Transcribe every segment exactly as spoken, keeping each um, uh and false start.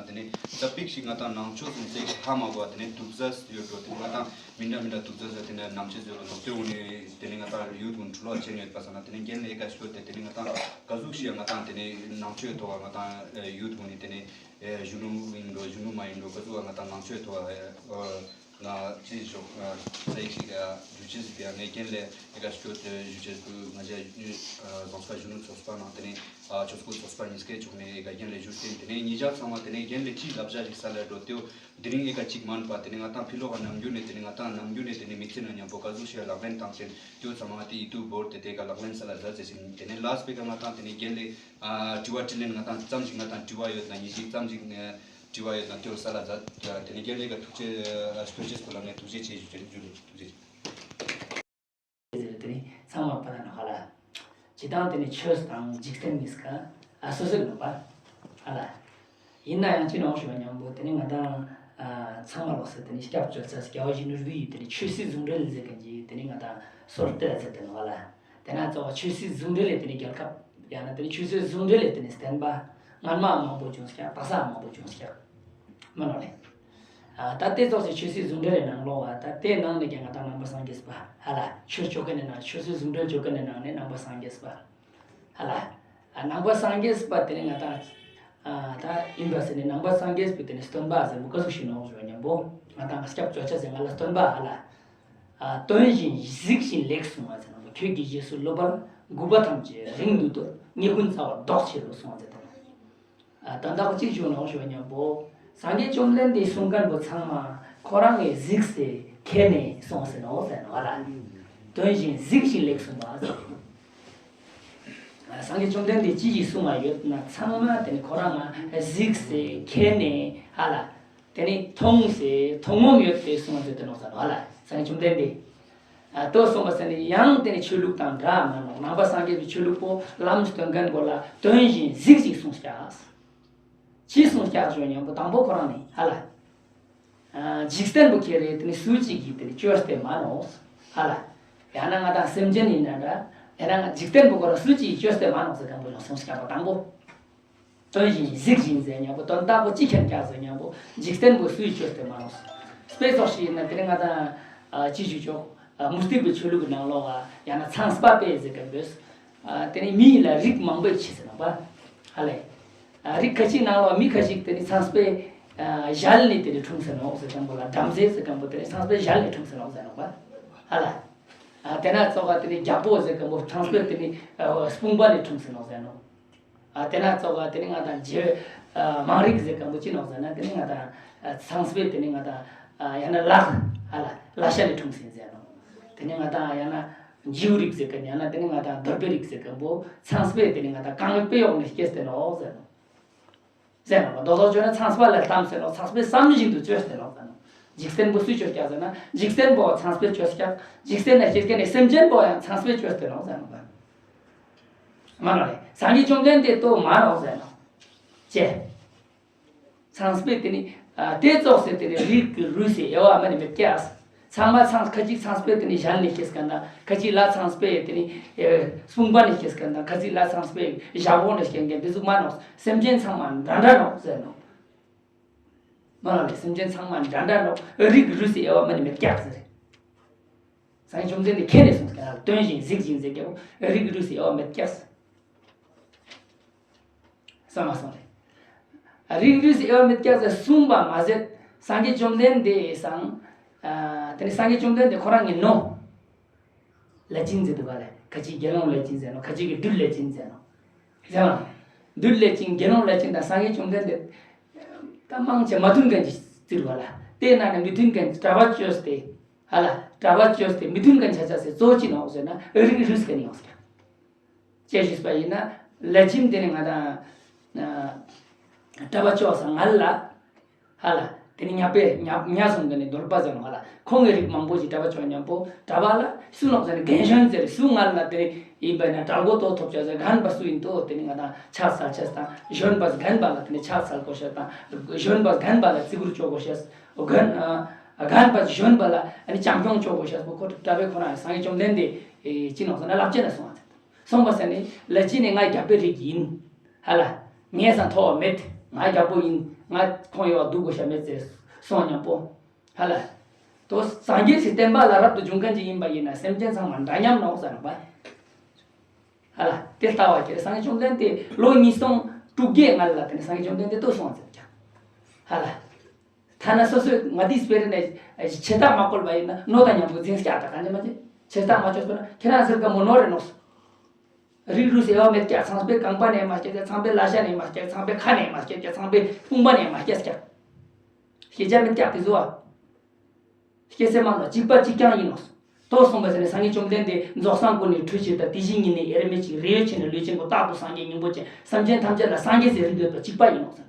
དེ་ནས་ཙ་པིག་ཞིག་ང་ཏང་ནང་ཆོས་སུ་ཚེག་ཞིག་ཧ་མ་གོ་བ་དེ་ནས་དུག་རྫས་ཡོད་འགྲོ། དེ་ང་ཏང་མི་འདྲ་མི་འདྲ་དུག་རྫས་ཡོད། དེ་ནས་ནམ་ཆེ་ཟེར་གི་འདུག། དེ་འུ་ནི་དེ་ནས་ང་ཏང་ཡུལ་གུན་འཁྲུལ་ལོག་ཆེན་ཡོད་པ་ས་ན་དེ་ནས་རྒན་ལས་ཀ་ཤོད་དེ་དེ་ནས་ང་ཏང་ག་ཟུག་ཞིག་ང་ཏང་དེ་ནས་ནང་ཆོས་ཐོག་ང་ཏང་ཡུལ་གུན་ནི་དེ་ནས་གཞོན་ནུ་ཡིན་འགྲོ་གཞོན་ནུ་མ་ཡིན་འགྲོ་ག་ཟུག་ང་ཏང་ནང་ཆོས་ཐོག་ང་ཅི་ཞོག་ཚེག་ཞིག་ཞུ་ཆེ་ཟིག་དེ་ངས་རྒན་ལས་ལས་ཀ་ཤོད་དེ་ཞུ་ཆེ་ཟིག་ང་ཅག་ཟངས་དཀར་གཞོན་ནུ་ཚོགས་པ་ནང་དེ་ནས། ཨ་ཆོས་སྐུལ་ཚོགས་པ་གཉིས་ཀའི་ཕྱོགས་ནས་ཨེ་ག་རྒན་ལས་ཞུ་རྟེན་དེ་ནས་ཉིས་ཆ་ཚང་མ་དེ་ནས་རྒན་ལས་ཅི་ལབ་བྱ་ཞིག་ས་ལ་འགྲོ་དེའོ། དེ་རིང་ཨེ་ག་གཅིག་མན་པ་དེ་ནས་ང་ཏང་ཕི་ལོག་ག་ནམ་རྒྱུན་ནས་དེ་ནས་ང་ཏང་ནམ་རྒྱུན་ནས་དེ་ནས་མི་ཚེ་ནང་མཉམ་པོ་ག་ཟུག་ཞིག་ལག་ལེན་བཏང་ཅན་དེའོ་ཚང་མ་དེ་ཡིད་དུ་བོར་ཏེ་དེ་ག་ལག་ལེན་ས་ལ་མཛད་ཟེར་ཞིང་དེ་ནས་ལ་སི་པེ་ཀ་ང་ཏང་དེ་ནས་རྒན་ལས་ཨ་དྲི་བ་དྲིས་ལན་ང་ཏང་ཙམ་ཞིག་ང་ཏང་དྲི་བ་ཡོད་ན་ཉིས་ཤིག་ཙམ་ཞིག་དྲི་བ་ཡོད་ན་དེའོ་ས་ལ་མཛད། དེ་ནས་རྒན་ལས་ཀ་ཐུགས་རྗེ་ཐུགས་རྗེ་སྐུ་ལ་ངས་ཐུགས་རྗེ་ཆེ་ཞུ་ཆེ་ཞུ་ཆེ་ཐུགས་རྗེ་ཆེ། ཟེར་དེ་ནི་ཚང་མ་པ་ན་ནོ་ཧ་ལ། ཇི་ལྟར་དེ་ནི་ཆོས་དང་འཇིག་རྟེན་གཉིས་ཀ་ཨ་སོ་སོར་ནོ་པ་ཧ་ལ། ཡིན་ན་ཡང་ཅི་ནོ་ཞུ་བ་མཉམ་པོ་དེ་ནི་ང་ཏང་ཚང་མ་ལོགས་སུ་དེ་ནི་སྐྱབས་བཅོལ་ཚ་རྒྱལ་བ་ཡིད་བཞིན་ནོར་བུའི་དེ་ནི་ཆོས་སྲིད་ཟུང་འབྲེལ་ཟེར་མཁན་གྱི་དེ་ནི་ང་ཏང་སོར་གཏོད་ཟེར་དེ་ནོ་ཧ་ལ། དེ་ན་གཙོ་བོ་ཆོས་སྲིད་ཟུང་འབྲེལ་ལས་དེ་ནི་རྒྱལ་ཁབ་ཡང་ན་དེ་ནི་ཆོས་སྲིད་ཟུང་འབྲེལ་ལས་དེ་ནི་བསྟན་པ་སྔར་མ་མང་པོ་བྱུང་ཀྱང་ད་ས་མང་པོ་བྱུང་ཀྱང་མ་ནོ་ལེ། ད་ལྟའི་ཙོགས་སུ་ཆོས་སྲིད་ཟུང་འབྲེལ་ནང་ལོགས་ལ་ད་ལྟའི་ནང་ནས་ཀྱང་ང་ཏང་ནང་པ་སངས་རྒྱས་པ་ཧ་ལ་ཆོས་ཆོ་ག་ནས་ནང་ཆོས་སྲིད་ཟུང་འབྲེལ་ཆོ་ག་ནས་ནང་ནས་ནང་པ་སངས་རྒྱས་པ་ཧ་ལ་ནང་པ་སངས་རྒྱས་པ་དེ་ནས་ང་ཏང་ད་ཡིན་པ་ཟེར་ནས་ནང་པ་སངས་རྒྱས་པའི་དེ་ནས་སྟོན་པ་ཟེར་མོ་ག་ཟུག་ཞིག་ནོ་ཞུ་བ་མཉམ་པོ་ང་ཏང་སྐྱབས་བཅོལ་ཆ་ཟེར་ང་ལ་སྟོན་པ་ཧ་ལ་སྟོན་བཞིན་གཟིགས་བཞིན་ལེགས་གསུང་བ་ཟེར་ནོ་ཁྱོད་ཀྱི་རྗེས་སུ་སློབ་པར་གུས་པ་ཐམས་ཅད་རིང་དུ་གཏོར། ཉེས་ཀུན་རྩ་བར་བཟློག་ཕྱིར་རོ་གསུང་བ་ཟེར་དང་། ད་ལྟ་གཅིག་བྱུང་ནོ་ཞུ་བ་མཉམ་པོ། སངས་རྒྱས་བཅོམ་ལྡན་འདས་གསུང་མཁན་པོ་ཚང་མ་ཁོ་རང་གིས་གཟིགས་སེ་མཁྱེན་ནས་གསུངས་ཟེར་ནོ་ཟེར་ནོ་ཧ་ལ། སྟོན་བཞིན་གཟིགས་བཞིན་ལེགས་གསུངས་པ་ཟེར། སངས་རྒྱས་བཅོམ་ལྡན་འདས་ཅི་ཞིག་གསུངས་པ་ཡོད་ན་ཚང་མ་དེ་ནི་ཁོ་རང་ང་གཟིགས་སེ་མཁྱེན་ནས་ཧ་ལ། དེ་ནི་མཐོང་སེ་མཐོང་ངོམ་ཡོད་དེ་གསུངས་ཟེར་དེ་ནོ་ཟེར་ནོ་ཧ་ལ་སངས་རྒྱས་བཅོམ་ལྡན་འདས། ལྟོས་སོང་བ་ཟེར་ནས་ཡང་དེ་ནི་ཆོས་ལུགས་དང་འདྲ་མ་ནོ་ནང་པ་སངས་རྒྱས་པའི་ཆོས་ལུགས་པོ་ལམ་སྟོན་མཁན་པོ་ལ་སྟོན་བཞིན་གཟིགས་ཤིག་གསུངས་ཀྱག་ཅི་གསུངས་ཀྱག་ཞུ་མཉམ་པོ་དང་པོ་ཁོ་རང་ནི་ཧ་ལ། འཇིག་རྟེན་པོ་ཁྱེར་རེ་དེ་ནི་སུ་གཅིག་གིས་དེ་ནི་བཅོས་ཏེ་མ་ནོ་ཧ་ལ། ཡང་ན་ང་དང་སེམས་ཅན་ཡིན་ན་འདྲ་ཡང་ན་འཇིག་རྟེན་པོ་ཁོ་རང་སུ་གཅིག་གིས་བཅོས་ཏེ་མ་ནོ་ཟེར་མཁན་པོ་ལ་གསུངས་ཀྱག་པ་དང་པོ། སྟོན་བཞིན་གཟིགས་བཞིན་ཟེར་མཉམ་པོ་དོན་དག་པོ་ཅི་མཁྱེན་ཀྱག་ཟེར་མཉམ་པོ་འཇིག་རྟེན་པོ་སུས་བཅོས་ཏེ་མ་ནོ། དཔེ་ཚོགས་ཤིག་ཡིན་ན་དེ་རིང་ང་དང་ཅི་ཞུ་ཆོག་མུ་སྟེགས་པའི་ཆོས་ལུགས་ཀྱི་ནང་ལོགས་ཡང་ན་ཚངས་པ་པས་ཟེར་མཁན་པོས། དེ་ནི་མི་ཡིན་ལ་རིགས་མང་པོའི་ཕྱིས་ཟེར་ནོ་པ། ཧ་ལས། རིགས་ཁ་ཅིག་ནང་ལོགས་མི་ཁ་ཅིག་དེ་ནི་ཚངས་པའི་ཞལ་ནས་དེ་ནི་འཁྲུངས་ཟེར་ནོ་ཟེར་མཁན་པོ་ལ་བྲམ་ཟེ་ཟེར་མཁན་པོ་དེ་ནི་ཚངས་པའི་ཞལ་ནས་འཁྲུངས་ཟེར་ནོ་ཟེར་ནོ་པ། ཧ་ལ། དེ་ན་ཙོགས་དེ་ནི་རྒྱལ་པོ་ཟེར་མཁན་པོ་ཚངས་པའི་དེ་ནི་དཔུང་པ་ནས་འཁྲུངས་ཟེར་ནོ་ཟེར་ནོ། ཨ་དེ་ན་ཙོགས་དེ་ནི་ང་དང་རྗེ་མང་རིགས་ཟེར་མཁན་པོ་ཅི་ནོ་ཟེར་ན་དེ་ནི་ང་དང་ཚངས་པའི་དེ་ནི་ང་དང་ཡང་ན་ལྷ་ཧ་ལ་ལྷ་ཤ་ནས་འཁྲུངས་ཟིན་ཟེར་ནོ། དེ་ནི་ང་དང་ཡང་ན་རྗེའུ་རིགས་ཟེར་མཁན་ཡང་ན་དེ་ནི་ང་དང་གདོལ་པའི་རིགས་ཟེར་མཁན་པོ་ཚངས་པའི་དེ་ནི་ང་དང་རྐང་པའི་འོག་ནས་སྐྱེས་ཏེ་ནོ་ཟེར་ནོ། ཟེར་ནོ། མདོ་ལོག་བརྗོད་ན་ཚངས་པ་ལ་གཏམས་ཟེར་ནོ། ཚངས་པས་བསམ་བཞིན་དུ་བཅོས་ཟེར་ནོ་ཟེར་ནོ། འཇིག་རྟེན་པོ་སུས་བཅོས་ཀྱག་ཟེར་ན་འཇིག་རྟེན་པོ་ཚངས་པས་བཅོས་ཀྱག་འཇིག་རྟེན་ན་སྐྱེ་མཁན་ནི་སེམས་ཅན་པོ་ཡང་ཚངས་པས་བཅོས་ཟེར་ནོ་ཟེར་ནོ། མ་ནོ་རེད། སངས་རྒྱས་བཅོམ་ལྡན་འདས་ལྟོས་མ་ནོ་ཟེར་ནོ། ཅེ། ཚངས་པས་དེ་ནི་དེ་ཙོགས་སེ་དེ་ནི་རིགས་ཀྱི་རུས་སུ་དབྱེ་བ་མ་ནི་མེད་ཀྱག་ཚང་མ་ཚངས་ཁ་ཅིག་ཚངས་པས་དེ་ནི་ཞལ་ནས་སྐྱེས་མཁན་དང་ཁ་ཅིག་ལ་ཚངས་པས་དེ་ནི་དཔུང་པ་ནས་སྐྱེས་མཁན་དང་ཁ་ཅིག་ལ་ཚངས་པས་ཞབས་འོག་ནས་སྐྱེས་མཁན་དེ་ཚོ་མ་ནོ། སེམས་ཅན་ཚང་མ་འདྲ་འདྲ་ནོ་ཟེར་ནོ། མ་ནོ་ལེ། སེམས་ཅན་ཚང་མ་འདྲ་འདྲ་ནོ། རིགས་རུས་སུ་དབྱེ་བ་མ་ནི་མེད་ཀྱག་ཟེར། སངས་རྒྱས་བཅོམ་ལྡན་འདས་ཁྱེད་ནས་གསུངས་ཀྱང་སྟོན་བཞིན་གཟིགས་བཞིན་ཟེར་གྱི་རིགས་རུས་སུ་དབྱེ་བ་མེད་ཀྱག་ཟེར། གསུངས་མ་སོང་ལེ། རིགས་རུས་སུ་དབྱེ་བ་མེད་ཀྱག་ཟེར་གསུངས་པ་མ་ཟད་སངས་རྒྱས་བཅོམ་ལྡན་འདས་སང་། དེ་ནི་སངས་རྒྱས་བཅོམ་ལྡན་འདས་ཁོ་རང་གི་ནོ། ལས་ཅན་ཟེར་འདུག་ག་ལེ། ཁ་ཅིག་དགེ་སློང་ལས་ཅན་ཟེར་ནོ། ཁ་ཅིག་གིས་བདུད་ལས་ཅན་ཟེར་ནོ། ཟེར་བ། བདུད་ལས་ཅན་དགེ་སློང་ལས་ཅན་དང་སངས་རྒྱས་བཅོམ་ལྡན་འདས། ད་མང་ཆེ་མ་མཐུན་མཁན་གྱི་རྩིར་བ་ལ། དེ་ན་ནི་མི་མཐུན་མཁན་གྱི་གྲྭ་པ་བཅོས་ཏེ། ཧ་ལ། གྲྭ་པ་བཅོས་ཏེ་མི་མཐུན་མཁན་ཆ་ཆ་སེ་གཙོ་ཅི་ནོ་ཟེར་ན་རིགས་རུས་ཀྱི་ནི་ཡོང་ཟེར། ཅེས་ཞུས་པ་ཡིན་ན་ལས་ཅན་དེ་ནི་ང་དང་། གྲྭ་པ་བཅོ་ས་ང་ལ། ཧ་ལ། དེ་ནི་ཉ་པས་ཉ་ཉ་གསུམ་གི་ནི་གདོལ་པ་ཟེར་ནོ་ཧ་ལ། ཁོང་གི་རིགས་མང་པོ་ཞིག་གྲྭ་པ་ཆོས་མཉམ་པོ་གྲྭ་པ་ལ་སུ་ནོག་ཟེར་ནི་རྒན་གཞོན་ཟེར་སུ་ང་ལ་དེ་ནི་ཡིན་པ་ན་གྲལ་མགོ་ཏོ་ཐོབ་ཆ་ཟེར་རྒན་པ་སུ་ཡིན་ཏོ་དེ་ནི་ང་དང་ཕྱག་འཚལ་ཆས་དང་གཞོན་པ་རྒན་པ་ལ་དེ་ནི་ཕྱག་འཚལ་གོ་ཤེས་དང་གཞོན་པ་རྒན་པ་ལ་བརྩི་བཀུར་བཅོ་གོ་ཤེས་རྒན་རྒན་པ་གཞོན་པ་ལ་ཨ་ནི་བྱམས་སྐྱོང་བཅོ་གོ་ཤེས་པོ་ཁོ་གྲྭ་པའི་ཁོ་རང་སངས་རྒྱས་བཅོམ་ལྡན་འདས་ཅི་ནོག་ཟེར་ན་ལབ་ཅེ་ན་སོང་བ་ཟེར། སོང་པ་ཟེར་ནི་ལ་ཅི་ནི་ང་རྒྱལ་པོའི་རིགས་ཡིན། ཧ་ལ། ངས་སང་མཐོ་བ་མེད། ང་རྒྱལ་པོ་ཡིན། ང་ཁོང་ཡོད་པ་སྡུག་དགོས་ཤ་མེད་ཟེར་སོང་སྙམ་པོ། ཧ་ལ། དོ་སངས་རྒྱས་སི་བསྟན་པ་ལ་རབ་ཏུ་འབྱུང་མཁན་ཅིག་ཡིན་པ་ཡིན་ན་སེམས་ཅན་ཚང་མ་འདྲ་མཉམ་ནོག་ཟེར་ནོག་པ། ཧ་ལ། དེ་ལྟ་བ་ཁྱེད་སངས་རྒྱས་བཅོམ་ལྡན་འདས་ལོ་ཉིས་སྟོང་དྲུག་བརྒྱའི་སྔ་ལ་དེ་ནས་སངས་རྒྱས་བཅོམ་ལྡན་འདས་ལྟོས་སོང་ཟེར་ཀྱང་། ཧ་ལ། ཐ་ན་སོ་སོའི་ང་དེའི་སྤེ་ར་ནས་ཆེ་རྟགས་མ་བཀོལ་བ་ཡིན་ན་ནོ་དང་མཉམ་དུ་འཛིན་སྐྱ་དང་གང་ཅི་མ་ཅི་ཆེ་རྟགས་མ་བཅོས་པ་ན་ཁྱེད་རང་ཟེར་ག་མོ་ནོ་རེ་ནོ། རིགས་རུས་དབྱེ་བ་མེད་ཀྱང་ཚངས་པའི་རྐང་པ་ནས་མ་སྐྱེས་ཀྱང་ཚངས་པའི་ལ་ཤ་ནས་མ་སྐྱེས་ཀྱང་ཚངས་པའི་ཁ་ནས་མ་སྐྱེས་ཀྱང་ཚངས་པའི་དཔུང་པ་ནས་མ་སྐྱེས་ཀྱང་། སྐྱེ་བྱ་མེད་ཀྱང་དེ་ཚོ་བ། སྐྱེ་ས་མ་ལ་གཅིག་པ་གཅིག་རྐྱང་ཡིན་ནོ། ལྟོས་སོང་བ་ཟེར་ནས་སངས་རྒྱས་བཅོམ་ལྡན་འདས་རྫོགས་སངས་སྐུ་ནས་ཁྲུས་བྱས་ཏེ་དེ་བཞིན་ཉིད་ནི་དབྱེར་མེད་ཅིང་རིགས་ཡོད་ཕྱིར་ན་ལུས་ཅན་པོ་རྟག་ཏུ་སངས་རྒྱས་སྙིང་པོ་ཅན་སེམས་ཅན་ཐམས་ཅད་ལ་སངས་རྒྱས་ཟེར་རིགས་ཡོད་པ་གཅིག་པ་ཡིན་ནོ་ཟེར།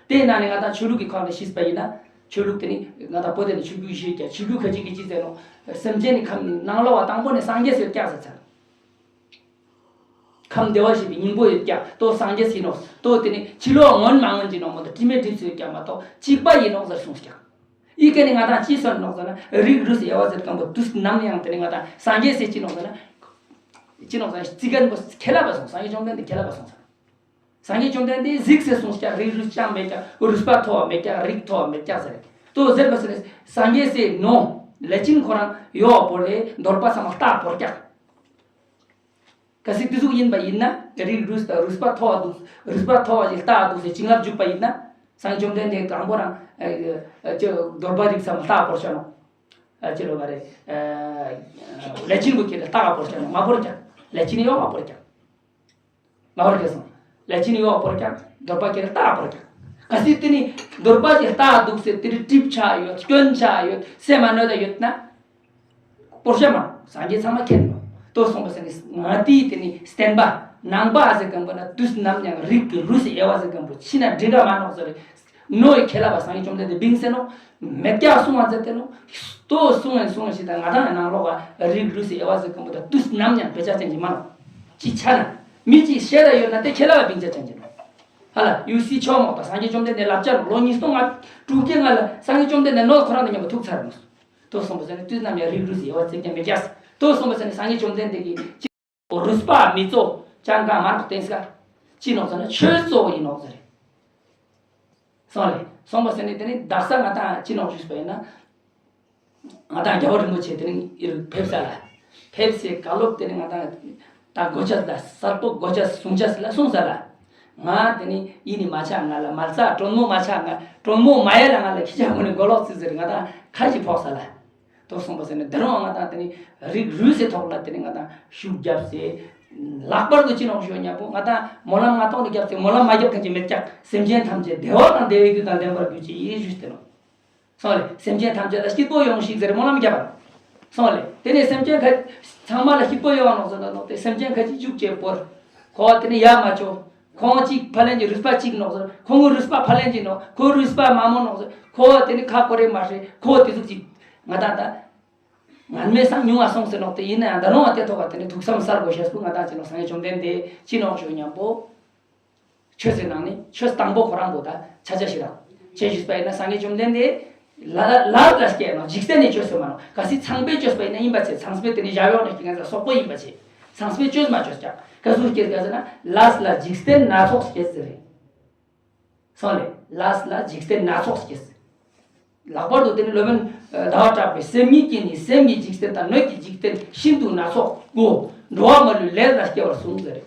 དེའི་ནང་ནས་ང་དང་ཆོས་ལུགས་ཀྱི་ཁག་ནས་ཤེས་པ་ཡིན་ན་ཆོས་ལུགས་དེ་ནི་ང་དང་བོད་དེ་ནི་ཆོས་བརྒྱུད་བཞི་ཀྱང་ཆོས་བརྒྱུད་ཁ་ཅིག་གིས་ཅི་ཟེར་ནོ། སེམས་ཅན་ནི་ཁམས་ནང་ལོགས་པ་དང་པོ་ནས་སངས་རྒྱས་ཟེར་ཀྱག་ཟེར་ཚར། ཁམས་བདེ་བར་གཤེགས་པའི་སྙིང་པོ་ཡོད་ཀྱང་ལྟོས་སངས་རྒྱས་ཟེར་ནོ། ལྟོས་དེ་ནི་ཕྱི་ལོགས་མངོན་མ་མངོན་གྱི་ནོ་མོ་དང་དྲི་མེད་གྲིབ་སོ་ཡོད་ཀྱང་མ་གཏོགས་གཅིག་པ་ཡིན་ནོ་ཟེར་གསུངས་ཀྱང་། ཨི་ཀ་ནི་ང་དང་ཅི་ཟེར་ནོ་ཟེར་ན་རིགས་རུས་དབྱེ་བ་ཟེར་གང་པོ་དུས་ནམ་ཡང་དེ་ནི་ང་དང་སངས་རྒྱས་ཟེར་ཅི་ནོ་ཟེར་ན། ཅི་ནོ་ཟེར་ན་རྩི་མཁན་པོ་ཁས་ལ་བ་སོང་སངས་རྒྱས་བཅོམ་ལྡན་འདས་ཁས་ལ་བ་སོང་ཟེར། སངས་རྒྱས་བཅོམ་ལྡན་འདས་གཟིགས་ཟེར་གསུངས་ཀྱང་རིགས་རུས་ཅང་མེད་ཀྱང་རུས་པ་མཐོ་བ་མེད་ཀྱང་རིགས་མཐོ་བ་མེད་ཀྱང་ཟེར། ལྟོས་ཟེར་བ་ཟེར་ནས་སངས་རྒྱས་ཟེར་ནོ། ལས་ཅན་ཁོ་རང་ཡོ་བ་བོར་རེ་འདོར་པ་ཚང་མ་ལྟ་བོར་ཀྱང་། གལ་སྲིད་དེ་ཟུག་ཡིན་པ་ཡིན་ན་རིགས་རུས་དང་རུས་པ་མཐོ་བ་འདུག་རུས་པ་མཐོ་བ་ཞིག་ལྟ་འདུག་ཟེར་བྱིན་རླབས་འཇུག་པ་ཡིན་ན་སངས་རྒྱས་བཅོམ་ལྡན་འདས་དང་པོ་རང་ཨ་ཨ་ཅི་འདོར་པ་རིགས་ཚང་མ་ལྟ་བོར་ཤ་ནོ། ཨ་ཅི་རོ་ག་རེ་ཨ་ལས་ཅན་པོ་ཁྱེད་ལ་ལྟ་བོར་ཤ་ནོ་མ་བོར་ཀྱང་ལས་ཅན་ཡོ་བ་བོར་ཀྱང་། མ་བར་གེ་སོང་། ལས་ཅན་ཡོ་བ་བོར་ཀྱང་འདོར་པ་ཁྱེད་ལ་ལྟ་བོར་ཀྱང་། གལ་སྲིད་དེ་ནི་འདོར་པ་ཞིག་ལྟ་འདུག་ཟེར་དེ་རིགས་གྲིབ་ཆགས་ཡོད་སྐྱོན་ཆགས་ཡོད་སེམས་མ་གནོད་ད་ཡོད་ན། བོར་ཤ་མ་སངས་རྒྱས་ཚང་མ་མཁྱེན་ནོ། ལྟོས་སོང་བ་ཟེར་ནི་ང་དེའི་དེ་ནི་བསྟན་པ་ནང་པ་ཟེར་གམ་པོ་ན་དུས་ནམ་ཡང་རིགས་ཀྱི་རུས་སུ་དབྱེ་བ་ཟེར་གམ་པོ་ཕྱི་ན་འདྲེ་འདྲ་མ་ནོག་ཟེར་རེད། ནོ་ཡི་ཁས་ལ་བ་སངས་རྒྱས་བཅོམ་ལྡན་འདས་བིང་ཟེར་ནོ། མེད་ཀྱག་གསུང་བ་མཛད་དེ་ནོ། ལྟོས་གསུང་བས་གསུང་བ་ཞིག་དང་ང་དང་ཡང་ནང་ལོགས་ཀ་རིགས་རུས་སུ་དབྱེ་བ་ཟེར་གམ་པོ་ད་དུས་ནམ་ཡང་བེ་ཆ་ཅན་གྱི་མ་ནོ། ཅི་ཆ་ན་མི་ཅིག་བཤད་ད་ཡོད་ན་དེ་ཁས་ལ་བ་བིང་ཆ་ཅན་གྱི་ནོ། ཧ་ལ་ཡུ་སི་ཆོ་མོ་ད་སངས་རྒྱས་བཅོམ་ལྡན་འདས་ལབ་ཆ་ནོ་ལོ་ཉིས་སྟོང་ལྔ་དྲུག་བརྒྱའི་ང་ལ་སངས་རྒྱས་བཅོམ་ལྡན་འདས་ནོ་ཁོ་རང་དང་མཉམ་པོ་ཐུག་ཚར་ནོ། ལྟོས་སོང་བ་ཟེར་ནས་དུས་ནམ་ཡང་རིགས་རུས་སུ་དབྱེ་བ་ཙིག་ཀྱང་མེད་ཀྱག་ལྟོས་སོང་བ་ཟེར་ནས་སངས་རྒྱས་བཅོམ་ལྡན་འདས་ཀྱིས་རུས་པ་མི་གཙོ་ཅང་གང་མ་ནོག་བསྟན་ས། ཅི་ནོག་ཟེར་ན་ཆོས་གཙོ་བོ་ཡིན་ནོག་ཟེར། སོང་ལེ། སོང་བ་ཟེར་ནས་དེ་ནི་དག་ས་ང་དང་ཅི་ནོག་ཞུས་པ་ཡིན་ན། ང་དང་རྒྱལ་བ་རིན་པོ་ཆེ་དེ་ནི་ཡིར་ཕེབས་ས་ལ། ཕེབས་སའི་བཀའ་སློབ་དེ་ནི་ང་དང་ད་གོ་ཆ་ལ་གསར་པོ་གོ་ཆ་གསུང་ཆ་ལ་གསུངས་ས་ལ། ང་དེ་ནི་ཡིད་ནི་མ་ཆགས་ང་ལ་མ་རྩ་དྲོན་མོ་མ་ཆགས་ང་དྲོན་མོ་མ་ཡལ་ལ་ང་ལ་ཁྱི་ཆ་ངོ་ནས་མགོ་ལོག་ཙི་ཟེར་ང་དང་ཁ་ཞིག་ཕོག་ས་ལ། ལྟོས་སོང་བ་ཟེར་ནས་དེ་རིང་ང་དང་དེ་ནི་རིགས་རུས་སའི་ཐོག་ལ་དེ་ནི་ང་དང་ཤུགས་བརྒྱབ་སེ། ལྷག་པར་དུ་ཅི་ནོག་ཞུ་ཉམ་པོ་ང་དང་སྨོན་ལམ་ང་ཐོག་ནས་བརྒྱབ་སེ་སྨོན་ལམ་མ་བརྒྱབ་མཁན་ཅིག་མེད་ཀྱག་སེམས་ཅན་ཐམས་ཅད་བདེ་བ་དང་བདེ་བའི་རྒྱུ་དང་ལྡན་པར་གྱུར་ཅིག་ཡིན་ཞུས་ཏེ་ནོ། སོང་ལེ། སེམས་ཅན་ཐམས་ཅད་ལ་སྐྱིད་པོ་ཡོང་ཞིག་ཟེར་སྨོན་ལམ་བརྒྱབ་པ། སོང་ལེ། དེ་ནས་སེམས་ཅན་ཁ་ཚང་མ་ལ་སྐྱིད་པོ་ཡོང་བ་ནོག་ཟེར་ན་ནོག་དེ་སེམས་ཅན་ཁ་ཅིག་བཅུག་ཅེས་བོར། ཁོ་བ་དེ་ནི་ཡ་མ་ཆོ། ཁོང་གཅིག་ཕ་ལན་གྱི་རུས་པ་གཅིག་ནོག་ཟེར། ཁོང་གི་རུས་པ་ཕ་ལན་གྱི་ནོག་ཁོ་རུས་པ་མ་མོ་ནོག་ཟེར། ཁོ་བ་དེ་ནི་ཁ་ཀོ་རེ་མ་ཧྲེ། ཁོ་བ་དེ་ཟུག་ཅིག་ང་དང་ད། ངན་མེད་སང་ཉུང་བ་སོང་ཟེར་ནོག་དེ་ཡིན་ན་ཡང་ད་རུང་བ་དེ་ཐོག་ག་དེ་ནི་ཐུགས་བསམ་གསལ་དགོས་ཤེས་སུ་ང་དང་ཅི་ནོག་སངས་རྒྱས་བཅོམ་ལྡན་འདས་ཅི་ནོག་ཞུ་ཉམ་པོ། ཆོས་ཟེར་ནང་ནི་ཆོས་དང་པོ་ཁོ་རང་པོ་ད་ཆ་ཆ་ཞིག་རང་བྱས་ཞུས་པ་ཡིན་ན་སངས་རྒྱས་བཅོམ་ལྡན་འདས་ལ་ལ་ལ་སྐྱེས་ནོ་འཇིག་རྟེན་ནས་བཅོས་ཟེར་མ་ནོ་ག་སྲིད་ཚངས་པས་བཅོས་པ་ཡིན་ན་ཡིན་པ་ཆེ་ཚངས་པས་དེ་ནི་བཞག་ཡོག་ནས་ཀྱི་ངན་ས་སོག་པོ་ཡིན་པ་ཆེ་ཚངས་པས་བཅོས་མ་བཅོས་ཀྱང་ག་སུ་སྐྱེས་ག་ཟེར་ན་ལས་ལ་འཇིག་རྟེན་སྣ་ཚོགས་སྐྱེས་ཟེར་རེད། སོང་ལེ། ལས་ལ་འཇིག་རྟེན་སྣ་ཚོགས་སྐྱེས། ལྷག་པར་དུ་དེ་ནི་སློབ་དཔོན་ཟླ་བ་གྲགས་པས་སེམས་ཉིད་ཀྱིས་ནི་སེམས་ཀྱི་འཇིག་རྟེན་དང་སྣོད་ཀྱི་འཇིག་རྟེན་ཤིན་ཏུ་སྣ་ཚོགས་གོ། འགྲོ་བ་མ་ལུས་ལས་ལ་སྐྱེ་བར་གསུངས་ཟེར།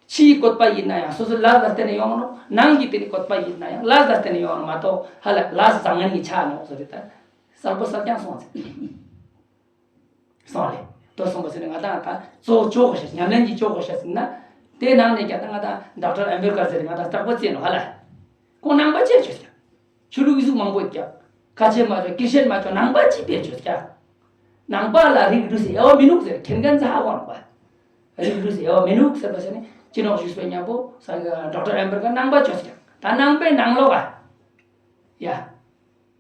ཕྱིའི་བཀོད་པ་ཡིན་ན་ཡང་སོ་སོའི་ལས་ལ་བརྟེན་ནས་ཡོང་ནོ། ནང་གི་དེ་ནི་བཀོད་པ་ཡིན་ན་ཡང་ལས་ལ་བརྟེན་ནས་ཡོང་ནོ་མ་གཏོགས་ཧ་ལ་ལས་བཟང་ངན་གྱི་ཆ་ནོ་ཟེར་རེད་ད། གསལ་པོ་གསལ་རྐྱང་སོང་ཟེར། སོང་ལེ། དོ་སོང་པ་ཟེར་ནས་ང་དང་ད་གཙོ་བོ་ཆོག་གོ་ཤ་ཉམས་ལེན་གྱི་ཆོག་གོ་ཤ་ཟེར་ན། དེའི་ནང་ནས་ཀྱང་ད་ང་དང་ཌོག་ཊར་ཨེམ་བེར་ཀར་ཟེར་ང་དང་རྟག་པར་བཙལ་ནོ་ཧ་ལ། ཁོང་ནང་པ་ཅིག་ཆོས་ཀྱང་། ཆོས་ལུགས་ཀྱི་གཟུགས་མང་པོ་ཀྱང་། ཁ་ཆེ་མ་ཆོག་ཀིར་ཤན་མ་ཆོག་ནང་པ་ཅིག་པས་ཆོས་ཀྱང་། ནང་པ་ལ་རིགས་རུས་སུ་དབྱེ་བ་མི་ནུག་ཟེར་ཁྱེད་ཀྱང་ཚ་ཧ་གོ་ནང་པ། རིགས་རུས་སུ་དབྱེ་བ་མི་ནུག་ཟེར་པ་ཟེར་ནས་ཅི་ནོག་ཞུས་པའི་མཉམ་པོ་ས་ཌོག་ཊར་ཨེམ་བེར་ཀར་ནང་པ་ཆོས་ཀྱང་། ད་ནང་པའི་ནང་ལོགས་ཀ་ཡ།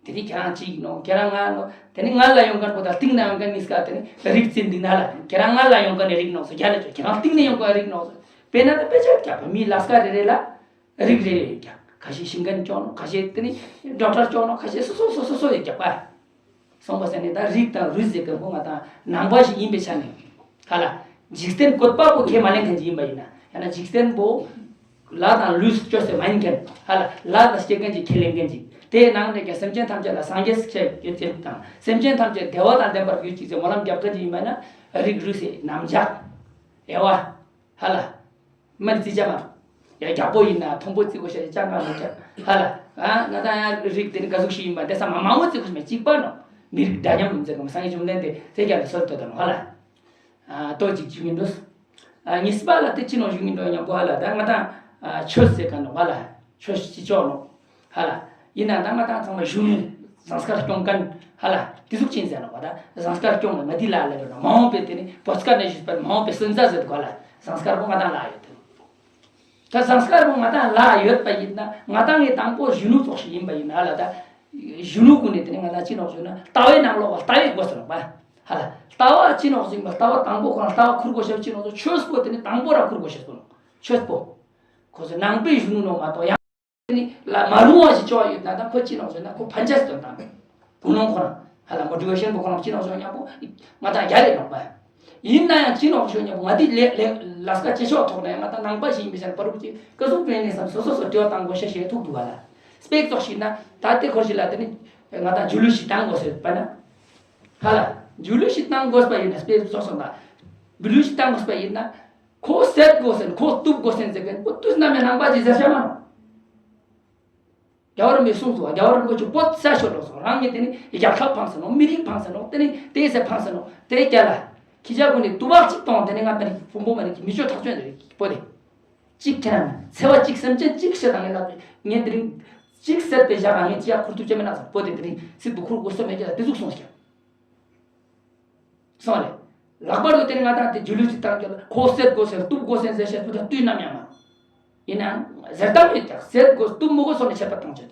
དེ་ནི་ཁྱེད་རང་གཅིག་ནོ། ཁྱེད་རང་ང་ནོ། དེ་ནི་ང་ལ་ཡོང་མཁན་པོ་དང་སྟེང་ན་ཡོང་མཁན་གཉིས་ཀ་དེ་ནི་རིགས་འཛིན་འདི་ན་ལ། ཁྱེད་རང་ང་ལ་ཡོང་མཁན་ནི་རིགས་ནོ་སོ་རྒྱ་ལ་ཆོ། ཁྱེད་རང་སྟེང་ནས་ཡོང་མཁན་རིགས་ནོ་སོ། དཔེར་ན་ད་དཔེ་ཆ་རྒྱག་པ་མིའི་ལས་ཀ་རེ་རེ་ལ་རིགས་རེ་རེ་རྒྱག་ཁ་ཤས་ཤིང་མཁན་ཅོ་ནོ། ཁ་ཤས་དེ་ནི་ཌོག་ཊར་ཅོ་ནོ། ཁ་ཤས་སོ་སོ་སོ་སོ་སོ་ཡི་རྒྱག་པ། སོང་པ་ཟེར་ནས་ད་རིགས་དང་རུས་ཟེར་མཁན་པོ་ང་དང་ནང་པ་ཞིག་ཡིན་པའི་ཆ་ནས་ཧ་ལ། འཇིག་རྟེན་བཀོད་པ་པོ་ཁས་མ་ལེན་མཁན་ཅིག་ཡིན་པ་ཡིན་ན་ཡང་ན་འཇིག་རྟེན་པོ། ལ་དང་ལུས་སུ་བཅོས་ཏེ་མ་ཡིན་མཁན། ཧ་ལ་ལ་དང་སྐྱེ་མཁན་ཅིག་ཁས་ལེན་མཁན་ཅིག་དེའི་ནང་ནས་ཀྱང་སེམས་ཅན་ཐམས་ཅད་ལ་སངས་རྒྱས་ཟེར་ཡོད་ཅིག་དང་སེམས་ཅན་ཐམས་ཅད་བདེ་བ་དང་ལྡན་པར་གྱུར་ཅིག་ཅེས་སྨོན་ལམ་རྒྱབ་མཁན་ཅིག་ཡིན་པ་ན་རིགས་རུས་སའི་རྣམ་གཞག་དབྱེ་བ། ཧ་ལ། མ་རྩི་བྱ་མ། ཡ་རྒྱལ་པོ་ཡིན་ན་མཐོན་པོ་བརྩི་དགོས་ཤ་ཅང་གང་མི་ཅང་། ཧ་ལ། ཨ་ང་དང་ཡང་རིགས་དེ་ནི་ག་ཟུག་ཞིག་ཡིན་པ་དེ་ཚང་མ་མང་པོ་བརྩི་དགོས་ཤ་མེད་གཅིག་པ་ནོ། མི་རིགས་འདྲ་མཉམ་ཡིན་ཟེར་གམ་སངས་རྒྱས་བཅོམ་ལྡན་འདས་དེ་རྒྱ་ལ་སོལ་ཏོ་དང་ཧ་ལ། ཨ་ཏོ་གཅིག་བྱུང་ཡིན་འགྲོ། ཨ་གཉིས་པ་ལ་དེ་ཅི་ནོ་བཞུགས་ཡིན་འགྲོ་སྙམ་པོ་ཧ་ལ་ད་ང་དང་ཨ་ཆོས་ཟེར་ག་ནོ་ཧ་ལ། ཆོས་ཅི་ཆོག་ནོ། ཧ་ལ། ཡིན་ན་ད་ང་དང་ཚང་མ་གཞོན་ནུ་ཟངས་དཀར་སྐྱོང་མཁན་ཧ་ལ་དེ་ཟུག་ཅིག་ཟེར་ནོ་བ་ད་ཟངས་དཀར་སྐྱོང་ལ་ང་དེ་ལ་ལ་ཡོད་ན་མ་འོངས་པའི་དེ་ནི་བོད་སྐད་ནས་ཞུས་པ་མ་འོངས་པའི་སོན་རྩ་ཟེར་གོ་ལ་ཟངས་དཀར་པོ་ང་དང་ལ་ཡོད་དེ། ད་ཟངས་དཀར་པོ་ང་དང་ལ་ཡོད་པ་ཡིན་ན་ང་དང་ངའི་དང་པོ་གཞོན་ནུ་ཙོགས་ཤིག་ཡིན་པ་ཡིན་ན་ཧ་ལ་ད་གཞོན་ནུ་ཀུན་ནས་དེ་ནི་ང་དང་ཅི་ནོག་ཞུ་ན་ལྟ་བའི་ནང་ལོགས་ལ་ལྟ་བའི་སྒོ་ཟེར་ནོ་བ་ཧ་ལ་ལྟ་བ་ཅི་ནོག་ཟིན་པ་ལྟ་བ་དང་པོ་ཁོ་རང་ལྟ་བ་ཁུར་དགོས་ཤེས་ཅི་ནོག་ཟོ་ཆོས་པོ་དེ་ནི་དང་པོ་ར་ཁུར་དགོས་ཤེས་སོ་ནོ་ཆོས་པོ། ཁོ་ཚོ་ནང་པའི་གཞོན་ནུ་ནོ་མ་གཏོགས་ཡང་ནི་ལ་མ་རུང་བ་ཞིག་ཅོག་ཡོད་ན་ད་ཁོ་ཅི་ནོག་ཟེར་ན་ཁོ་ཕན་ཆད་སྟོན་དང་། བུ་ལོང་ཁོ་རང་ཧ་ལ་མོ་ཊི་ཝེ་ཤན་པོ་ཁོ་རང་ཅི་ནོག་ཟེར་ཉམ་པོ་ང་དང་རྒྱ་རེད་ནོག་པ། ཡིན་ན་ཡང་ཅི་ནོག་ཟེར་ཉམ་པོ་ང་དེ་ལས་ལས་ལས་ཀ་ཅི་ཆོག་ཐོག་ན་ཡང་ང་དང་ནང་པ་ཞིག་ཡིན་པའི་ཆ་ནས་པ་རུ་ཅི་ཀ་ཟུག་པའི་ནས་སམ་སོ་སོ་སོ་དྲི་བ་བཏང་དགོས་ཤེས་ཤེས་ཐུག་འདུག་ག་ལ། སྤེག་ཙོག་ཞིག་ན་ད་དེ་ཁོར་ཞིག་ལ་དེ་ནི་ང་དང་འཇུ་ལུས་ཤིག་བཏང་དགོས་ཟེར་པ་ན། ཧ་ལ། འཇུ་ལུས་ཤིག་བཏང་དགོས་པ་ཡིན་ན་སྤེག་ཙོག་སོང་ད། འཇུ་ལུས་ཤིག་བཏང་དགོས་པ་ཡིན་ན། ཁོ་བསད་དགོས་ཟེར་ཁོ་གཏུབ་དགོས་ཟེར་ཟེར་མཁན་པོ་དུས་ནམ་ཡང་ནང་པ་ཅིག་ཟེར་བྱ་མ་ནོ། རྒྱལ་བ་རིན་པོ་ཆེ་གསུངས་སོ། རྒྱལ་བ་རིན་པོ་ཆེ་བོད་ས་ཤོར་ལོག་སོང་རང་ཉིད་དེ་ནི་རྒྱལ་ཁབ་འཕངས་ཟེར་ནོ་མི་རིགས་འཕངས་ཟེར་ནོ་དེ་ནི་དེ་ཟེར་འཕངས་ཟེར་ནོ་དེ་རྒྱ་ལ། ཁྱི་ཇག་ཀུན་ནི་དུ་བ་གཅིག་གཏོང་དེ་ནི་ང་མི་རིགས་ཕུང་པོ་མ་རིགས་ཀྱི་མི་ཆོས་ཐག་ཆོད་འདི་རིགས་པོ་དེ། གཅིག་ཁྱེད་རང་ཚེ་བ་གཅིག་སེམས་ཅན་གཅིག་བཤད་དང་ངས་ལབ་ངས་དེ་རིང་གཅིག་བསད་པའི་ཞག་ག་ངས་ཅི་ཡག་ཁུར་ཐུབ་ཅེས་མེད་ན་བོད་དེ་དེ་རིང་སྲིད་དུ་ཁུར་དགོས་སོ་མེད་ཀྱི་ལ་དེ་ཟུག་སོང་ཞིག་སོང་རེད། ལྷག་པར་དུ་དེ་རིང་ང་དང་དེ་རྒྱུ་ལུས་ཀྱི་སྟངས་ཀྱི་ལ་ཁོ་བསད་དགོས་ཟེར་གཏུབ་དགོས་ཟེར་ཟེར་བཤད་ཐུབ་ད་དུས་ནམ་ཡང་མ། ཡིན་ནའང་ཟེར་སྟངས་མེད་ཀྱང་བསད་དགོས་གཏུབ་མི་དགོས་སོགས་ནས་ཆད་པ་བཏང་ཆོག་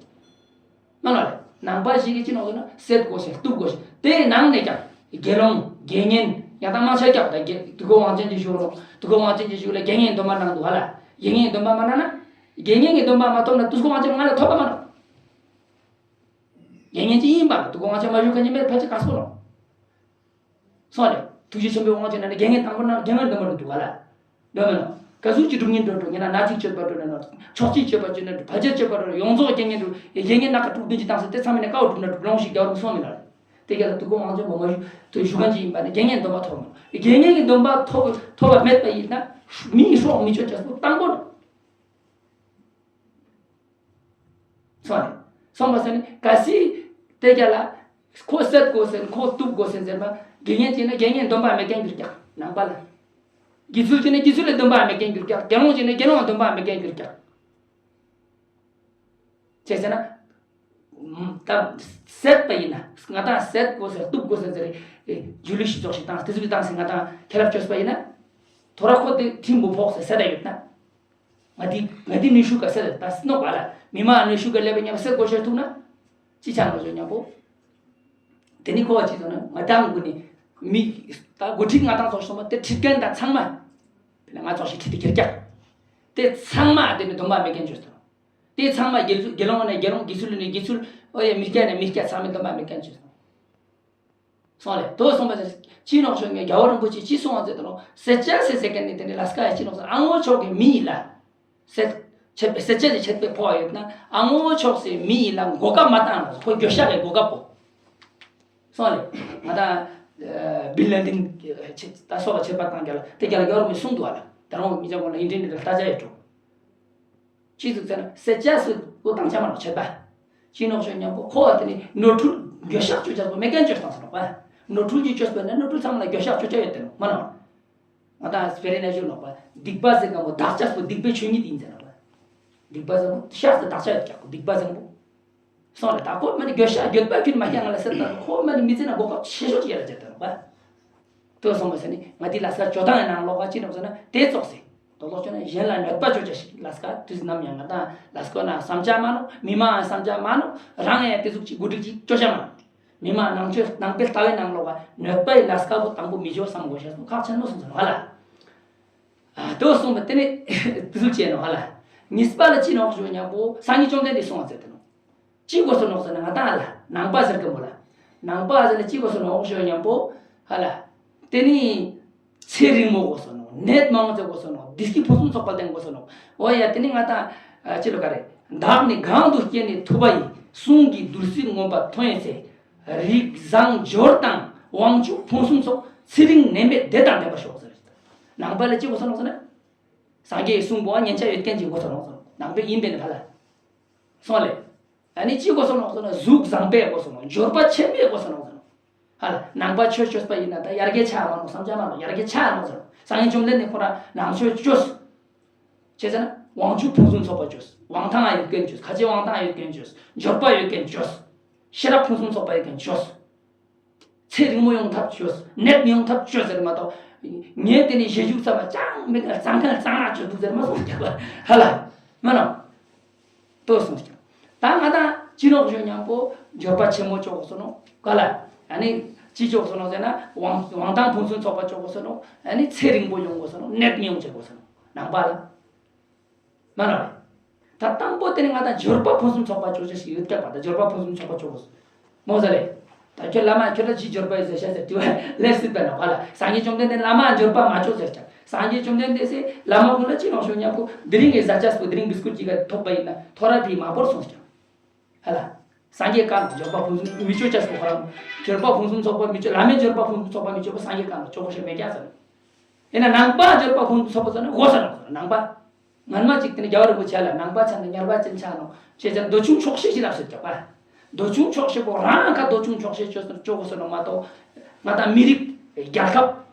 མ་ལ་རེད། ནང་པ་ཞིག་གིས་ཅི་ནོག་ཟེར་ན་བསད་དགོས་ཤེས་གཏུབ་དགོས་ཤེས་དེའི་ནང་ནས་ཀྱང་དགེ་སློང་དགེ་བསྙེན་ཡང་དག་མང་ཆེ་ཀྱང་ད་དགེ་དུས་འཁོར་དབང་ཆེན་གྱི་གཞུང་ལོ་དུས་འཁོར་དབང་ཆེན་གྱི་གཞུང་ལ་དགེ་བསྙེན་སྡོམ་པ་གནང་འདུག་ཧ་ལ། དགེ་བསྙེན་སྡོམ་པ་མ་གནང་ན། དགེ་བསྙེན་གྱི་སྡོམ་པ་མ་ཐོབ་ན་དུས་འཁོར་དབང་ཆེན་མ་ལ་ཐོབ་པ་མ་ནོ། དགེ་བསྙེན་གྱི་ཡིན་པ་ལ་དུས་འཁོར་དབང་ཆེན་མ་ཞུ་མཁན་གྱི་མེད་ཕལ་ཆེར་དཀའ་སོ་ནོ། སོང་རེད། ཐུགས་རྗེ་ཆེན་པོའི་དབང་ཆེན་ན་ནི་དགེ་བསྙེན་དང་པོ་ན་དགེ་བསྙེན་སྡོམ་པ་འགྲོ་འདུག་ག་ལ། སྡོམ་མི་ནོ། ག་ཟུག་གི་སྒྲུབ་བརྙན་འགྲོ་འགྲོ་ངེ་ན་ན་ཅིག་སྤྱོད་པ་འགྲོ་ན་ནོ། ཕྱོགས་གཅིག་སྤྱོད་པ་འགྲོ་ན་འགྲོ་ཕལ་ཆེར་སྤྱོད་པ་འགྲོ་ཡོངས་རྫོགས་དགེ་བསྙེན་འགྲོ་དགེ་བསྙེན་སྣ་ཁ་དྲུག་བདུན་གྱི་སྟངས་སུ་དེ་ཚང་མ་ནས་དཀའ་བ་སྒྲུབ་ན་སྒྲུབ་ལོང་ཞིག་རྒྱལ་བ་རིན་པོ་སོང་མི་ལ། དེ་ག་ལ་དུས་འཁོར་དབང་ཆེན་པོ་མ་ཞུ་དུ་ཞུ་མཁན་ཅིག་ཡིན་པ་ནི་དགེ་བསྙེན་སྡོམ་པ་ཐོབ་མི་ནོ། དགེ་བསྙེན་གྱི་སྡོམ་པ་ཐོབ་ཐོབ་པ་མེད་པ་ཡིན་ན་མིའི་སྲོག་མི་གཅོད་ཅེས་པོ་དང་པོ་ནོ། སོང་རེད། སོང་བ་ཟེར་ནི་གལ་སྲིད་དེ་རྒྱ་ལ་ཁོ་བསད་དགོས་ཟེར་ཁོ་གཏུབ་དགོས་ཟེར་ཟེར་ན་དགེ་བསྙེན་གྱིས་ནི་དགེ་བསྙེན་སྡོམ་པ་མེད་མཁན་གྱུར་ཀྱང་ནང་པ་ལ། དགེ་ཚུལ་གྱིས་ནི་དགེ་ཚུལ་ལ་སྡོམ་པ་མེད་མཁན་གྱུར་ཀྱང་དགེ་སློང་གིས་ནི་དགེ་སློང་ལ་སྡོམ་པ་མེད་མཁན་གྱུར་ཀྱང་། ཅེས་ཟེར་ན། ད་བསད་པ་ཡིན་ན་ང་དང་བསད་དགོས་ཟེར་གཏུབ་དགོས་ཟེར་ཟེར་རེད། རྒྱུ་ལུས་ཤིག་ཙོག་ཞིག་བཏང་དེ་ཚོ་གི་བཏང་ཟེར་ང་དང་ཁྱེད་ལ་བཅོས་པ་ཡིན་ན། ཐོ་ར་ཁོ་དེ་ཁྲིམས་བུ་ཕོག་ཟེར་བསད་ད་ཡོད་ན། ང་དེ་ང་དེ་ནུས་ཤུགས་ག་ཟེར་ད་སྣོག་པ་ལ་མི་མང་ནུས་ཤུགས་ག་ལས་པ་ཉམས་སད་དགོས་ཤེས་ཐུག་ན། ཅི་ཆགས་ང་ཚོ་མཉམ་པོ། དེ་ནི་ཁོ་བ་ཅི་ཚོ་ན་ང་དང་གུ་ནི་མི་ད་འགོ་ཁྲིད་ང་དང་ཚོགས་སོང་བ་དེ་ཁྲིད་མཁན་དང་ཚང་མ། དེ་ལ་ང་ཚོགས་ཤིག་ཁྲིད་དེ་ཁྱེར་ཀྱག་དེ་ཚང་མ་དེ་ནི་སྡོམ་པ་མེད་མཁན་བཅོས་སོང་། དེ་ཚང་མ་དགེ་ཚུལ་དགེ་སློང་ནས་དགེ་སློང་དགེ་ཚུལ་ནས་དགེ་ཚུལ་ཨོ་ཡ་མི་སྐྱ་ནས་མི་སྐྱ་ཚང་མས་སྡོམ་པ་མེད་མཁན་བཅོས་སོང་། སོང་ལེ་དོ་སོང་པ་ཅི་ནོག་ཤོད་ངས་རྒྱལ་བ་རིན་པོ་ཆེ་ཅི་གསུང་བ་ཟེར་དུ་ནོ་སེ་ཅ་སེ་སེ་ཀན་ནི་དེ་ནི་ལ་སྐ་ཡ་ཅི་ནོག་ཟེར་ཨ་ངོ་ཆོག་གི་མི་ཡིན་ལ། སེ་ཆད་པའི་སེ་ཅ་ཅི་ཆད་པའི་ཕོ་བ་ཡོད་ན་ཨ་ངོ་ཆོག་སེ་མི་ཡིན་ལ་མགོ་ཀ་མ་བཏང་ལ་ཁོ་འགྱོད་བཤགས་ཀའི་གོ་སྐབས་པོ། སོང་ལེ། ང་ད་བིན་ལན་ཏིན་ད་སོགས་ལ་ཆད་པ་བཏང་རྒྱ་ལ་དེ་རྒྱ་ལ་རྒྱལ་བ་རིན་པོ་ཆེ་གསུང་འདུག་བ་ལ་ད་རུང་མི་ཅག་ཀུན་ལ་ཨིན་ཊར་ནེ་ཊ་ལ་ལྟ་ཅ་ཡོད་འགྲོ། ཅི་ཟེར་ཟེར་ན་སེ་ཅ་སུ་བོ་དང་ཆ་མ་ནོག་ཆད་པ། ཅི་ནོག་ཤོད་མཉམ་པོ་ཁོ་བ་དེ་ནི་ནོར་འཁྲུལ་འགྱོད་བཤགས་བཅོས་བྱ་སོ་མེད་མཁན་བཅོས་བཏང་སོ་ནོག་པ། ནོར་འཁྲུལ་གྱི་བཅོས་པ་ནི་ནོར་འཁྲུལ་ཚང་མ་ལ་འགྱོད་བཤགས་བཅོས་བྱ་ཡོད་དེ་ནོག་མ་ནོག་ང་དང་སྤེ་ར་ནས་ཞུ་ནོག་པ། སྡིག་པ་ཟེར་ག་མོ་བདག་ཅག་པོ་སྡིག་པའི་ཆོས་ཉིད་ཡིན་ཟེར་ནོག་པ། སྡིག་པ་ཟེར་མོ་ཤག་ཟེར་བདག་ཅག་ཡོད་ཀྱག་པོ་སྡིག་པ་ཟེར་མོ། སོང་ལེ་ད་ཁོ་མ་ནི་འགྱོད་བཤགས་འགྱོད་པ་ཁྱོད་མ་ཤེས་ང་ལ་ཟེར་ད་ཁོ་མ་ནི་མི་ཚེ་ན་མགོ་སྐོར་ཆེ་ཤོས་ཅིག་ཡ་ལ་བྱེད་དེ་ནོག་པ། ལྟོས་སོང་བ་ཟེར་ནི་ང་འདི་ལ་སྐ་ཇོ་དང་ཡང་ནང་ལོག་ག་ཅི་འདྲ་ཟེར་ན་དེ་ཙོག་སེ། དོ་ལོག་ཅོ་ན་གཞན་ལ་གནོད་པ་ཅོ་ཅེས་ཤིག་ལ་སྐ་དུས་ནམ་ཡང་ང་དང་ལ་སྐོ་ན་བསམ་ཆ་མ་ནོ་མི་མང་བསམ་ཆ་མ་ནོ་རང་ཡང་དེ་ཟུག་ཅིག་གུ་སྒྲིག་ཅིག་ཅོ་ཆ་མ་ནོ། མི་མང་ནང་ཆོས་ནང་པའི་ལྟ་བའི་ནང་ལོག་ག་གནོད་པའི་ལ་སྐ་པོ་དང་པོ་མི་ཅོ་བསམ་དགོས་ཤེས་སུ་ཁག་ཆེན་མོ་སོང་ཟེར་ནོ་ཧ་ལ། ཨ་དོ་སོང་བ་དེ་ནི་དུས་ཚོད་ཅན་ནོ་ཧ་ལ། གཉིས་པ་ལ་ཅི་ནོག་ཞུ་ཉམ་པོ་སངས་རྒྱས་བཅོམ་ལྡན་འདས་གསུངས་པ་ཟེར་དེ་ནོ། ཅི་དགོས་སོ་ནོག་ཟེར་ན་ང་དང་ལ་ནང་པ་ཟེར་གི་མོ་ལ། ནང་པ་ཟེར་ན་ཅི་དགོས་སོ་ནོག་ཞུ་ཉམ་པོ་ཧ་ལ། དེ་ནི་ཚེ་རིང་མོ་དགོས་སོ་ནོག་ནད་མང་ཙེ་གོ་སོ་ནོ། བདེ་སྐྱིད་ཕུན་སུམ་ཚོགས་པ་ལྡན་གོ་སོ་ནོ། འོ་ཡ་དེ་ནི་ང་དང་ཅི་ལོ་ག་རེ། བདག་ནི་གང་དུ་སྐྱེས་ནས་ཐུབ་པ་ཡི། གསུང་གི་རྡུལ་སྲིད་མངོན་པར་མཐོང་བའི་ཚེ། རིགས་བཟང་འབྱོར་དང་དབང་ཕྱུག་ཕུན་སུམ་ཚོགས། ཚེ་རིང་ནད་མེད་བདེ་དང་ལྡན་པར་ཤོག་ཟེར། ནང་པ་ལ་ཅི་གོ་སོ་ནོ་ཟེར་ན། སངས་རྒྱས་གསུང་གོ་ཉན་ཆ་ཡོད་མཁན་ཅིག་གོ་སོ་ནོ་ཟེར། ནང་པའི་ཡིན་པས་ན་ཕ་ལ། སོང་ལེ། ཨ་ནི་ཅི་གོ་སོ་ནོ་ཟེར་ན་གཟུགས་བཟང་པོས་གོ་སོ་ནོ། འབྱོར་པ་ཆེན་པོས་གོ་སོ་ནོ་ཟེར། ཧ་ལ། ནང་པ་ཆོས་ཅོས་པ་ཡིན་ན་ད་ཡར་རྒྱས་ཆགས་མ་ནོ་བསམ་ཆ་མ་ནོ། ཡར་རྒྱས་ཆགས་ནོ་ཟེར། སངས་རྒྱས་བཅོམ་ལྡན་འདས་ཁོ་རང་ནང་ཆོས་ཅོས། བྱས་ཙང་ན་དབང་ཕྱུག་ཕུན་སུམ་ཚོགས་པ་ཅོས། དབང་ཐང་ཡོད་མཁན་ཅོས། ཁ་ཆེ་དབང་ཐང་ཡོད་མཁན་ཅོས། འབྱོར་པ་ཡོད་མཁན་ཅོས། ཤེས་རབ་ཕུན་སུམ་ཚོགས་པ་ཡོད་མཁན་ཅོས། ཚེ་རིང་མོ་ཡོང་ཐབས་བྱོས། ནད་མི་ཡོང་ཐབས་བྱོས་ཟེར་མ་གཏོགས། ངས་དེ་ནས་བཞེས་བཞུགས་ཚང་མ་ཅང་མི་ག་གཙང་ཁང་གཙང་རག་བྱོས་འདུག་ཟེར་མ་སོང་ཀྱང་། ཧ་ལ། མ་ནོ། ལྟོས་སོང་ཀྱང་། ད་ང་དང་ཅི་ནོག་ཞོ་མཉམ་པོ་འབྱོར་པ་ཆེན་མོ་ཅོག་གོ་སོ་ནོ། ག་ལ། ཨ་ནི་ཅི་ཅོག་གོ་སོ་ནོ་ཟེར་ན་དབང་དབང་ཐང་ཕུན་སུམ་ཚོགས་པ་ཅོག་གོ་སོ་ནོ། ཨ་ནི་ཚེ་རིང་པོ་ཡོང་གོ་སོ་ནོ། ནད་མི་ཡོང་ཅེས་གོ་སོ་ནོ། ནང་པ་ལ། མ་ལ་རེད། ད་དང་པོ་དེ་ནི་ང་དང་འབྱོར་པ་ཕུན་སུམ་ཚོགས་པ་ཅོག་ཅེས་ཤིག་ཡོད་ཀྱག་པ། ད་འབྱོར་པ་ཕུན་སུམ་ཚོགས་པ་ཅོག་གོ་སོ། མོ་ཟ་ལེ། ད་ཁྱོད་བླ་མ་ཁྱོད་ལ་ཅི་འབྱོར་པ་ཡོད་ཟེར་ཤ་ཟེར་དྲི་བ་ལེགས་སྲིད་པ་ན་བ་ལ། སངས་རྒྱས་བཅོམ་ལྡན་འདས་བླ་མ་འབྱོར་པ་མ་ཅོག་ཟེར་ཀྱང་། སངས་རྒྱས་བཅོམ་ལྡན་འདས་སེ་བླ་མ་ཀུན་ལ་ཅི་ནོག་ཞོ་མཉམ་པོ་དེ་རིང་གི་ཟ་ཆས་པོ་དེ་རིང་བི་སྐུར་ཅིག་ག་ཐོབ་པ་ཡིན་ན་ཐོ་ར་བི་མ་བོར་སོང་ཀྱང་། ཧ་ལ། སངས་རྒྱས་བཀའ་ནོ་འབྱོར་པ་ཕུན་སུམ་མི་ཅོག་ཅེས་པོ་ཁོ་རང་། འབྱོར་པ་ཕུན་སུམ་ཚོགས་པ་མི་ཅོག་བླ་མའི་འབྱོར་པ་ཕུན་སུམ་ཚོགས་པ་མི་ཅོག་པོ་སངས་རྒྱས་བཀའ་ནོ་ཅོག་གོ་ཤེས་མེད་ཀྱང་ཟེར། ཡིན་ན་ནང་པ་འབྱོར་པ་ཕུན་སུམ་ཚོགས་པ་ཟེར་ན་གོ་ས་ནོ་ནང་པ། སྔན་མ་གཅིག་དེ་ནི་རྒྱལ་བ་རིན་པོ་ཆེ་ལ་ནང་པ་ཆ་ནས་ཉར་པ་ཅན་ཆ་ནོ་ཅེས་ཅན་མདོ་ཆུང་ཆོག་ཤེས་ཤིག་ལབ་ཟེར་ཀྱག་པ། མདོ་ཆུང་ཆོག་ཤེས་པོ་རང་ཁ་མདོ་ཆུང་ཆོག་ཤེས་ཅོག་ཅོག་གོ་སོ་ནོ་མ་གཏོགས། ང་དང་མི་རིགས་རྒྱལ་ཁབ་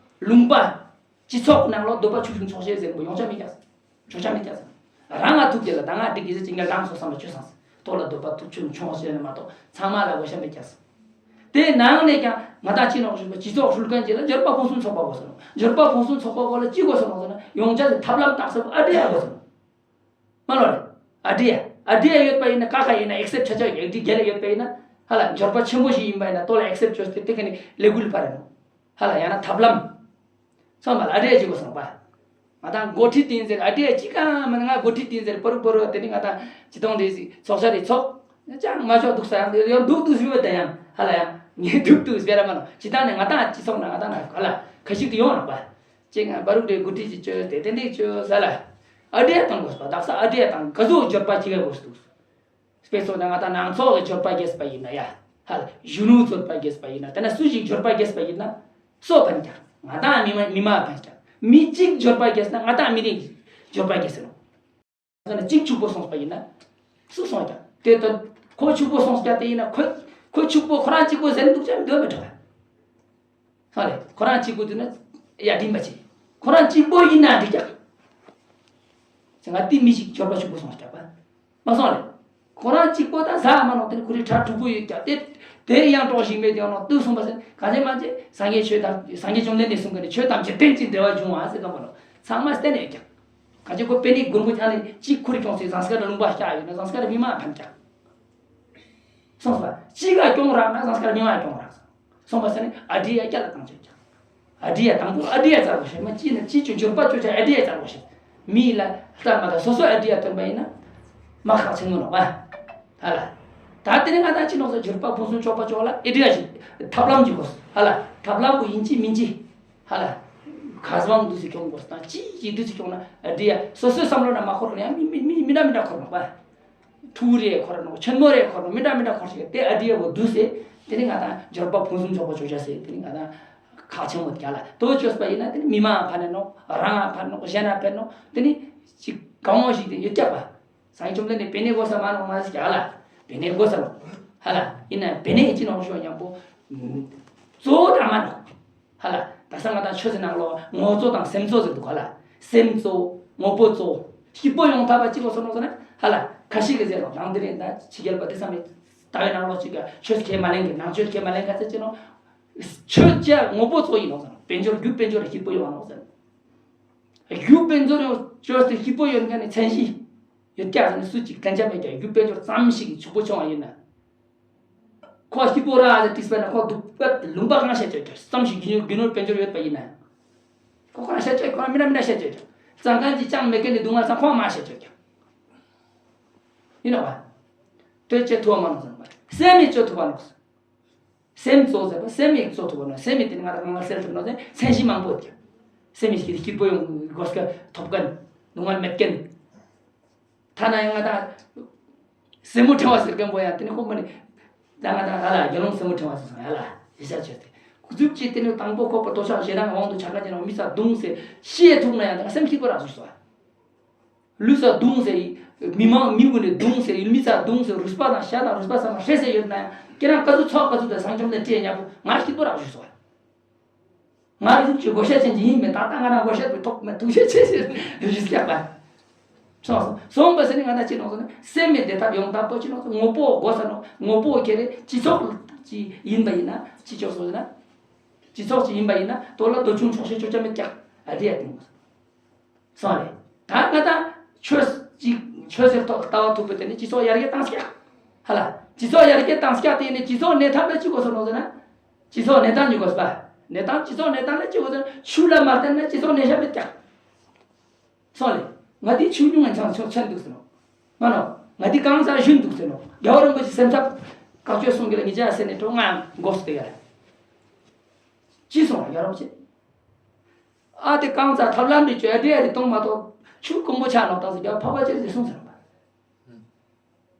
ལུང་པ་སྤྱི་ཚོགས་ནང་ལོགས་འདོད་པ་ཆུང་ཆུང་ཆོག་ཤེས་ཟེར་པོ་ཡོང་ཆ་མེད་ཀྱག་ཟེར། ཆོག་ཆ་མེད་ཀྱག་ཟེར། རང་ང་ཐུག་དེ་ལ་ད་ང་འགྲིག་གི་ཟེར་ཅིག་ངས་ལམ་སོགས་བསམ་པ་ཆོས་སང་ཟེར། ཐོག་ལ་འདོད་པ་ཐུག་ཆུང་ཆུང་ཟེར་ནས་མ་གཏོགས་ཚང་མ་ལ་དགོས་ཤ་མེད་ཀྱག་ཟེར། དེའི་ནང་ནས་ཀྱང་ང་དང་ཅི་ནོག་ཞུ་བ་སྤྱི་ཚོགས་ཧྲུལ་མཁན་ཅིག་ལ་འབྱོར་པ་ཕུན་སུམ་ཚོགས་པ་དགོས་སོ་ནོ། འབྱོར་པ་ཕུན་སུམ་ཚོགས་པ་དགོས་ལ་ཅི་དགོས་སོ་ནོ་ཟེར་ན་ཡོང་ཆ་ཟེར་ཐབས་ལམ་བརྟག་ས་ཨ་འདྲེ་ཡ་དགོས་སོ་ནོ། མ་ལོ་རེད། ཨ་འདྲེ་ཡ། ཨ་འདྲེ་ཡ་ཡོད་པ་ཡིན་ན་ཀ་ཁ་ཡིན་ན་ཨེག་སེབ་ཆ་ཆ་ཡོད་འདི་རྒྱལ་ལ་ཡོད་པ་ཡིན་ན་ཧ་ལ་འབྱོར་པ་ཆེན་པོ་ཞིག་ཡིན་པ་ཡིན་ན་ཏོ་ལ་ཨེག་སེབ་བྱོས་ཏེ་དེ་ཁ་ནས་ལས་འགུལ་འཕར་རེ་ནོ། ཧ་ལ་ཡང་ན་ཐབས་ལམ། ཚང་མ་ལ་ཨ་འདྲེ་ཡ་ཅིག་དགོས་སོང་པ། ང་དང་འགོ་ཁྲིད་དེ་ཡིན་ཟེར་ཨ་འདྲེ་ཡ་ཅིག་གང་མིན་ང་འགོ་ཁྲིད་དེ་ཡིན་ཟེར་པོ་རུ་པོ་རུ་དེ་ནི་ང་དང་ཅི་གཏོང་དེ་ཟིག་ཚོགས་ཤ་རེ་ཚོགས། ཅང་མ་ཆོག་འདུག་ས་ཡང་ཡང་འདུག་འདུག་ཟིག་ཡོད་ད་ཡང་ཧ་ལ་ཡང་ངས་འདུག་འདུག་སྤེ་ར་མ་ནོ་ཅི་ད་ནི་ང་དང་ཅི་སོང་ན་ང་དང་ན་ཧ་ལ་ཁ་ཤིག་ཏུ་ཡོང་ནོ་པ། ཅེ་ང་བ་རུག་དེ་འགོ་ཁྲིད་ཅིག་བཅོས་ཏེ་དེ་འདྲས་བཅོས་ས་ལ། ཨ་འདྲེ་ཡ་བཏང་དགོས་པ་དག་ས་ཨ་འདྲེ་ཡ་བཏང་ག་ཟུག་འབྱོར་པ་ཅིག་ཡ་དགོས་འདུག་དཔེ་མཚོན་ན་ང་དང་ནང་ཚོགས་ཀྱི་འབྱོར་པ་རྒྱས་པ་ཡིན་ན་ཡ། ཧ་ལ་གཞོན་ནུ་འབྱོར་པ་རྒྱས་པ་ཡིན་ན་དེ་ན་སུ་ཞིག་འབྱོར་པ་རྒྱས་པ་ཡིན་ན། སོ་ཕན་ཀྱང་ང་དང་མི་མ་མི་མ་ཕན་ཀྱང་མི་གཅིག་འབྱོར་པ་རྒྱས་ན་ང་དང་མི་རིགས་འབྱོར་པ་རྒྱས་ཟེར་ནོ། ཟེར་ན་གཅིག་ཕྱུག་པོ་སོང་པ་ཡིན་ན། སུ་སོང་ཀྱང་དེ་ལྟར་ཁོ་ཕྱུག་པོ་སོང་ཀྱང་དེ་ཡིན་ན་ཁོ་ཁོ་ཕྱུག་པོ་ཁོ་རང་གཅིག་པོ་ཟེར་འདུག་ཀྱང་འདོད་མི་གྲོགས། ཧ་ལས་ཁོ་རང་གཅིག་པུ་དུ་ན་ཡ་དྲིན་པ་ཆེ། ཁོ་རང་གཅིག་པོ་ཡིན་ན་འགྲིག་ཀྱང་། ང་དེ་མི་ཞིག་འབྱོར་པ་ཕྱུག་པོ་སོང་ཀྱང་པ། མ་སོང་ལེ། ཁོ་རང་གཅིག་པོ་དང་ཟ་མ་ནོག་དེ་ཁོ་རི་ཁྲ་དྲུག་པོ་ཡོད་ཀྱང་དེ་དེ་ཡང་གྲོགས་ཤིག་མེད་དེ་ཡང་ནོག་དུ་གསུངས་པ་ཟེར་ག་ཚད་མ་ཚད་སངས་རྒྱས་ཆོས་དང་སངས་རྒྱས་བཅོམ་ལྡན་འདས་གསུངས་ཀྱི་ནི་ཆོས་ཐམས་ཅད་རྟེན་ཅིང་འབྲེལ་བར་འབྱུང་བ་ཟེར་ག་མ་ནོག་ཚང་མ་བརྟེན་ནས་ཡོད་ཀྱང་། ག་ཚད་ཁོ་པེ་ནི་དགུན་པོ་ཆ་ནས་གཅིག་ཁོ་རི་ཁྱོངས་སེ་ཟངས་དཀར་ལུང་པ་བཀྱག་ཡོད་ན་ཟངས་དཀར་མི་མ་ཕན་ཀྱང་། སོང་ཙང་གཅིག་ག་སྐྱོང་རག་ན་ཟངས་དཀར་མི་མ་སྐྱོང་རག་སོང་ཙང་ཨ་འདྲེ་ཡ་སྐྱ་ལ་བཏང་ཆོག་ཀྱང་། ཨ་འདྲེ་ཡ་དང་པོ་ཨ་འདྲེ་ཡ་རྩ་བ་ཤེས་མ་ཅི་ན་ཅི་ཅོ་འབྱོར་པ་ཅོ་ཆ་ཨ་འདྲེ་ཡ་རྩ་བ་ཤེས། མི་ལ་ལྟ་མ་ད་སོ་སོ་ཨ་འདྲེ་ཡ་སྟོན་པ་ཡིན་ན། མ་ཁག་ཆེན་མོ་ནོག་པ། ཧ་ལ། ད་དེ་ནི་ང་དང་ཅི་ནོག་ཟེར་འབྱོར་པ་ཕུན་སུམ་ཚོགས་པ་ཅོག་ལ་ཨ་འདྲེ་ཡ་ཞིག་ཐབས་ལམ་གྱི་སྐོར་ཧ་ལ་ཐབས་ལམ་བུ་ཡིན་ཅི་མིན་ཅི། ཧ་ལ། ཁ་སང་འདུ་སི་ཁྱོང་སྐོར་དང་ཅི་ཅི་འདུ་སི་ཁྱོང་ན་ཨ་འདྲེ་ཡ་སོ་སོའི་བསམ་བློ་ན་མ་འཁོར་ཡང་མི་མི་མི་མི་འདྲ་མི་འདྲ་འཁོར་ནོག་པ། ཕྲུ་གུ་རེ་འཁོར་ནོག་ཆེན་མོ་རེ་འཁོར་ནོག་མི་འདྲ་མི་འདྲ་འཁོར་ཞིག་དེ་ཨ་འདྲེ་ཡ་བོ་འདུས་སེ་དེ་ནི་ང་དང་འབྱོར་པ་ཕུན་སུམ་ཚོགས་པ་ཅོ་ཆ་སེ་དེ་ནི་ང་དང་ཁག་ཆེན་མོ་རྒྱ་ལ་དོ་ཅོས་པ་ཡིན་ན་དེ་ནི་མི་མང་ཕན་ནོག་རང་ཕན་ནོག་གཞན་ཕན་ནོག་དེ་ནི་ཅིག་གང་བ་ཞིག་དེ་ཡོད་ཀྱག་པ། སངས་རྒྱས་བཅོམ་ལྡན་འདས་པེ་ནེ་གོ་ས་མ་ནོག་མ་ཟིག་ཀྱག་ལ་པེ་ནེ་གོ་ས་ལོ། ཧ་ལ་ཡིན་ན་པེ་ནེ་ཅི་ནོག་ཞོ་ཉམ་པོ། གཙོ་བོ་དང་མ་ནོག་ཧ་ལ། ད་ས་ང་དང་ཆོས་ཟེར་ནང་ལོ་ངོ་གཙོ་དང་སེམས་གཙོ་ཟེར་འདུག་ཧ་ལ། སེམས་གཙོ། ངོ་བོ་གཙོ། སྐྱིད་པོ་ཡོང་ཐབས་པ་ཅི་གོ་སོ་ནོ་ཟེར་ན་ཧ་ལ། ཁ་ཤས་ཀྱི་ཟེར་ནོ་ནང་དེ་རེད་ད་ཕྱི་རྒྱལ་པ་དེ་ས་མེད། ད་བའི་ནང་ལོ་ཅིག་ག་ཆོས་ཁས་མ་ལེན་གི་ནང་ཆོས་ཁས་མ་ལེན་ག་ཚད་ཅི་ནོ། ཆོས་ཀྱ་ངོ་བོ་གཙོ་ཡིན་ནོ་ཟེར་ནོ། དཔལ་འབྱོར་རྒྱུ་དཔལ་འབྱོར་སྐྱིད་པོ་ཡོང་ནོ་ཟེར་ནོ། རྒྱུ་དཔལ་འབྱོར་ཡོང་ཅོས་ཏེ་སྐྱིད་པོ་ཡོང་མཁན་ནི་མཚན་གཞི། ཡོད་ཀྱག་ཟེར་ནས་སུ་གཅིག་གཏན་འཇགས་མེད་ཀྱག་རྒྱུ་དཔལ་འབྱོར་ཙམ་ཞིག་གིས་ཕྱུག་པོ་བྱུང་བ་ཡིན་ན། ཁོ་སྐྱིད་པོ་ར་ཟེར་ཏིས་པ་ན་ཁོ་སྡུག་པ་ལུང་པ་གང་བཤད་ཆོག་ཀྱག་ཙམ་ཞིག་རྒྱུ་ནོར་རྒྱུ་ནོར་དཔལ་འབྱོར་ཡོད་པ་ཡིན་ན། ཁོ་ཁོ་རང་བཤད་ཆོག་ཁོ་རང་མི་འདྲ་མི་འདྲ་བཤད་ཆོག་ཀྱག་ཙང་ཁང་གི་ཅང་མེད་མཁན་ནི་སྡུག་བསྔལ་ཙང་ཁོ་མ་བཤད་ཆོག་ཀྱག་ཡིན་ནོ་བ། དོན་བྱེད་ཐུབ་པ་མ་ནོ་ཟེར་བ། སེམས་མི་བཅོས་ཐུབ་པ་ནོ། སེམས་གཙོ་ཟེར་བ་སེམས་ཡིག་གཙོ་ཐུབ་པ་ནོ། སེམས་ཡིག་དེ་ནི་ང་རང་ང་སེལ་ཐུབ་ནོ་ཟེར་མཚན་གཞི་མང་པོ་ཡོད་ཀྱག་སེམས་ཀྱི་སྐྱིད་པོ་ཡོང་དགོས་ཀ་ཐོབ་མཁན། སྡུག་བསྔལ་མེད་མཁན། ཐ་ན་ཡང་ང་དང་སེན་མོ་ཕྲེང་བ་ཟེར་མཁན་པོ་ཡང་དེ་ནི་ཁོ་མ་ནི། ད་ང་དང་ཨ་ལ་དགེ་སློང་སེན་མོ་ཕྲེང་བ་ཟེར་སོང་ཨ་ལ་ཡེ་ཤ་ཆོས་ཏེ། ཁུ་ཚུགས་ཀྱིས་དེ་ནི་དང་པོ་ཁོ་པ་དོ་ཤག་ཞེ་སྡང་དབང་དུ་ཆགས་མཁན་གྱི་ནང་མི་ས་གདུང་ཟེར་ཤེས་ཐུབ་ན་ཡང་ད་སེམས་སྐྱིད་པོ་རག་སོང་སོ། ལུས་ས་གདུང་ཟེར། མི་མང་མི་ཀུན་ནས་གདུང་ཟེར། ཡུལ་མི་ས་གདུང་ཟེར། རུས་པ་དང་ཤ་དང་རུས་པ་ཚང་མ་ཧྲེ་ཟེར་ཡོད་ན་ཡང་ཁྱེད་རང་ཀ་ཟུག་ཚོགས་ཀ་ཟུག་དང་སངས་རྒྱས་ལ་སྤྲད་ཉག་པོ་ང་སྐྱིད་པོ་རག་ཞུ་སོ། ང་རིགས་ཀྱི་བགོ་བཤའ་ཅན་གྱི་ཡིན་མིན་ད་ལྟ་ང་རང་བགོ་བཤའ་པའི་ཐོག་མ་ཐུགས་རྗེ་ཆེ་ཞེས་རིགས་སྐྱག་པ། སོང་སོང་སོང་པ་ཟེར་ནས་ང་ད་ཅི་ནོག་ཟེར་ན་སེམས་མི་བདེ་ཐབས་ཡོང་ཐབས་པོ་ཅི་ནོག་ཟེར། ངོ་བོ་དགོས་ས་ནོག་ངོ་བོ་ཁྱེད་རེ་སྤྱི་ཚོགས་ཀྱི་ཡིན་པ་ཡིན་ན་ཅི་ཆོག་སོང་ཟེར་ན། སྤྱི་ཚོགས་ཀྱི་ཡིན་པ་ཡིན་ན་དོ་ལ་དོ་ཆུང་ཆོག་ཤེས་ཆོག་ཆ་མེད་ཀྱག་ཨ་དེ་ཡ་དེ་ནོག་ཟེར། སོང་རེད། ད་ང་ད་ཆོས་ཅིག་ཆོས་ཟེར་ཐོག་ལྟ་བ་ཐུག་པའི་དེ་ནི་སྤྱི་ཚོགས་ཡར་རྒྱས་བཏང་སྐྱག་ཧ་ལ། སྤྱི་ཚོགས་ཡར་རྒྱས་བཏང་སྐྱག་དེ་ནི་སྤྱི་ཚོགས་གནས་ཐབས་ལ་ཅི་དགོས་སོ་ནོག་ཟེར་ན། སྤྱི་ཚོགས་གནས་སྟངས་ཉིད་དགོས་པ། གནས་སྟངས་སྤྱི་ཚོགས་གནས་སྟངས་ལ་ཅི་དགོས་ཟེར་ན་ཆོས་ལ་མ་བརྟེན་ན་སྤྱི་ཚོགས་གནས་ཤ་མེད་ཀྱག་སོང་ལེ། ང་དེ་ཆོས་ཉུང་ངན་ཆང་ཆོག་ཆན་འདུག་ཟེར་ནོག་མ་ནོ། ང་དེ་གང་ཟག་ཞུན་འདུག་ཟེར་ནོག་རྒྱལ་བ་རིན་པོ་ཆེ་སེམས་འཚབ་བཀག་ཆོས་གསུང་གི་ལ་ངེད་ཅག་ཟེར་ནས་གྲོ་ང་འགོག་སུ་དེ་ཡ་ལ། ཅི་སོང་རྒྱལ་བ་རིན་པོ་ཆེ། ཨ་དེ་གང་ཟག་ཐབས་ལམ་རེ་བཅོས་ཨ་དེ་ཨ་དེ་གཏོང་མ་གཏོགས་ཆུ་དཀོན་པོ་ཆགས་ལོག་ད་ཟེར་རྒྱལ་བ་འཕགས་པ་སྤྱན་རས་གཟིགས་གསུངས་ཟེར་ནོག་པ།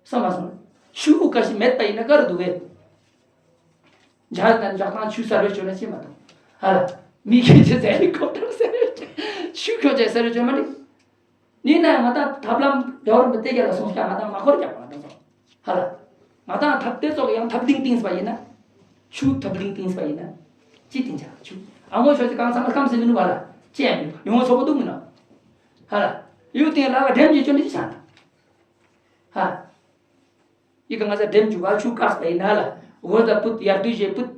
བསམ་མ་སོང་། ཆུ་བོ་ག་ཞིག་མེད་པ་ཡིན་ན་ག་རུ་འདུག་གས། འཇག་དང་འཇག་དང་ཆུ་གསར་བའི་ཆུ་ན་ཤེས་མ་ཐུབ། ཧ་ལ། མི་ཁྱེད་ཀྱི་ཟས་ནི་ཁོབ་ཐང་ཟེར་བའི་ཆུ་ཆུ་ཁྱོད་ཀྱི་ཟེར་བའི་ཆུ་མ་འགྲིག་ནི་ན་ང་དང་ཐབས་ལམ་རྒྱལ་བ་རིན་པོ་ཆེ་ག་ལ་གསུངས་ཀྱང་ང་དང་མ་འཁོར་ཀྱང་ང་དང་སོང་། ཧ་ལ། ང་དང་ཐབས་དེ་ཚོགས་ཡང་ཐབས་ལྡིང་བཏིང་ཟེར་བ་ཡིན་ན། ཆུ་ཐབས་ལྡིང་བཏིང་ཟེར་བ་ཡིན་ན། ཅི་བཏིང་ཆ་ཆུ། ཨ་མོ་ཆོས་ཀྱི་གང་ཚང་མ་སྐམ་སེ་མི་ནུ་བ་ལ། ཅི་ཡང་མི་ཡོང་བ་ཚོགས་པ་འདུག་མི་ནོ། ཧ་ལ། ཡུལ་སྟེང་ལ་བ་འགྲེམས་ཀྱི་ཆོ་འདི་ཅི་ཆ་ན། ཧ། ཡི་ག་ང་ཚ་འགྲེམས་འཇུག་ག་ཆུ་བཀག་པ་ཡིན་ན་ལ། འོ་ད་ཕུད་ཡར་དུས་བཞེས་ཕུད།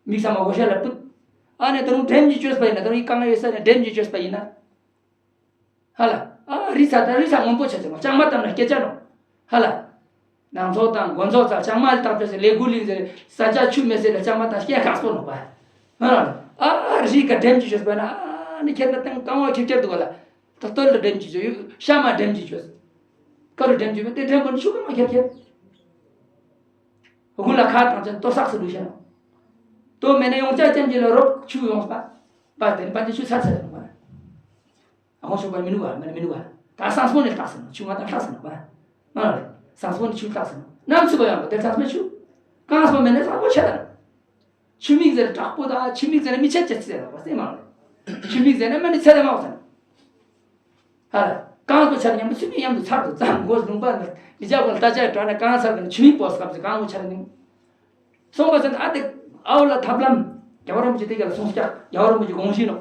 མིག་ཚང་མ་འོ་ཤ་ལ་ཕུད། ཨ་ནེ་ད་རུང་འགྲེམས་ཀྱི་བཅོས་པ་ཡིན་ན་ད་རུང་ཡི་ག་ང་ཡོད་ས་ནས་འགྲེམས་ཀྱི་བཅོས་པ་ཡིན་ན། ཧ་ལ། ཨ་རི་ས་ད་རི་ས་སྔོན་པོ་ཆ་ཆ་མ་ལྕང་མ་བཏབ་ན་སྐད་ཆ་ནོ། ཧ་ལ། ནང་ཚོགས་དང་དགོན་ཚོགས་ཚ་ལྕང་མ་ལ་བཏབ་ཆ་ཆ་ལས་འགུལ་ལིང་ཟེར་ས་ཆ་ཆུ་མེད་ཟེར་ལ་ལྕང་མ་དང་སྐད་ཁག་སོ་ནོ་པ། ཧ་ལ། ཨ་རི་ག་འགྲེམས་ཀྱི་བཅོས་པ་ན་ཨ་ནི་ཁྱེད་ལ་སྟེང་རྐང་བ་ཁེར་ཁེར་འདུག་ག་ལ། ད་སྟོད་ལ་འགྲེམས་ཀྱི་བཅོས་ཡོད་ཤ་མ་འགྲེམས་ཀྱི་བཅོས། ཀ་རུ་འགྲེམས་ཀྱི་བཅོས་དེ་འགྲེམས་པ་ནི་ཆུ་ག་མ་ཁེར་ཁེར། དགུན་ལ་ཁ་བཏང་ཅན་ལྟོ་བསགས་སུ་ལུས་ཤེས་ནོ། ལྟོ་མེད་ན་ཡོང་ཅག་ཅན་གྱི་ལ་རོགས་ཆུ་ཡོང་པ། པ་དེ་ནི་པ་དེ་ཆུ་ཚར་ཚར་ཡོང་པ། ཨ་ཧོ་ཆུ་པ་མི་ནུ་བ་མི་ནུ་མི་ནུ་བ། ད་སང་སྤོ་ནས་བཏགས་ཟིན་ནོ་ཆུ་ང་དང་བཏགས་ཟིན་ནོ་པ། ཨ་རེ། སང་སྤོ་ནས་ཆུ་བཏགས་ཟིན་ནོ་ནམ་ཚུ་བ་ཡོང་པ་དེ་སང་སྤོ་ཆུ། གང་སྤོ་མེད་ན་སང་སྤོ་ཆ་ད། ཆུ་མིག་ཟེར་དྲག་པོ་དང་ཆུ་མིག་ཟེར་མི་ཆད་ཅེས་ཟེར་བ་སེ་མ་རེ། ཆུ་མིག་ཟེར་ན་མ་ནི་ཚད་ལ་མ་བ་ཟེར། ཧ་ལ། གང་དུ་ཆ་མཉམ་པོ་ཆུ་མིག་མཉམ་དུ་ཚར་དུ་ཙམ་མགོ་ལུང་པ་ནི་མི་ཆ་གོ་ལ་ལྟ་ཆ་དྲག་ན་གང་ཚར་དུ་ཆུ་མིག་པོ་སྐབས་སུ་གང་དུ་ཆ་ནི། སོང་པ་ཟེར་ན་ཨ་དེ་ཨའོ་ལ་ཐབས་ལམ། རྒྱལ་བ་རིན་པོ་ཆེ་དེ་ག་ལ་སོང་སྐྱག་རྒྱལ་བ་རིན་པོ་ཆེ་དགོངས་ཞིག་ནོ།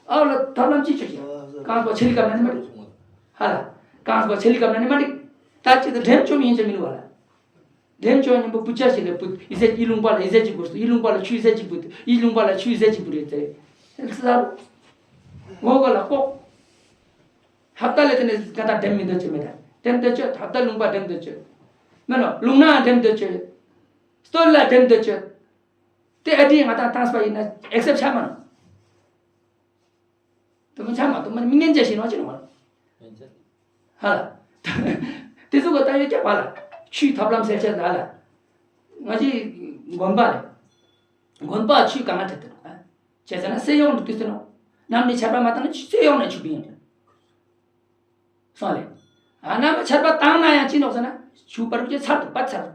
ཨའོ་ལ་ཐབས་ལམ་ཅི་ཆོག་ཤེས། གང་དུ་ཆེ་ལི་སྐབས་ན་ནི་མ་འགྲིག་ཧ་ལ། གང་དུ་ཆེ་ལི་སྐབས་ན་ནི་མ་འགྲིག་ད་ཅི་དུ་འགྲེམས་ཆོག་མི་ཡིན་ཆ་མི་ནུ་བ་ལ། འདྲེན་ཆོག་སྙིང་པོ་བུ་ཆ་ཞིག་ལ་བུ་ཡི་ཟེ་ཀྱི་ལུང་པ་ལ་ཡི་ཟེ་ཅིག་བུ་ཡི་ལུང་པ་ལ་ཆུ་ཡི་ཟེ་ཅིག་བུ་ཡི་ལུང་པ་ལ་ཆུ་ཡི་ཟེ་ཅིག་བུ་རེད་དེ། ས་ངོ་ག་ལ་ལྐོག་ཧབ་ཏ་ལས་དེ་ནས་ང་དང་འདྲེན་མི་འདོད་ཅེས་མེད་ད། འདྲེན་འདོད་ཅེས་ཧབ་ཏ་ལུང་པ་འདྲེན་འདོད་ཅེས། མེད་ནོ་ལུང་ནའང་འདྲེན་འདོད་ཅེས། སྟོད་ལ་འདྲེན་འདོད་ཅེས། དེ་ཨ་དྲིས་ང་དང་བཏང་སྤ་ཡིན་ན་ཨེག་སེབ་ཆགས་མ་ནོ། དུ་མི་ཆ་མ་དུ་མི་མི་ངན་ཅན་ཞིག་ནོ་ཅི་ནོ། ཧ་ལ། དེ་ཚོ་ག་ད་ཡོད་ཀྱག་པ་ལ། ཆུའི་ཐབས་ལམ་སེལ་ཆེད་ད་ལ། ང་ཅི་དགོན་པ་རེད། དགོན་པ་ཆུའི་གང་ང་འཕྲད་དེ་ནོ། བྱས་ཙང་ན་སེ་གཡོག་ནི་དུས་ཚོད་ནོ། ནམ་ནི་ཆར་པ་མ་བཏང་ན་ཆུ་སེ་གཡོག་ནས་ཆུ་བིང་ཡོད། སོང་ལེ། ཨ་ན་མ་ཆར་པ་བཏང་ན་ཡང་ཅི་ནོག་ཟེར་ན། ཆུ་པར་གྱི་ཚར་དུ་པ་ཚར།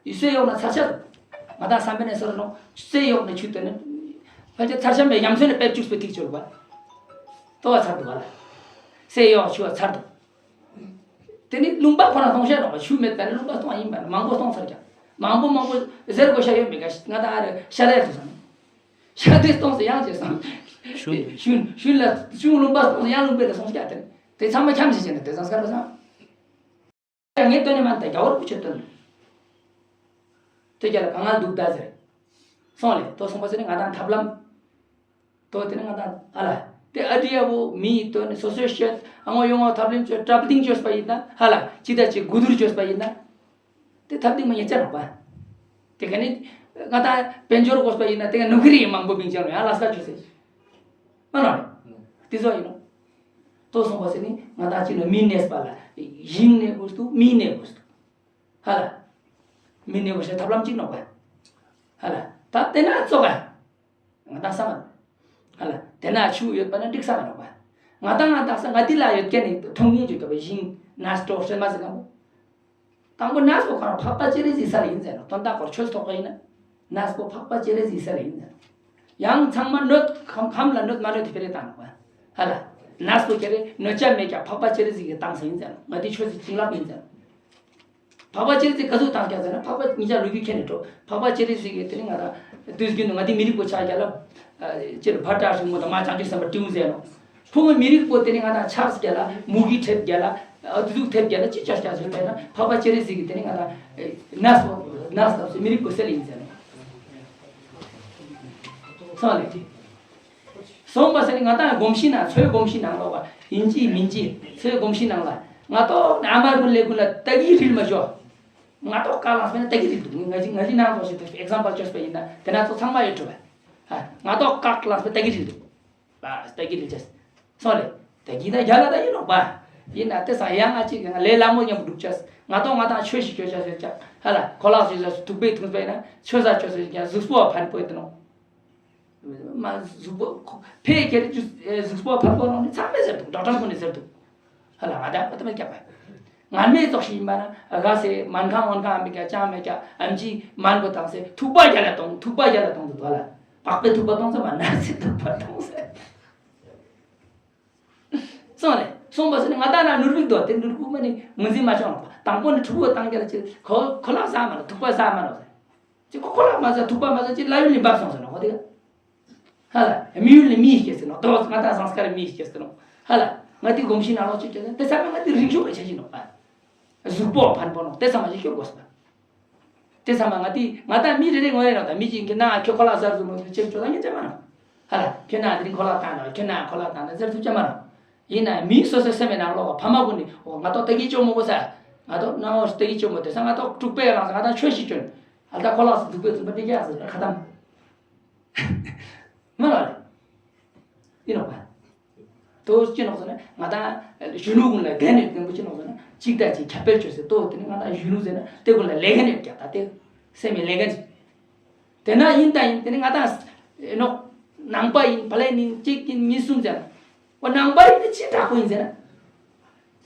ཡི་སེ་གཡོག་ན་ཚར་ཆ་དུ། ང་དང་བསམ་པའི་ནས་སོར་ནོ། སེ་གཡོག་ནས་ཆུ་དེ་ནི། ཕལ་ཆེར་ཚར་ཆ་མེད་ཡམ་སོན་ནས་པེབ་བཅུག་སྤེ་ཐིག་ཆོར་བ། ལྟོ་བ་ཚར་དུ་བ་ལ། སེ་གཡོག་ཆུ་བ་ཚར་དུ། དེ་ནི་ལུང་པ་ཁོ་ན་སྟོང་བཤད་ནོ་བ་ཆུ་མེད་པ་ནི་ལུང་པ་སྟོང་ཡིན་པ་ནི་མང་པོ་སྟོང་ཚར་ཀྱང་། མང་པོ་མང་པོ་ཟེར་དགོས་ཤ་ཡོད་མེད་ག་ང་དང་ཨ་རེ་ཤ་ལས་དུ་སོང་། ཤ་དེ་སྟོང་ཟེར་ཡང་བྱས་སོང་། ཤུན། ཤུན་ཤུན་ལ་ཤུན་ལུང་པ་སྟོང་ཟེར་ཡང་ལུང་པའི་ལ་སོང་སྐྱ་དེ་དེ་ཚང་མ་འཁྱམས་ཤིག་བྱས་ནས་དེ་ཚང་སྐར་བ་སང་། ཡང་ངས་སྟོན་ནས་མ་ད་རྒྱ་བོར་བུ་ཆོད་སྟོན། དེ་རྒྱ་ལ་གང་ང་འདུག་ད་ཟེར། སོང་ལེ་དོ་སོང་པ་ཟེར་ནས་ང་དང་ཐབས་ལམ། དོ་དེ་ནས་ང་དང་ཨ་ལ། དེ་ཨ་ཏི་ཡ་བོ་མི་ཡི་དོན་ནས་སོ་སོའི་བཤད་ཨ་ངོ་ཡོང་བ་ཐབས་ལམ་བཅོས་གྲབ་ལིང་བཅོས་པ་ཡིན་ན་ཧ་ལ་ཅི་ད་ཅི་དགུ་དུར་བཅོས་པ་ཡིན་ན། དེ་ཐབས་སྡིགས་མ་ཉེ་ཆར་རོགས་པ། དེ་ག་ནི། ང་དང་དཔལ་འབྱོར་དགོས་པ་ཡིན་ན་དེ་ག་ནུ་ཁི་རི་ཡི་མང་པོ་མིང་ཅང་རོ་ཡང་ལ་ས་ཆུ་སེ། མ་ནོ་རེ། དེ་ཚོ་ཡིན་ནོ། ལྟོ་སོང་བ་ཟེར་ནི་ང་དང་ཅི་ནོ་མི་གནས་པ་ལ་ཞིང་གནས་དགོས་སུ་མི་གནས་དགོས་སུ། ཧ་ལ། མི་གནས་དགོས་ཟེར་ཐབས་ལམ་གཅིག་ནོ་པ། ཧ་ལ། ད་དེ་ན་ཙོག་ག་ང་དང་བསམ་མ། ཨ་ལ། དེ་ན་ཆུ་ཡོད་པ་ན་འགྲིག་ས་མ་རེད་པ། ང་དང་ང་དག་ས་ང་འདི་ལ་ཡོད་མཁན་ནི་མཐོང་མཁན་ཅིག་གི་བ་ཞིང་ན་སྤྲོ་སྲན་མ་ཟེར་གམ། དང་པོ་ན་སོ་ཁ་ར་འཕགས་པ་སྤྱན་རས་གཟིགས་ས་ལ་ཡིན་ཟེར་ནོ། དོན་དག་གོར་ཆོས་ཐོག་ག་ཡིན་ན། ན་སོ་འཕགས་པ་སྤྱན་རས་གཟིགས་ས་ལ་ཡིན་ཟེར་ནོ། ཡང་ཚང་མ་གནོད་ཁམ་ཁམ་ལ་གནོད་མ་གནོད་དེ་ཕེ་རེ་བཏང་ནོ་བ། ཧ་ལ། ན་སོ་ཁེ་རེ་གནོད་བྱ་མེད་ཀྱང་འཕགས་པ་སྤྱན་རས་གཟིགས་ཀྱིས་བཏང་ས་ཡིན་ཟེར་ནོ། ང་འདི་ཆོས་སི་བྱིན་རླབས་ཡིན་ཟེར་ནོ། འཕགས་པ་སྤྱན་རས་གཟིགས་ག་ཟུག་བཏང་ཀྱང་ཟེར་ན། འཕགས་པ་ཉིད་ཀྱང་ལོ་རྒྱུས་ཁྱེད་ནས་འགྲོ། འཕགས་པ་སྤྱན་རས་གཟིགས་ཀྱིས་དེ་ནི་ང་དང་དུས་རྒྱུན་དུ་ང་འདི་མི་རིགས་པོ་ཆགས་རྒྱ་ལ། སྤྱིར་བར་དྲག་ཞིག་མོ་དང་མ་བྱང་ཆུབ་སེམས་དཔའ་སྤྲེའུ་ཟེར་ནོ། ཕུང་བོ་མི་རིགས་པོ་དེ་ནི་ང་དང་ཆགས་རྒྱ་ལ་མུ་གེ་ཁྲེབ་རྒྱ་ལ་ཨ་དུ་ཟུག་ཐེབས་རྒྱ་ལ་ཅི་ཅོ་ཅོ་ཟེར་བས་ན། འཕགས་པ་སྤྱན་རས་གཟིགས་ཀྱིས་དེ་ནི་ང་དང་ནས་སོ་ནས་སོ་མི་རིགས་པོ་སེལ་ཡིན་ཟེར་ནོ། སོང་ལེ། སོང་པ་ཟེར་ནི་ང་དང་གོམས་གཤིས་ནང་ཚོའི་གོམས་གཤིས་ནང་ལོག་པ་ཡིན་གཅིག་མིན་གཅིག་ཚོའི་གོམས་གཤིས་ནང་ལ་ང་ཏོག་ཨ་མ་ཀུན་ལེ་ཀུན་ལ་ཏ་གི་རིལ་མ་ཞོ། ང་ཏོག་ཀ་ལངས་པས་ན་ཏ་གི་རིལ་འདུག་ང་ཅི་ང་ཅི་ནང་ཚོ་ཞིག་ཏུ་ཨེག་ཛམ་པལ་བཅོས་པ་ཡིན་ན་དེ་ན་ཚོ་ཚང་མ་ཡོད་འགྲོ་བས། ང་ཏོག་ཀ་ལངས་པས་ཏ་གི་རིལ་འདུག་ཏ་གི་རིལ་ཅེས། སོང་ལེ། ཏ་གི་ད་རྒྱ་ལ་ད་ཡིན་ནོག་པ། ཡིན་ན་དེ་སང་ཡང་ང་ཅིག་ང་ལས་སླ་མོ་མཉམ་པོ་འགྲུབ་ཅེས། ང་ཏོག་ང་དང་ཆོས་ཤིག་ཆོས་ཅེས་ཟེར་ཅག་ཧ་ལ་ཁོ་ལག་ཞིག་ལ་ཐུག་པས་ཐུག་པས་ན་ཆོས་ས་ཆོས་ཟེར་ཀྱང་གཟུགས་པོ་ཕན་པོ་ཡོད་དེ་ནོ། མ་གཟུགས་པོ་ཁོ་ཕས་ཁྱེར་གྱི་གཟུགས་པོ་ཕར་པོ་ནང་ནས་ཚང་མས་ཟེར་འདུག་ཌོག་ཊར་ཀུན་ནས་ཟེར་འདུག་ཧ་ལ་ང་དང་ཁོ་ཐ་མ་རྒྱབ་པ། ངར་མའི་ཙོག་ཞིག་ཡིན་པ་ན་ག་སེ་མན་ཁང་ཝན་ཁང་ཨ་མི་ཀ་ཅང་མེད་ཀ་ཨམ་ཅི་མན་པོ་དང་སེ་ཐུག་པ་རྒྱ་ལ་གཏོང་ཐུག་པ་རྒྱ་ལ་གཏོང་དུ་དོ་ལ་པགས་པའི་ཐུག་པ་གཏོང་ཚེ་མ་ན་སེ་ཐུག་པ་གཏོང་ཟེར། སོང་ལེ། སོང་པ་སེ་ནི་ང་དང་ན་ནོར་བུ་དོ་དེ་ནོར་བུ་མ་ནི་ངོས་འཛིན་མ་བྱུང་ལ་དང་པོ་ནི་ཕྲུ་གུ་བཏང་རྒྱ་ལ་ཅི་ཁོ་ཁོ་ལག་ཟ་མ་ལ་ཐུག་པ་ཟ་མ་ལ་ཟེར། ཅི་ཁོ་ཁོ་ལག་མ་ཟ་ཐུག་པ་མ་ཟ་ཅི་ལ་ཡུལ་ནི་འབབ་སོང་ཟེར་ནོ་ཧོ་དེ་ག་ཧ་ལ། མི་ཡུལ་ནི་མིའི་སྐྱེས་ཟེར་ནོ། དོ་ང་དང་སངས་ཀར་མིའི་སྐྱེས་ཟེར་ནོ། ཧ་ལ། ང་དེ་གོམས་གཤིས་ནང་ལོག་ཅི་སྐྱེས་ཟེར་དེ་ཚང་མ་ང་དེ་རིག་ཞུགས་ཀྱི་ཆ་ཞིག་ནོ་པ། གཟུགས་པོ་ཕན་པོ་ནོ་དེ་ཚང་མ་ཞིག་སྐྱོབ་དགོས་སོ། དེ་ཚང་མ་ང་དེ་ང་དང་མི་རེ་རེ་ངོ་རེ་ནོ་དང་མི་གཅིག་གི་ན་ཁྱོད་ཁོ་ལག་ཟ་ཟུ་ནོ་ཅེས་ཁྱོད་ལ་ངས་ཅེས་མ་ནོ། ཧ་ལ། ཁྱོད་ན་དེ་རིང་ཁོ་ལག་བཏང་ནོ་ཁྱོད་ན་ཁོ་ལག་བཏང་ནོ་ཟེར་ཐུབ་ཅེས་མ་ནོ། ཡིན་ན་མི་སོ་སོའི་སེམས་ནང་ལོག་ཕ་མ་ཀུན་ནི་འོ་ང་ཏོག་ཏ་གི་ཅོ་མོ་གོ་ས། ང་ཏོག་ནང་འོ་ཏ་གི་ཅོ་མོ་དེ་ས་ང་ཏོག་དཀྲུག་པའི་ལངས་ས་ང་ཏང་ཆོས་ཤིག་ཅོན། ཨ་ད་ཁོ་ལག་སུ་འདུག་པའི་ཚུལ་པ་འདི་རྒྱག་ཟེར་ཁ་དམ། མ་ལ་རེད། ཡིན་ནོག་པ། དོ་ཅི་ནོག་ཟེར་ན་ང་ཏང་གཞོན་ནུ་ཀུན་ལ་འགན་ནས་འགན་པོ་ཅི་ནོག་ཟེར་ན་གཅིག་དང་གཅིག་ཁྱབ་སྤེལ་བྱོས་ཟེར་དོ་དེ་ནི་ང་ཏང་གཞོན་ནུ་ཟེར་ན་དེ་ཀུན་ལ་ལས་འགན་ཡོད་ཀྱང་ད་དེ་སེམས་མི་ལས་འགན་ཅིག་དེ་ན་ཡིན་ད་ཡིན་དེ་ནི་ང་ཏང་ནོག་ནང་པ་ཡིན་ཕ་ལེ་ནི་གཅིག་ཡིན་གཉིས་གསུམ་ཟེར་ན། འོ་ནང་པ་ཡིན་ན་ཅི་དྲག་པོ་ཡིན་ཟེར་ན།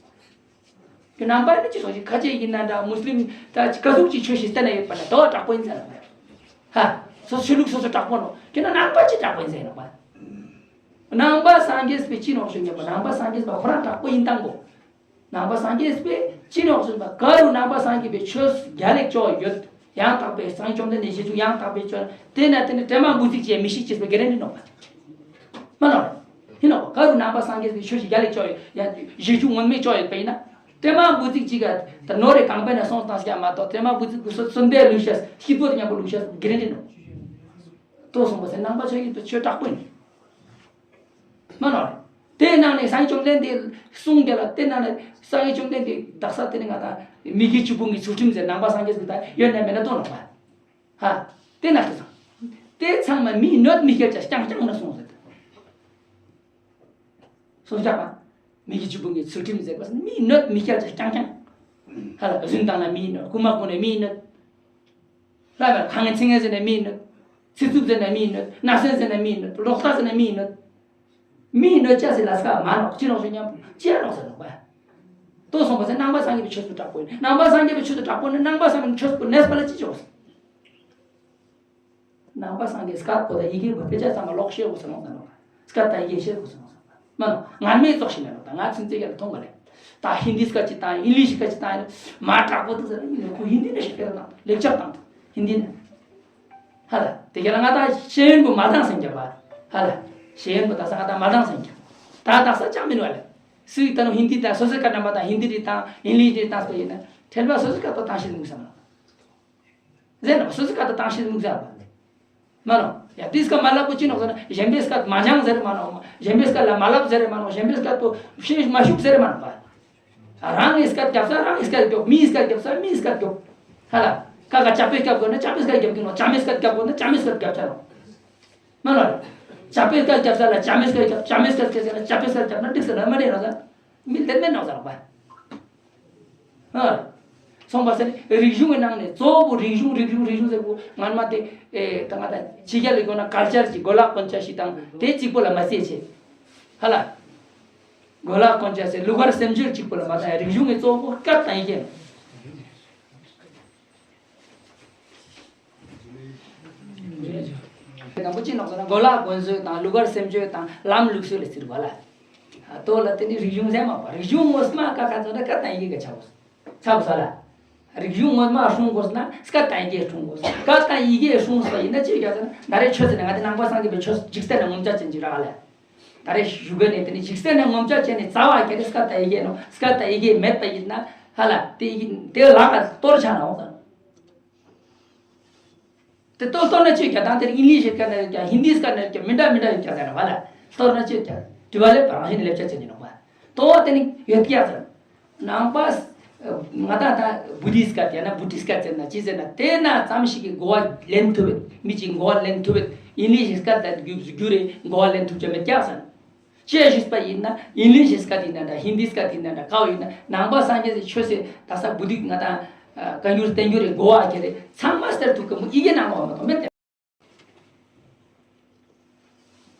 ཁྱོད་ནང་པ་ཡིན་ན་ཅི་སོང་ཞིག་ཁ་ཆེ་ཡིན་ན་འདྲ་མུ་སི་ལིམ་ད་ཅི་ག་ཟུག་ཅིག་ཆོས་ཤིག་བསྟན་ན་ཡོད་པ་ན་དོ་དྲག་པོ་ཡིན་ཟེར་ན། ཧ། སོ་ཆོས་ལུགས་སོ་སོ་དྲག་པོ་ནོ་ཁྱོད་ན་ནང་པ་ཅི་དྲག་པོ་ཡིན་ཟེར་ནོག་པ། ནང་པ་སངས་རྒྱས་པའི་ཅི་ནོག་ཞུ་ཉན་པ་ནང་པ་སངས་རྒྱས་པ་ཁོ་རང་དྲག་པོ་ཡིན་དང་གོ། ནང་པ་སངས་རྒྱས་པས་ཅི་ནོག་ཟེར་བ་ག་རུ་ནང་པ་སངས་རྒྱས་པའི་ཆོས་རྒྱལ་ལེགས་ཅོག་ཡོད། ཡང་དག་པའི་སངས་རྒྱས་བཅོམ་ལྡན་འདས་ཞེས་བྱུང་ཡང་དག་པའི་ཆོས་དེ་ན་དེ་ནི་དྲན་མ་འབུ་ཚིག་ཅེས་མི་ཤིག་ཅེས་པའི་གེ་རེ་འདྲི་ནོག་པ། མ་ནོག་ཡིན་ནོག་ག་རུ་ནང་པ་སངས་རྒྱས་པའི་ཆོས་ཤིག་རྒྱལ་ལེགས་ཅོག་ཡོད་ཡང་ཞེས་བྱུང་མངོན་མེད་ཅོག་ཡོད་པ་ཡིན་ན། དྲན་མ་འབུ་ཚིག་ཅིག་ག་ད་ནོར་རེ་གང་པས་ན་སོང་བཏང་སྐྱ་མ་གཏོགས་དྲན་མ་འབུ་ཚིག་གུ་སོ་གསོན་པའི་ལུས་ཤ་སྐྱིད་པོ་དང་མཉམ་པོ་ལུས་ཤ་གེ་རེ་འདྲི་ནོག་ཏོ་སོང་པ་སེ་ནང་པ་ཆོས་ཀྱི་ཆོས་དྲག་པོ་ཡིན། མ་ནོར། དེའི་ནང་ནས་སངས་རྒྱས་བཅོམ་ལྡན་འདས་གསུང་རྒྱལ་ལ་དེ་ནང་ནས་སངས་རྒྱས་བཅོམ་ལྡན་འདས་དག་ས་དེ་ནས་ང་ད་མི་དགེ་བཅུ་སྤོང་གི་ཚུལ་ཁྲིམས་ཟེར་ནང་པ་སངས་རྒྱས་ཀྱི་ད་ཡོད་ན་མེད་ན་ལྟོས་ནོག་པ། ཧ། དེ་ན་དེ་ཚང་། དེ་ཚང་མ་མིའི་གནོད་མི་སྐྱེལ་བྱ་རྐྱང་རྐྱང་ན་གསུངས་ཟེར། སོ་སྐྱག་པ། མི་དགེ་བཅུ་སྤོང་གི་ཚུལ་ཁྲིམས་ཟེར་བ་མིའི་གནོད་མི་སྐྱེལ་བྱ་རྐྱང་རྐྱང་། ཧ་ལ་རྫུན་བཏང་ན་མིའི་གནོད་རྐུན་མ་རྐུ་ན་མིའི་གནོད། ལྷ་བ་ཁ་ངན་ཚིག་ངན་ཟེར་ན་མིའི་གནོད། ཚིག་རྩུབ་ཟེར་ན་མིའི་གནོད། བརྣབ་སེམས་ཟེར་ན་མིའི་གནོད། ལོག་ལྟ་ཟེར་ན་མིའི་གནོད། མིའི་གནོད་བྱ་ཟེར་ལ་སྐབས་མ་ནོག་ཅི་ནོག་ཞུ་སྙམ་པོ་ཅི་ཡང་ནོག་ཟེར་ནོག་པ། ལྟོས་སོང་པ་ཟེར་ནང་པ་སངས་རྒྱས་པའི་ཆོས་སུ་དྲག་པོ་ཡིན་ནང་པ་སངས་རྒྱས་པའི་ཆོས་སུ་དྲག་པོ་ནི་ནང་པ་སངས་རྒྱས་པའི་ཆོས་སུ་གནས་པ་ལ་ཅི་ཆོག་ཟེར། ནང་པ་སངས་རྒྱས་སྐད་པོ་དང་ཡི་གེ་པོ་དཔེ་ཆ་ཚང་མ་ལོག་ཤེས་དགོས་ཟེར་ནོག་ཟེར་ནོག་སྐད་དང་ཡི་གེ་ཤེས་དགོས་ཟེར་ནོག་ཟེར་ནོག་མ་ནོག་ངར་མའི་ཙོག་ཤིག་མེད་ནོག་ད་ང་ཚུན་ཚོད་ཀྱི་ལ་མཐོང་ག་ལེ། ད་ཧིན་དི་སྐད་ཅིག་དང་ཨིང་ལིཤ་སྐད་ཅིག་དང་མ་དྲག་པོ་འདུག་ཟེར་ན་ཁོ་ཧིན་དི་ནས་ཤེས་ཀྱི་རེད་དང་ལེགས་ཆ་བཏང་ཧིན་དི་ནས། ཧ་ལ། དེ་ག་ལ་ང་ད་ཤེས་ཡོན་པོ་མ་བཏང་སེམས་ཀྱི་བ། ཧ་ལ། ཤེས་ཡོན་པོ་ད་ས་ང་ད་མ་བཏང་སེམས་ཀྱི། ད་ད་ས་ཅང་མིན་བ་ལེ། སུ་ཡིག་ད་ནོ་ཧིན་དི་དང་སོ་སོའི་སྐད་རྣམ་པ་དང་ཧིན་དི་རེ་དང་ཨིང་ལིཤ་རེ་བཏང་སོ་ཡིན་ན་ཁྲེལ་བ་སོ་སོའི་སྐད་པོ་བཏང་ཤེས་མུག་ས་མ་ལ། ཟེར་ན་སོ་སོའི་སྐད་དུ་བཏང་ཤེས་མུག་ཟེར་བ། མ་ནོ། ཡ་དེ་སྐད་མ་ལབ་པོ་ཅི་ནོག་ཟེར་ན་གཞན་པའི་སྐད་མ་སྦྱང་ཟེར་མ་ནོ། གཞན་པའི་སྐད་ལ་མ་ལབ་ཟེར་མ་ནོ། གཞན་པའི་སྐད་པོ་ཤེས་མ་ཤུག་ཟེར་མ་ནོ་བ། རང་གི་སྐད་རྒྱབ་ས་རང་གི་སྐད་རྒྱོབ། མིའི་སྐད་རྒྱབ་ས་མིའི་སྐད་རྒྱོབ། ཧ་ལ། ཀ་ཀ་ཅ་པའི་སྐད་དགོས་ན་ཅ་པའི་སྐད་རྒྱབ་གི་ནོ། ཅ་མའི་སྐད་རྒྱབ་དགོས་ན་ཅ་མའི་སྐད་རྒྱབ་ཆ་ནོ། མ་ལ། ཅ་པའི་སྐད་རྒྱབ་ས་ལ་ཅ་མའི་སྐད་རྒྱབ། ཅ་མའི་སྐད་རྒྱབ་ས་ལ་ཅ་པའི་སྐད་རྒྱབ་ན་འགྲིག་ས་ན་མ་རེད་ནོ་ཟེར། མི་ལྡན་མེད་ནོ་ཟེར་བ། ཧ། སོང་བ་ཟེར་ནས་རིག་གཞུང་གི་ནང་ནས་གཙོ་བོ་རིག་གཞུང་རིག་གཞུང་རིག་གཞུང་ཟེར་བོ་ང་མ་དེ་ཨེ་ད་ང་ད་ཕྱི་རྒྱལ་ལ་དགོས་ན་ཀལ་ཅར་གྱི་གོ་ལག་གོན་ཆ་ཞིག་དང་དེ་གཅིག་པོ་ལ་མ་ཟད་ཆེ། ཧ་ལ། གོ་ལག་གོན་ཆ་ཟེར་ལུགས་ཀར་སེམས་སྦྱོར་གཅིག་པོ་ལ་མ་ད་རིག་གཞུང་གི་གཙོ་བོ་སྐད་དང་ཡི་གེ། དང་པོ་ཅི་ནོག་ཟེར་ན་གོ་ལག་གོན་སྲོལ་དང་ལུགས་ཀར་སེམས་སྦྱོར་དང་ལམ་ལུགས་སྲོལ་ལ་ཟེར་བ་ལ། ལྟོ་ལ་དེ་ནི་རིག་གཞུང་ཟེར་མ་པ་རིག་གཞུང་ངོ་མ་ཀ་ཁ་ཚོ་ན་སྐད་དང་ཡི་གེ་ག་ཆགས་པོ། ཆགས་པོ་ས་ལ། རིག་གཞུང་ངོ་མ་སྲུང་དགོས་ན་སྐད་དང་ཡི་གེ་སྲུང་དགོས། སྐད་དང་ཡི་གེ་སྲུང་སོ་ཡིན་ན་ཅི་ཡོད་ཟེར་ན་ད་རེས་ཆོས་ཟེར་ན་ང་དེ་ནང་པ་སངས་རྒྱས་པའི་ཆོས་འཇིག་རྟེན་ན་ངོམ་ཆ་ཅན་གྱི་རག་ལ། ད་རེས་བཞུགས་ག་ནས་དེ་ནི་འཇིག་རྟེན་ན་ངོམ་ཆ་ཅན་ནི་རྩ་བ་གལ་ཏེ་སྐད་དང་ཡི་གེ་ནོ་སྐད་དང་ཡི་གེ་མེད་པ་ཡིན་ན་ཧ་ལ་དེ་ཡིན་དེ་ལག་ག་གཏོར་ཆ་ནོ་ཟེར། དེ་ལྟོ་ལྟོ་ན་ཅི་རྒྱ་དང་དེར་ཨིན་ལིཤ་སྐད་ན་རྒྱ་ཧིན་དི་སྐད་ན་རྒྱ་མི་འདྲ་མི་འདྲ་ཡོད་རྒྱ་ཟེར་བ་ལ་ལྟོ་ན་ཅི་རྒྱ་དྲི་བ་ལས་པ་རང་བཞིན་ལེབ་ཆ་ཅན་ཡིན་ནོ་བ། ལྟོ་བ་དེ་ནི་ཡོད་རྒྱ་ཟེར། ནང་པ་ང་དང་ད་བུ་དིས་སྐད་ཡང་ན་བུ་ཏིས་སྐད་ཟེར་ན་ཅི་ཟེར་ན་དེ་ན་ཙམ་ཞིག་གི་གོ་བ་ལེན་ཐུབ་བས་མི་གཅིག་གོ་བ་ལེན་ཐུབ་བས་ཨིན་ལིཤ་སྐད་ད་རྒྱུ་རྒྱུ་རེ་གོ་བ་ལེན་ཐུབ་ཅེ་མེད་རྒྱ་ཟེར། ཅེས་ཞུས་པ་ཡིན་ན་ཨིན་ལིཤ་སྐད་ཡིན་ན་འདྲ་ཧིན་དི་སྐད་ཡིན་ན་འདྲ་ག་བ་ཡིན་ན་ནང་པ་སངས་རྒྱས་ཀྱི་ཆོས་སེ་ད་ས་བུ་དིག་ང་དང་བཀའ་འགྱུར་བསྟན་འགྱུར་རེ་གོ་བ་ཁྱེར་རེ་ཚང་མ་སྟེར་ཐུབ་ཀི་མོ་ཡི་གེ་ནང་བ་མ་གཏོགས་མེད་དེ།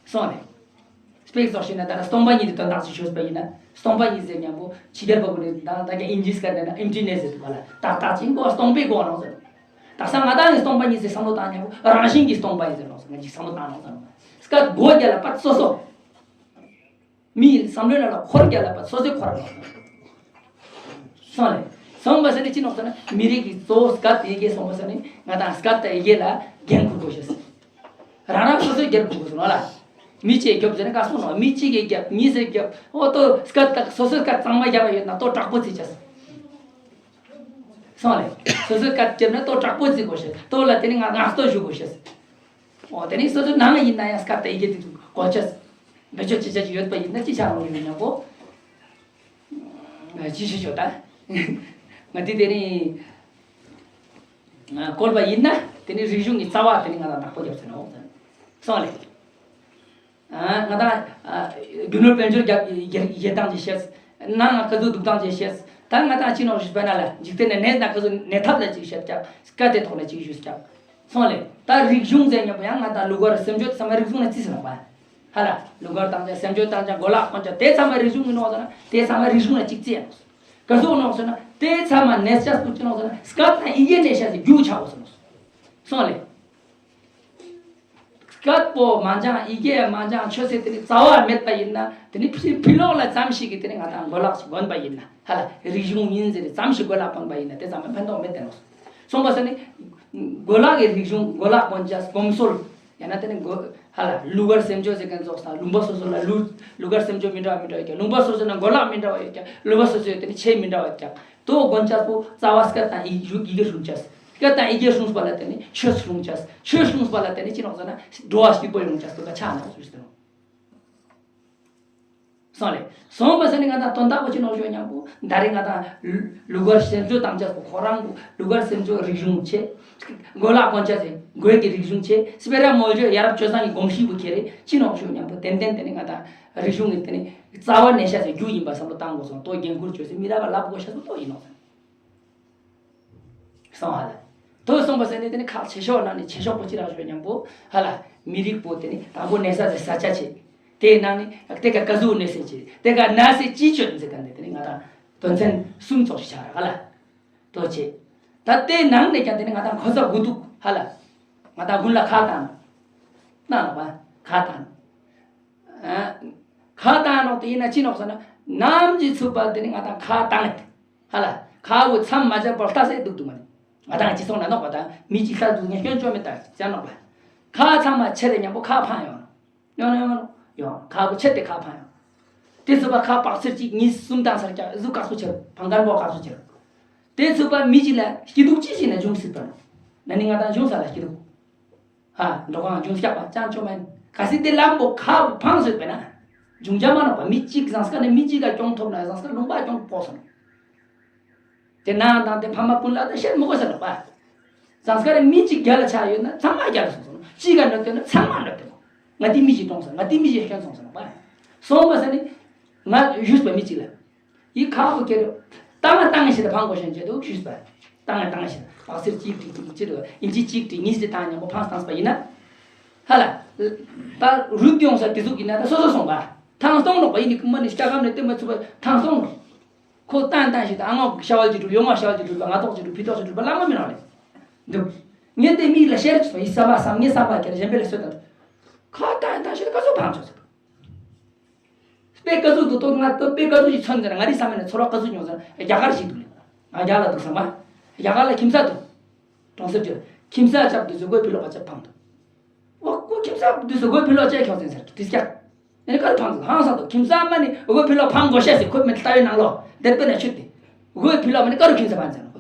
སོང་ནས། སྤེག་ཙོག་ཤེ་ན་ད་ལ་སྟོང་པ་ཉིད་དེ་དོན་དག་ཅིག་ཤོད་པ་ཡིན་ན་སྟོང་པ་ཉིད་ཟེར་མཉམ་པོ་ཕྱི་རྒྱལ་པ་ཀུན་ནས་ད་ད་ཀྱང་ཨིན་ཇིས་སྐད་ནས་ན་ཨེམ་ཊི་ནེ་སི་ཟེར་དུ་བ་ལ་ཏག་ཏག་ཅིག་གོ་སྟོང་པའི་གོ་ནོ་ཟེར། ད་ས་ང་དང་ནི་སྟོང་པ་ཉིད་ཟེར་བསམ་བློ་བཏང་མཉམ་པོ་རང་བཞིན་གྱིས་སྟོང་པ་ཡིན་ཟེར་ནོ་ཟེར་ང་ཅིག་བསམ་བློ་བཏང་ནོ་ཟེར་ནོ། སྐད་གོ་རྒྱ་ལ་པ་སོ་སོ། མི་ཡི་བསམ་བློའི་ནང་ལ་འཁོར་རྒྱ་ལ་པ་སོ་སོའི་འཁོར་ར་སོང་ལེ། སོང་བ་ཟེར་ནས་ཅི་ནོག་ཟེར་ན་མི་རིགས་ཀྱི་གཙོ་བོ་སྐད་དང་ཡི་གེ་སོང་བ་ཟེར་ནས་ང་དང་སྐད་དང་ཡི་གེ་ལ་འགན་འཁུར་དགོས་ཤེས། རང་རང་སོ་སོའི་འགན་འཁུར་དགོས་སོང་ལ། མི་གཅིག་རྒྱབ་ཟེར་ན་ག་སོང་ནོ་མི་གཅིག་གིས་རྒྱབ་གཉིས་སེ་རྒྱབ་ཨོ་ཏོ་སྐད་དང་སོ་སོའི་སྐད་གཙང་མ་རྒྱབ་པ་ཡོད་ན་ཏོ་དྲག་པོ་བརྩི་ཆེས། སོང་ལེ། སོ་སོའི་སྐད་རྒྱབ་ན་ཏོ་དྲག་པོ་བརྩི་དགོས་ཤེས་ཏོ་ལ་དེ་ནི་ང་ངག་ཏོ་ཞུ་དགོས་ཤེས། འོ་དེ་ནི་སོ་སོའི་ནང་ཡིན་ན་ཡང་སྐད་དང་ཡི་གེ་དེ་གོ་ཆ། བེད་སྤྱོད་བྱེད་ཆ་ཅིག་ཡོད་པ་ཡིན་ན་ཅི་ཆ་རུང་ཡོད་མཉམ་པོ། ཅི་ཞིག་ཤོད་ད། ང་དེ་དེ་ནི་བཀོལ་པ་ཡིན་ན་དེ་ནི་རིག་གཞུང་གི་རྩ་བ་དེ་ནི་ང་ལ་ནག་པོ་རྒྱབ་ཟེར་ནོ། སོང་ལེ། ང་དང་རྒྱུ་ནོར་དཔལ་འབྱོར་རྒྱབ་ཡེ་སྟངས་ཀྱི་བཤད། ནང་ང་ཀ་ཟུག་འདུག་སྟངས་ཀྱི་བཤད། ད་ང་དང་ཅི་ནོ་ཞིག་པ་ན་ལ་འཇིག་རྟེན་ནས་གནས་ན་ཀ་ཟུག་གནས་ཐབས་ལ་ཅིག་བཤད་ཀྱང་སྐད་དེ་ཐོག་ལ་ཅིག་ཞུས་ཀྱང་། སོང་ལེ། ད་རིག་གཞུང་ཟེར་མཉམ་པོ་ཡང་ང་དང་ལུགས་ཀར་སེམས་སྦྱོར་ཚང་མ་རིག་གཞུང་ལ་རྩིས་ཟེར་ནོ་བ། ཧ་ལ་ལུགས་ཀར་བཏང་ཀྱང་སེམས་སྦྱོར་བཏང་ཀྱང་གོ་ལག་གོན་ཀྱང་དེ་ཚང་མ་རིག་གཞུང་གི་ནོ་ཟེར་ན་དེ་ཚང་མ་རིག་གཞུང་ལ་ཅིག་རྩིས་ཡ་ནོ། ག་ཟུག་ནོ་ཟེར་ན་དེ་ཚང་མ་གནས་ཆ་སྐུ་ཅི་ནོ་ཟེར་ན་སྐད་དང་ཡི་གེ་གནས་ཆ་ཟེར་རྒྱུ་ཆ་བོ་ཟེར་ནོ། སོང་ལེ། སྐད་པོ་མ་འཇང་ཡི་གེ་མ་འཇང་ཆོས་ཟེར་དེ་ནི་རྩ་བ་མེད་པ་ཡིན་ན་དེ་ནི་ཕི་ཕི་ལོག་ལ་ཙམ་ཞིག་གིས་དེ་ནི་ང་དང་གོ་ལག་ཞིག་གོན་པ་ཡིན་ན་ཧ་ལ་རིག་གཞུང་ཡིན་ཟེར་ཏེ་ཙམ་ཞིག་གོ་ལག་གོན་པ་ཡིན་ན་དེ་ཙམ་མ་ཕན་ཐོགས་མེད་དེ་ནོ། སོང་བ་ཟེར་ནི་གོ་ལག་གི་རིག་གཞུང་གོ་ལག་གོན་ཆ་གོམས་སྲོལ་ཡང་ན་དེ་ནི་གོ་ཧ་ལ་ལུགས་ཀར་སེམས་སྦྱོར་ཟེར་མཁན་ཚོགས་སང་ལུང་པ་སོ་སོ་ལ་ལུགས་ལུགས་ཀར་སེམས་སྦྱོར་མི་འདྲ་བ་མི་འདྲ་བ་ཡོད་ཀྱང་ལུང་པ་སོ་སོ་ན་གོ་ལག་མི་འདྲ་བ་ཡོད་ཀྱང་ལུང་པ་སོ་སོའི་དེ་ནི་ཆས་མི་འདྲ་བ་ཡོད་ཀྱང་དོ་གོན་ཆ་པོ་རྩ་བ་སྐད་དང་ཡི་གེ་ཡི་གེ་སྲུང་ཆ། སྐད་དང་ཡི་གེ་སྲུང་བ་ལ་བརྟེན་ནས་ཆོས་སྲུང་བྱ། ཆོས་སྲུང་བ་ལ་བརྟེན་ནས་ཅི་ནོག་ཟེར་ན་འགྲོ་བ་སྐྱིད་པོ་ཡོང་བྱ་སོ་ད་ཆགས་ནོག་ཞུས་ཟེར་ནོ། སོང་ལེ། སོང་བ་ཟེར་ནས་ང་དང་དོན་དག་པོ་ཅི་ནོག་ཞུ་སྙམ་པོ་ད་རེས་ང་དང་ལུ་གར་སེམས་ཚོད་བཏང་བྱ་སོ་ཁོ་རང་གི་ལུ་གར་སེམས་ཚོད་རིག་གཞུང་ཆེ། གོ་ལག་གོན་ཆ་ཟེར་གོས་ཀྱི་རིག་གཞུང་ཆེ། སྤེ་ར་མོལ་བརྗོད་ཡ་རབས་སྤྱོད་བཟང་གི་གོམས་གཤིས་པོ་ཁྱེར་རེ་ཅི་ནོག་ཞུ་སྙམ་པོ་ཏན་ཏན་དེ་ནས་ང་དང་རིག་གཞུང་གི་དེ་ནས་རྩ་བ་གནས་བྱ་ཟེར་རྒྱུ་ཡིན་པ་བསམ་བློ་བཏང་དགོས་སོང་དོ་འགན་ཁུར་བཅོས་ཟེར་མི་ར་བ་ལབ་དགོས་ཤ་སོ་དོ་ཡིན་ནོག་ཟེར། སོང་ཧ་ལ། དོ་སོང་བ་ཟེར་ནས་དེ་ནི་ཁག་ཆེ་ཤོས་ནང་ནས་ཆེ་ཤོས་པོ་ཅི་རག་ཞོ་སྙམ་པོ་ཧ་ལ། མི་རིགས་པོ་དེ་ནི་དང་པོ་གནས་ས་ཟེར་ས་ཆ་ཆེ། དེའི་ནང་ནས་དེ་ག་ག་ཟུག་གནས་ས་ཆེ། དེ་ག་ན་ས་ཅི་ཆོད་ཟེར་ག་ནས་དེ་ནི་ང་དང་དོན་ཚན་གསུམ་ཙོགས་ཤིག་ཆགས་ར་ཧ་ལ། དོ་ཆེ། ད་དེའི་ནང་ནས་ཀྱང་དེ་ནི་ང་དང་ཁོ་ཚ་དགུ་འདུག་ཧ་ལ། ང་དང་དགུན་ལ་ཁ་བཏང་། ན་ལ་བ་ཁ་བཏང་། ཨ། ཁ་བཏང་ནོག་དེ་ཡིན་ན་ཅི་ནོག་ཟེར་ན་ནམ་གྱི་ཚུགས་པ་དེ་ནི་ང་དང་ཁ་བཏང་ངེ་དེ། ཧ་ལ། ཁ་བོ་མཚམས་མ་བཅད་པར་ལྟ་སེ་འདུག་འདུག་མ་ནི། ང་དང་ཅི་སོང་ན་ནོག་པ་དང་མི་ཅིག་ལྟ་འདུག་ངས་སྐྱོན་བཅོ་མེད་ད་ཅང་ནོག་པ། ཁ་མཚམས་མ་ཆད་དེ་མཉམ་པོ་ཁ་འཕང་ཡོང་ནོག་ཡོང་ནོག་ཡོང་ནོག་ཡོང་། ཁ་བོ་ཆད་དེ་ཁ་འཕང་ཡོང་། དེ་ཚུགས་པ་ཁ་པག་ཚེར་གཅིག་གཉིས་གསུམ་བཏང་སར་ཀྱང་གཟུགས་དཀར་སོ་ཆེར་བང་གར་འབོག་དཀར་སོ་ཆེར། དེ་ཚུགས་པ་མི་ཅིག་ལ་སྐྱིད་སྡུག་ཅི་ཞིག་ན་འབྱུང་སྲིད་པ་ནོག་ན་ནི་ང་དང་འབྱུང་ས་ལ་སྐྱིད་སྡུག་ཧ། འགྲོ་གང་འབྱུང་སྐྱག་པ་ཅང་ཆོ་མེན། ག་སྲིད་དེ་ལམ་པོ་ཁ་བོ་འཕང་སོད་པས་ན། འབྱུང་ཆ་མ་ནོག་པ་མི་གཅིག་ཟངས་དཀར་ནས་མི་གཅིག་ག་གྱོང་ཐོབ་ན་ཟངས་དཀར་ལུང་པ་གྱོང་ཕོག་སོང་། དེ་ནང་དང་དེ་ཕ་མ་སྤུན་ལ་དང་བཤད་མི་དགོས་ཟེར་ནོག་པ། ཟངས་དཀར་མི་གཅིག་རྒྱལ་ལ་ཆགས་ཡོད་ན་ཚང་མ་རྒྱལ་ལ་སོང་སོང་། གཅིག་ག་འགྲོ་དེ་ན་ཚང་མ་འགྲོ་དེ་ནོག་ང་དེ་མི་གཅིག་གྲོངས་སོང་ང་དེ་མི་གཅིག་སྐྱོན་སོང་ཟེར་ནོག་པ། སོང་པ་ཟེར་ནི། ང་ཞུས་པ་མི་གཅིག་ལ། ཡི་ཁ་བོ་ཁྱེར། ཏང་ང་ཏང་ཞིག་ལ་ཕང་དགོས་ཤན་ཆེད་དུ་ཞུས་པ། བཏང་ཡང་བཏང་ཞིང་བག་ཚིར་གཅིག་བྲིས་གཅིག་བྲིས་ཨིན་ཅི་གཅིག་བྲིས་གཉིས་བྲིས་བཏང་ཡང་མོ་ཕངས་བཏང་པ་ཡིན་ན། ཧ་ལ། ད་རུལ་ཡོང་ས་དེ་ཚོ་གི་ན་ད་སོ་སོ་སོང་པ། ཐང་སྟོང་ལོག་པ་ཡིན་ནི་ཀུན་མ་ནི་སྐྱ་གམ་ནས་སྟོན་པ་ཚུགས་པ་ཐང་སྟོང་ལོག་ཁོ་ཏན་ཏན་ཞིག་ད་ཨ་ངོ་ཤ་བལ་གྱི་འགྲུལ་ཡོ་ངོ་ཤ་བལ་གྱི་འགྲུལ་པ་ང་ཐོག་གི་འགྲུལ་ཕི་ཐོག་གི་འགྲུལ་པ་བླ་མ་མི་རང་རེད། འདུག་ངས་དེ་མིག་ལ་ཤར་ཚོ་ཡི་ས་བ་བསམ་ངས་བསམ་པ་ཁྱེར་གཞན་པའི་ལ་སོད་དང་། ཁ་ཏན་ཏན་ཞིག་ད་ཀ་ཚོ་བང་ཆོག་ཚོད། དཔེ་ཀ་ཚོད་དུ་ཏོ་ང་ཏོ་དཔེ་ཀ་ཚོད་ཞིག་མཚོན་ཟེར་ང་རི་ས་མེད་ནས་ཚོར་བ་ཀ་ཚོད་མྱོང་ཟེར་རྒྱ་གར་ཞིག་འདུག་ང་རྒྱ་ལ་འདུག་བསམ་པ། རྒྱ་གར་ལ་ཁྱིམ་ས་འདུག་གྲོང་གསེབ་ཀྱི་ཁྱིམ་ས་ཅབ་འདུག་ཟེར་གོས་ཕི་ལོག་པ་ཅབ་ཕང་འདུག་འོ་ཁོ་ཁྱིམ་ས་འདུག་ཟེར་གོས་ཕི་ལོག་ཅེ་ཁྱོག་ཟེར་ཟེར་དྲིས་ཀྱག་ཨེ་ནི་ག་ལ་ཕང་འདུག་ཧང་སང་འདུག་ཁྱིམ་ས་མ་ནི་གོས་ཕི་ལོག་ཕང་དགོས་ཤ་ཟེར་ཁོས་མི་ལྟ་བའི་ནང་ལོག་དེར་པེ་ན་ཆུད་དེ། གོས་ཕི་ལོག་མ་ནི་ཀ་རུ་ཁྱིམ་ས་ཕང་ཟེར་ནོ།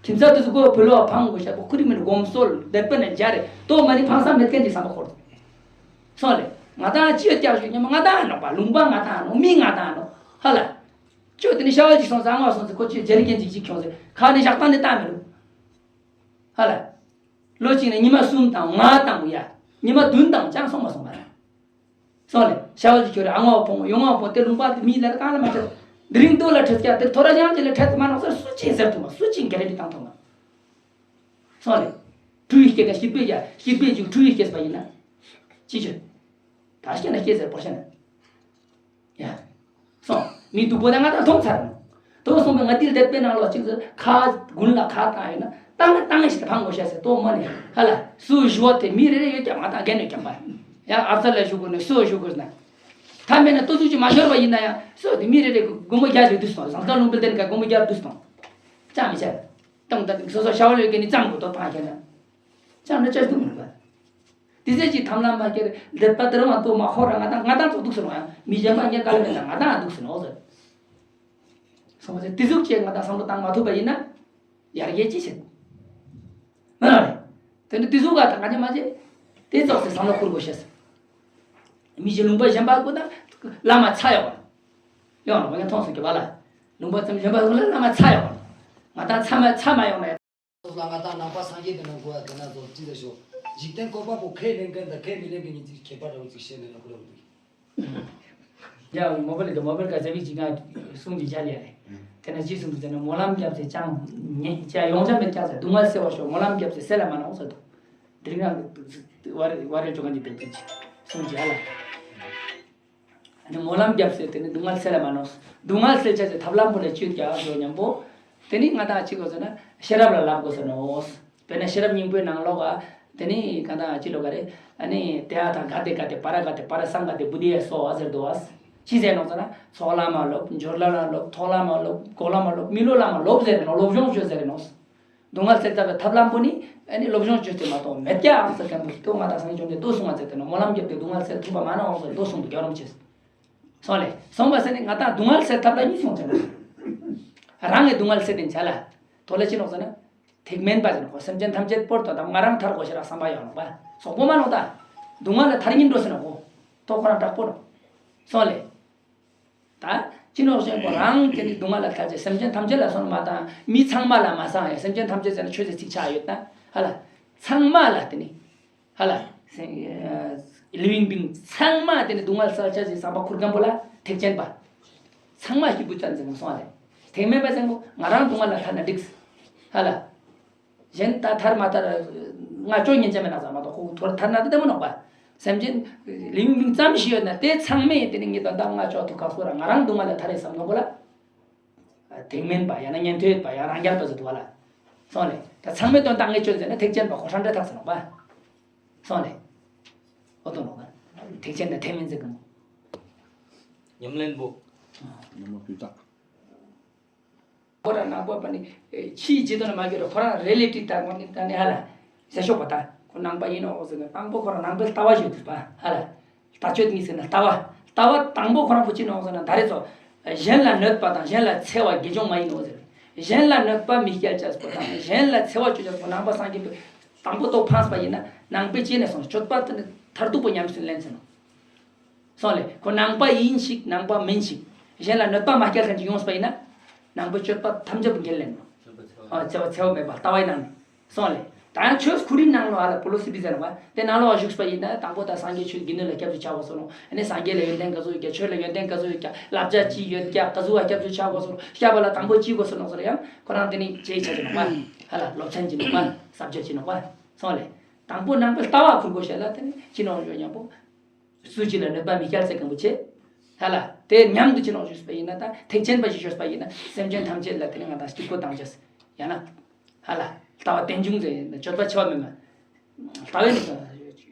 ཁྱིམ་ས་དུ་གོས་ཕི་ལོག་ཕང་དགོས་ཤ་ཁོ་ཁུ་རི་མི་ནི་སྒོམ་སོལ་དེར་པེ་ན་འཇའ་རེ་ཏོ་མ་ནི་ཕང་ས་མེད་མཁན་གྱི་བསམ་པ་འཁོར་འདུག་སོང་ལེ། ང་དང་ཅི་ཡོད་ཀྱག་ཞུ་ཉམས་ང་དང་ནོག་པ་ལུང་པ་ང་དང་ནོག་མི་ང་དང་ནོག་ཧ་ལ། ཅོ་དེ་ནི་ཤ་བ་ཅིག་སོང་ཟེར་ང་སོང་ཟེར་ཁོ་ཅི་ཇེ་རི་ཀན་ཅིག་ཅིག་ཁྱོང་ཟེར་ཁ་ནི་ཞག་དང་ནི་བཏང་མི་རུང་། ཧ་ལ། ལོ་གཅིག་ནས་ཉི་མ་གསུམ་དང་ལྔ་དང་ཡ། ཉི་མ་བདུན་དང་ཅང་སོང་མ་སོང་བ་ལ། སོང་ལེ། ཤ་བ་ཅིག་ཁྱོད་རེ་ཨ་ངོ་ཕོང་ཡོང་ང་ཕོང་དེ་ལུང་པ་དེ་མི་ལ་གང་ལ་མ་ཁྱབ། དེ་རིང་ཏོ་ལ་ཁྲིད་ཀྱག་དེ་ཐོ་ར་ཡང་ཅི་ལ་ཁྲིད་མ་ནོག་ཟེར་སུ་ཅིག་ཟེར་ཐུབ་མ་སུ་ཅིག་ག་རེ་འདི་བཏང་ཐུབ་མ། སོང་ལེ། གྲུ་ཡི་སྐད་ཀ་སྐྱིད་པོའི་རྒྱ་སྐྱིད་པོའི་རྒྱུ་གྲུ་ཡི་སྐད་པ་ཡིན་ན། ཅི་བྱོས། ད་སྐད་ན་སྐད་ཟེར་བོར་ཤ་ན། ཡ། སོང་། མི་སྡུག་པོ་དང་ང་དང་མཐོང་ཚར། མཐོང་སོང་པས་ང་དེ་ལ་དད་པའི་ནང་ལོགས་གཅིག་ཟེར་ཁ་དགུན་ལ་ཁ་བཏང་ཡོད་ན་བཏང་ན་བཏང་ཞིག་ཕང་དགོས་ཤ་ཟེར་ཏོ་མ་ནི་ཧ་ལ་སུ་ཞུ་བ་དེ་མི་རེ་རེ་ཡོད་ཀྱང་ང་དང་རྒན་ཡོད་ཀྱང་པ། ཡ་ཨབ་ཙ་ལ་ཞུ་དགོས་ནས་སུ་ཞུ་དགོས་ན། ཐ་མེད་ན་ཏོ་ཟུག་ཅིག་མ་ཤོར་བ་ཡིན་ན་ཡང་སུ་དེ་མི་རེ་རེ་སྒོར་མོ་བརྒྱ་ཞིག་བསྡུས་སོང་བཟང་སྟངས་ལུང་པའི་ལྡན་ག་སྒོར་མོ་བརྒྱ་བསྡུས་སོང་། ཅང་མི་བྱ། གཏོང་ད་སོ་སོ་ཤ་བ་ལོས་ཀྱི་ནི་ཙམ་གོ་ཏོ་ཕང་ཁྱེར་ན། ཅང་ན་ཅག་ཏུ་མི་འདུག་པ། དེ་ཚེ་ཅིག་ཐམ་ལམ་མ་སྐྱེར་འདོད་པ་དེར་མ་གཏོགས་མ་ཧོ་ར་ང་དང་ང་དང་ཚོ་འདུག་ཟེར་བ་ཡང་མི་གཞན་པ་ངས་ག་ལ་མེད་ན་ང་དང་འདུག་ཟེར་ནོ་ཟེར། སོང་ཚེ་དེ་ཟུག་ཅེས་ང་དང་བསམ་བློ་བཏང་མ་ཐུབ་པ་ཡིན་ན། ཡར་རྒྱས་ཅི་བྱེད། མ་རེད། དེ་འདྲ་དེ་ཟུག་ག་དང་ང་ཅི་མ་བྱེད། དེ་ཙོག་སེ་བསམ་བློ་འཁོར་དགོས་ཤེས། མི་གཞན་ལུང་པ་གཞན་པ་ཀུན་ད་བླ་མ་ཚ་ཡོད་པ། ཡོང་ལ་མ་ངས་མཐོང་སོང་གི་བ་ལ། ལུང་པ་ཙམ་གཞན་པ་ཀུན་ལ་བླ་མ་ཚ་ཡོད་པ། ང་དང་ཚ་མ་ཚ་མ་ཡོང་ན། ལ་ང་དང་ནང་པ་སངས་རྒྱས་དེ་ན་གོ་བ་དེ་ན་ཚོ་ཅི་ཟེར་ཤོག་འཇིག་རྟེན་བཀོད་པ་པོ་ཁས་ལེན་མཁན་དང་ཁས་མི་ལེན་མཁན་གཉིས་ཀྱི་ཁྱད་པར་རང་ཚིག་བཤད་ནས་ན་ཁོ་རང་འདུག་ཡ་མོ་བལ་གི་མོ་བལ་ག་ཟེ་བིག་ཅིག་ང་གསུང་གི་ཆ་ལས་རེད། དེ་ན་ཅི་གསུང་གི་ཟེར་ན་སྨོན་ལམ་རྒྱབ་ཚེ་ཅང་ཉེ་ཅ་ཡོང་ཆ་མེད་ཀྱང་ཟེར་སྡུག་བསྔལ་སེལ་བར་ཤོག་སྨོན་ལམ་རྒྱབ་ཚེ་སེལ་ལ་མ་ནོག་ཟེར་དུ། དེ་རིང་ང་བར་བར་རེ་ཅོ་ག་ཉི་དེ་དུ་ཅི་གསུང་གི་ཧ་ལ། ཨ་ནི་སྨོན་ལམ་རྒྱབ་ཟེར་དེ་ནི་སྡུག་བསྔལ་སེལ་ལ་མ་ནོག་སྡུག་བསྔལ་སེལ་བྱ་ཟེར་ཐབས་ལམ་པོ་ལས་བཅོས་ཀྱང་ཞོ་སྙམ་པོ། དེ་ནི་ང་དང་ཅི་དགོས་ཟེར་ན་ཤེས་རབ་ལ་ལབ་དགོས་ཟེར་ནོ། དཔེར་ན་ཤེས་རབ་སྙིང་པོའི་ནང་ལོགས་ཀ་དེ་ནི་གང་དང་ཅི་ལོ་ག་རེ་ཨ་ནི་དེ་ཨ་ཐང་ག་དེ་ག་དེ་པ་ར་ག་དེ་པ་ར་སང་ག་དེ་བུ་དེ་ཡ་སོ་བ་ཟེར་དོ་བ། ཅི་ཟེར་ནོག་ཟེར་ན་ཚོགས་ལ་མ་ལོབ་འབྱོར་ལ་ལ་ལོབ་ཐོག་ལ་མ་ལོབ་གོ་ལ་མ་ལོབ་མི་ལོ་ལ་མ་ལོབ་ཟེར་ནོ་སློབ་སྦྱོང་བྱོས་ཟེར་ནོ། སྡུག་བསྔལ་སེལ་ཐབས་ཀྱི་ཐབས་ལམ་པོ་ནི་ཨ་ནི་སློབ་སྦྱོང་བྱོས་ཏེ་མ་གཏོགས་མེད་ཀྱང་ཟེར་མཁན་པོ་ཞིག་ཏུ་ང་དང་སངས་རྒྱས་བཅོམ་ལྡན་འདས་གསུང་བ་ཟེར་ཏེ་ནོ་སྨོན་ལམ་རྒྱབ་སྟེ་སྡུག་བསྔལ་སེལ་ཐུབ་པ་མ་ནའང་ཟེར་ཏེ་གསུང་དུ་རྒྱ་རོམ་ཆེ། སོང་ལེ། སོང་བ་ཟེར་ནས་ང་དང་སྡུག་བསྔལ་སེལ་ཐབས་ལ་གཉིས་སོང་ཚེ་ནོ། རང་གི་སྡུག་བསྔལ་སེལ་དེ་བྱ་ལ། དོ་ལ་ཅི་ནོག་ཟེར་ན། ཐེག་དམན་པ་ཟེར་ནོ་སེམས་ཅན་ཐམས་ཅད་པོར་དོ་དམ་ང་རང་ཐར་དགོས་ཤེས་ར་བསམ་པ་ཡོང་ནོག་པ། སོག་པོ་མ་ནོག་ད། སྡུག་བསྔལ་ལ་ཐར་ཉིན་འགྲོ་ཟེར་ནོ་གོ། ཐོག་ཁོ་རང་དྲག་པོ་ནོ། སོང་ལེ། ད་ཅི་ནོག་གཞན་པོ་རང་གི་ནི་སྡུག་བསྔལ་ལ་ཐར་ཅེས་སེམས་ཅན་ཐམས་ཅད་ལ་སོང་མ་དང་མི་ཚང་མ་ལ་མ་སང་ཡང་སེམས་ཅན་ཐམས་ཅད་ཟེར་ན་ཆོས་ཟེར་ཚིག་ཆགས་ཡོད་ན་ཧ་ལ། ཚང་མ་ལ་དེ་ནི་ཧ་ལ། living being ཚང་མ་དེ་ནི་སྡུག་བསྔལ་སེལ་ཅེས་སི་བསམ་པ་ཁུར་མཁན་པོ་ལ་ཐེག་ཆེན་པ། ཚང་མ་སྐྱིད་པོ་ཅན་ཟེར་ན་སོང་བ་ལས། ཐེག་དམན་པ་ཟེར་ན་ང་རང་སྡུག་བསྔལ་ལ་ཐར་ན་འགྲིག་ཧ་ལ། གཞན་ད་ཐར་མ་ཐར། ང་ཅོ་ཉན་ཅ་མེད་ན་ཟ་མ་གཏོགས་ཁོ་ཐོར་ཐར་ན་ད་ལྟད་མོ་ནོག་པ། སེམས་ཅན་living being ཙམ་ཞིག་ཡོད་ན་དེ་ཚང་མས་དེ་ནི་ངེད་ད་ལྟ་ང་ཅོ་ཐུག་ཁག་སོ་ར་ང་རང་སྡུག་བསྔལ་ལ་ཐར་རེད་བསམ་ནོ་པོ་ལ། ཐེག་དམན་པ་ཡང་ན་ཉན་ཐོས་པ་ཡང་རང་རྒྱལ་པ་ཟེར་དུ་བ་ལ། སོང་ལེ། ད་ཚང་མས་དོན་དག་ངེད་ཅོ་ཟེར་ན་ཐེག་ཆེན་པ་ཁོ་ཧྲན་རེ་ཐག་ཟེར་ནོག་པ། སོང་ལེ། ཨོ་དོ་ནོག་པ། ཐེག་ཆེན་དང་ཐེག་དམན་ཟེར་གི་མོ། ཉམས་ལེན་པོ། ཉམས་ལེན་པོ་དག་ཁོ་རང་ནང་པ་པ་ནི་ཕྱིའི་རྗེས་དོན་མ་གྱུར་ཁོ་རང་རེ་ལེ་ཊིབ་ད་ངོ་ནི་ད་ནི་ཧ་ལ་ཟེར་ཤོག་པ་ད་ཁོ་ནང་པ་ཡིན་ནོ་ཟེར་ན་དང་པོ་ཁོ་རང་ནང་པའི་ལྟ་བ་ཞིག་འདུག་པ་ཧ་ལ་ལྟ་སྤྱོད་གཉིས་ཟེར་ན་ལྟ་བ་ལྟ་བ་དང་པོ་ཁོ་རང་པོ་ཅི་ནོ་ཟེར་ན་ད་རེ་ཚོ་གཞན་ལ་གནོད་པ་དང་གཞན་ལ་འཚེ་བ་དགེ་སྦྱོང་མ་ཡིན་ནོ་ཟེར། གཞན་ལ་གནོད་པ་མི་སྐྱེལ་བྱ་སྤོ་དང་གཞན་ལ་འཚེ་བ་སྤྱོད་བྱ་སྤོ་ནང་པ་སངས་རྒྱས་པའི་དང་པོ་ཏོ་ཕངས་པ་ཡིན་ན་ནང་པའི་ཅི་ནས་སོང་སྤྱོད་པ་དེ་ནི་མཐར་ཐུག་པོ་ཉམས་སུ་ལེན་ཟེར་ནོ། སོང་ལེ། ཁོ་ནང་པ་ཡིན་ཞིག་ནང་པ་མིན་ཞིག་གཞན་ལ་གནོད་པ་མ་སྐྱེལ་མཁན་ཅིག་ཡོངས་པ་ཡིན་ན། ནང་པའི་སྤྱོད་པ་ཐམས་ཅད་པོ་འགན་ལེན་ནོ། ཨ་འཚེ་བ་འཚེ་བ་མེད་པ་ལྟ་བའི་ནང་ནས། སོང་ལེ། ད་ ད་ཆོས་ཁོ་རའི་ནང་ལོགས་ལ་ཕོ་ལོ་སི་བི་ཟེར་བ་དེ་ནང་ལོགས་བཞུགས་པ་ཡིན་ན། དང་པོ་ད་སངས་རྒྱས་ཆོས་དགེ་འདུན་ལ་སྐྱབས་སུ་ཆ་དགོས་སོ་ནོ། ཨ་ནི་སངས་རྒྱས་ལ་ཡོན་ཏན་ག་ཚོད་ཡོད་ཀྱང་། ཆོས་ལ་ཡོན་ཏན་ག་ཚོད་ཡོད་ཀྱང་། བསླབ་བྱ་ཅི་ཡོད་ཀྱང་། ག་ཚོད་ལ་སྐྱབས་སུ་ཆ་དགོས་སོ་ནོ། སྐྱབས་པ་ལ་དང་པོ་ཅི་དགོས་སོ་ནོ་ཟེར་ཡང་། ཁོ་རང་དེ་ནི་ཅེས་བྱ་ཅི་ནོ་པ། ཧ་ལ་སློབ་ཚན་ཅི་ནོ་པ། ས་བཅད་ཅི་ནོ་པ། སོང་ལེ། དང་པོ་ནང་པའི་ལྟ་བ་ཁུར་དགོས་ཤེས་ལ་དེ་ནི་ཅི་ནོ་ཡོད་སྙམ་པོ། སུ་གཅིག་ལ་གནོད་པ་མི་སྐྱེལ་ཚེ་གང་པོ་ཆེ། ཧ་ལ། དེ་སྙམ་དུ་ཅི་ནོ་ཞུས་པ་ཡིན་ན། ད་ཐེག་ཆེན་པ་ཞིག་ཞུས་པ་ཡིན་ན། སེམས་ཅན་ཐམས་ཅད་ལ་དེ་ནི་ང་དང་སྐྱིད་པོ་བཏང་ཅེས། ཡང་ན། ཧ་ལ། ལྟ་བ་རྟེན་འབྱུང་ཟེར་ཡིན་ན་སྤྱོད་པ་འཆལ་བ་མེད་མ། ལྟ་བའི་ནི།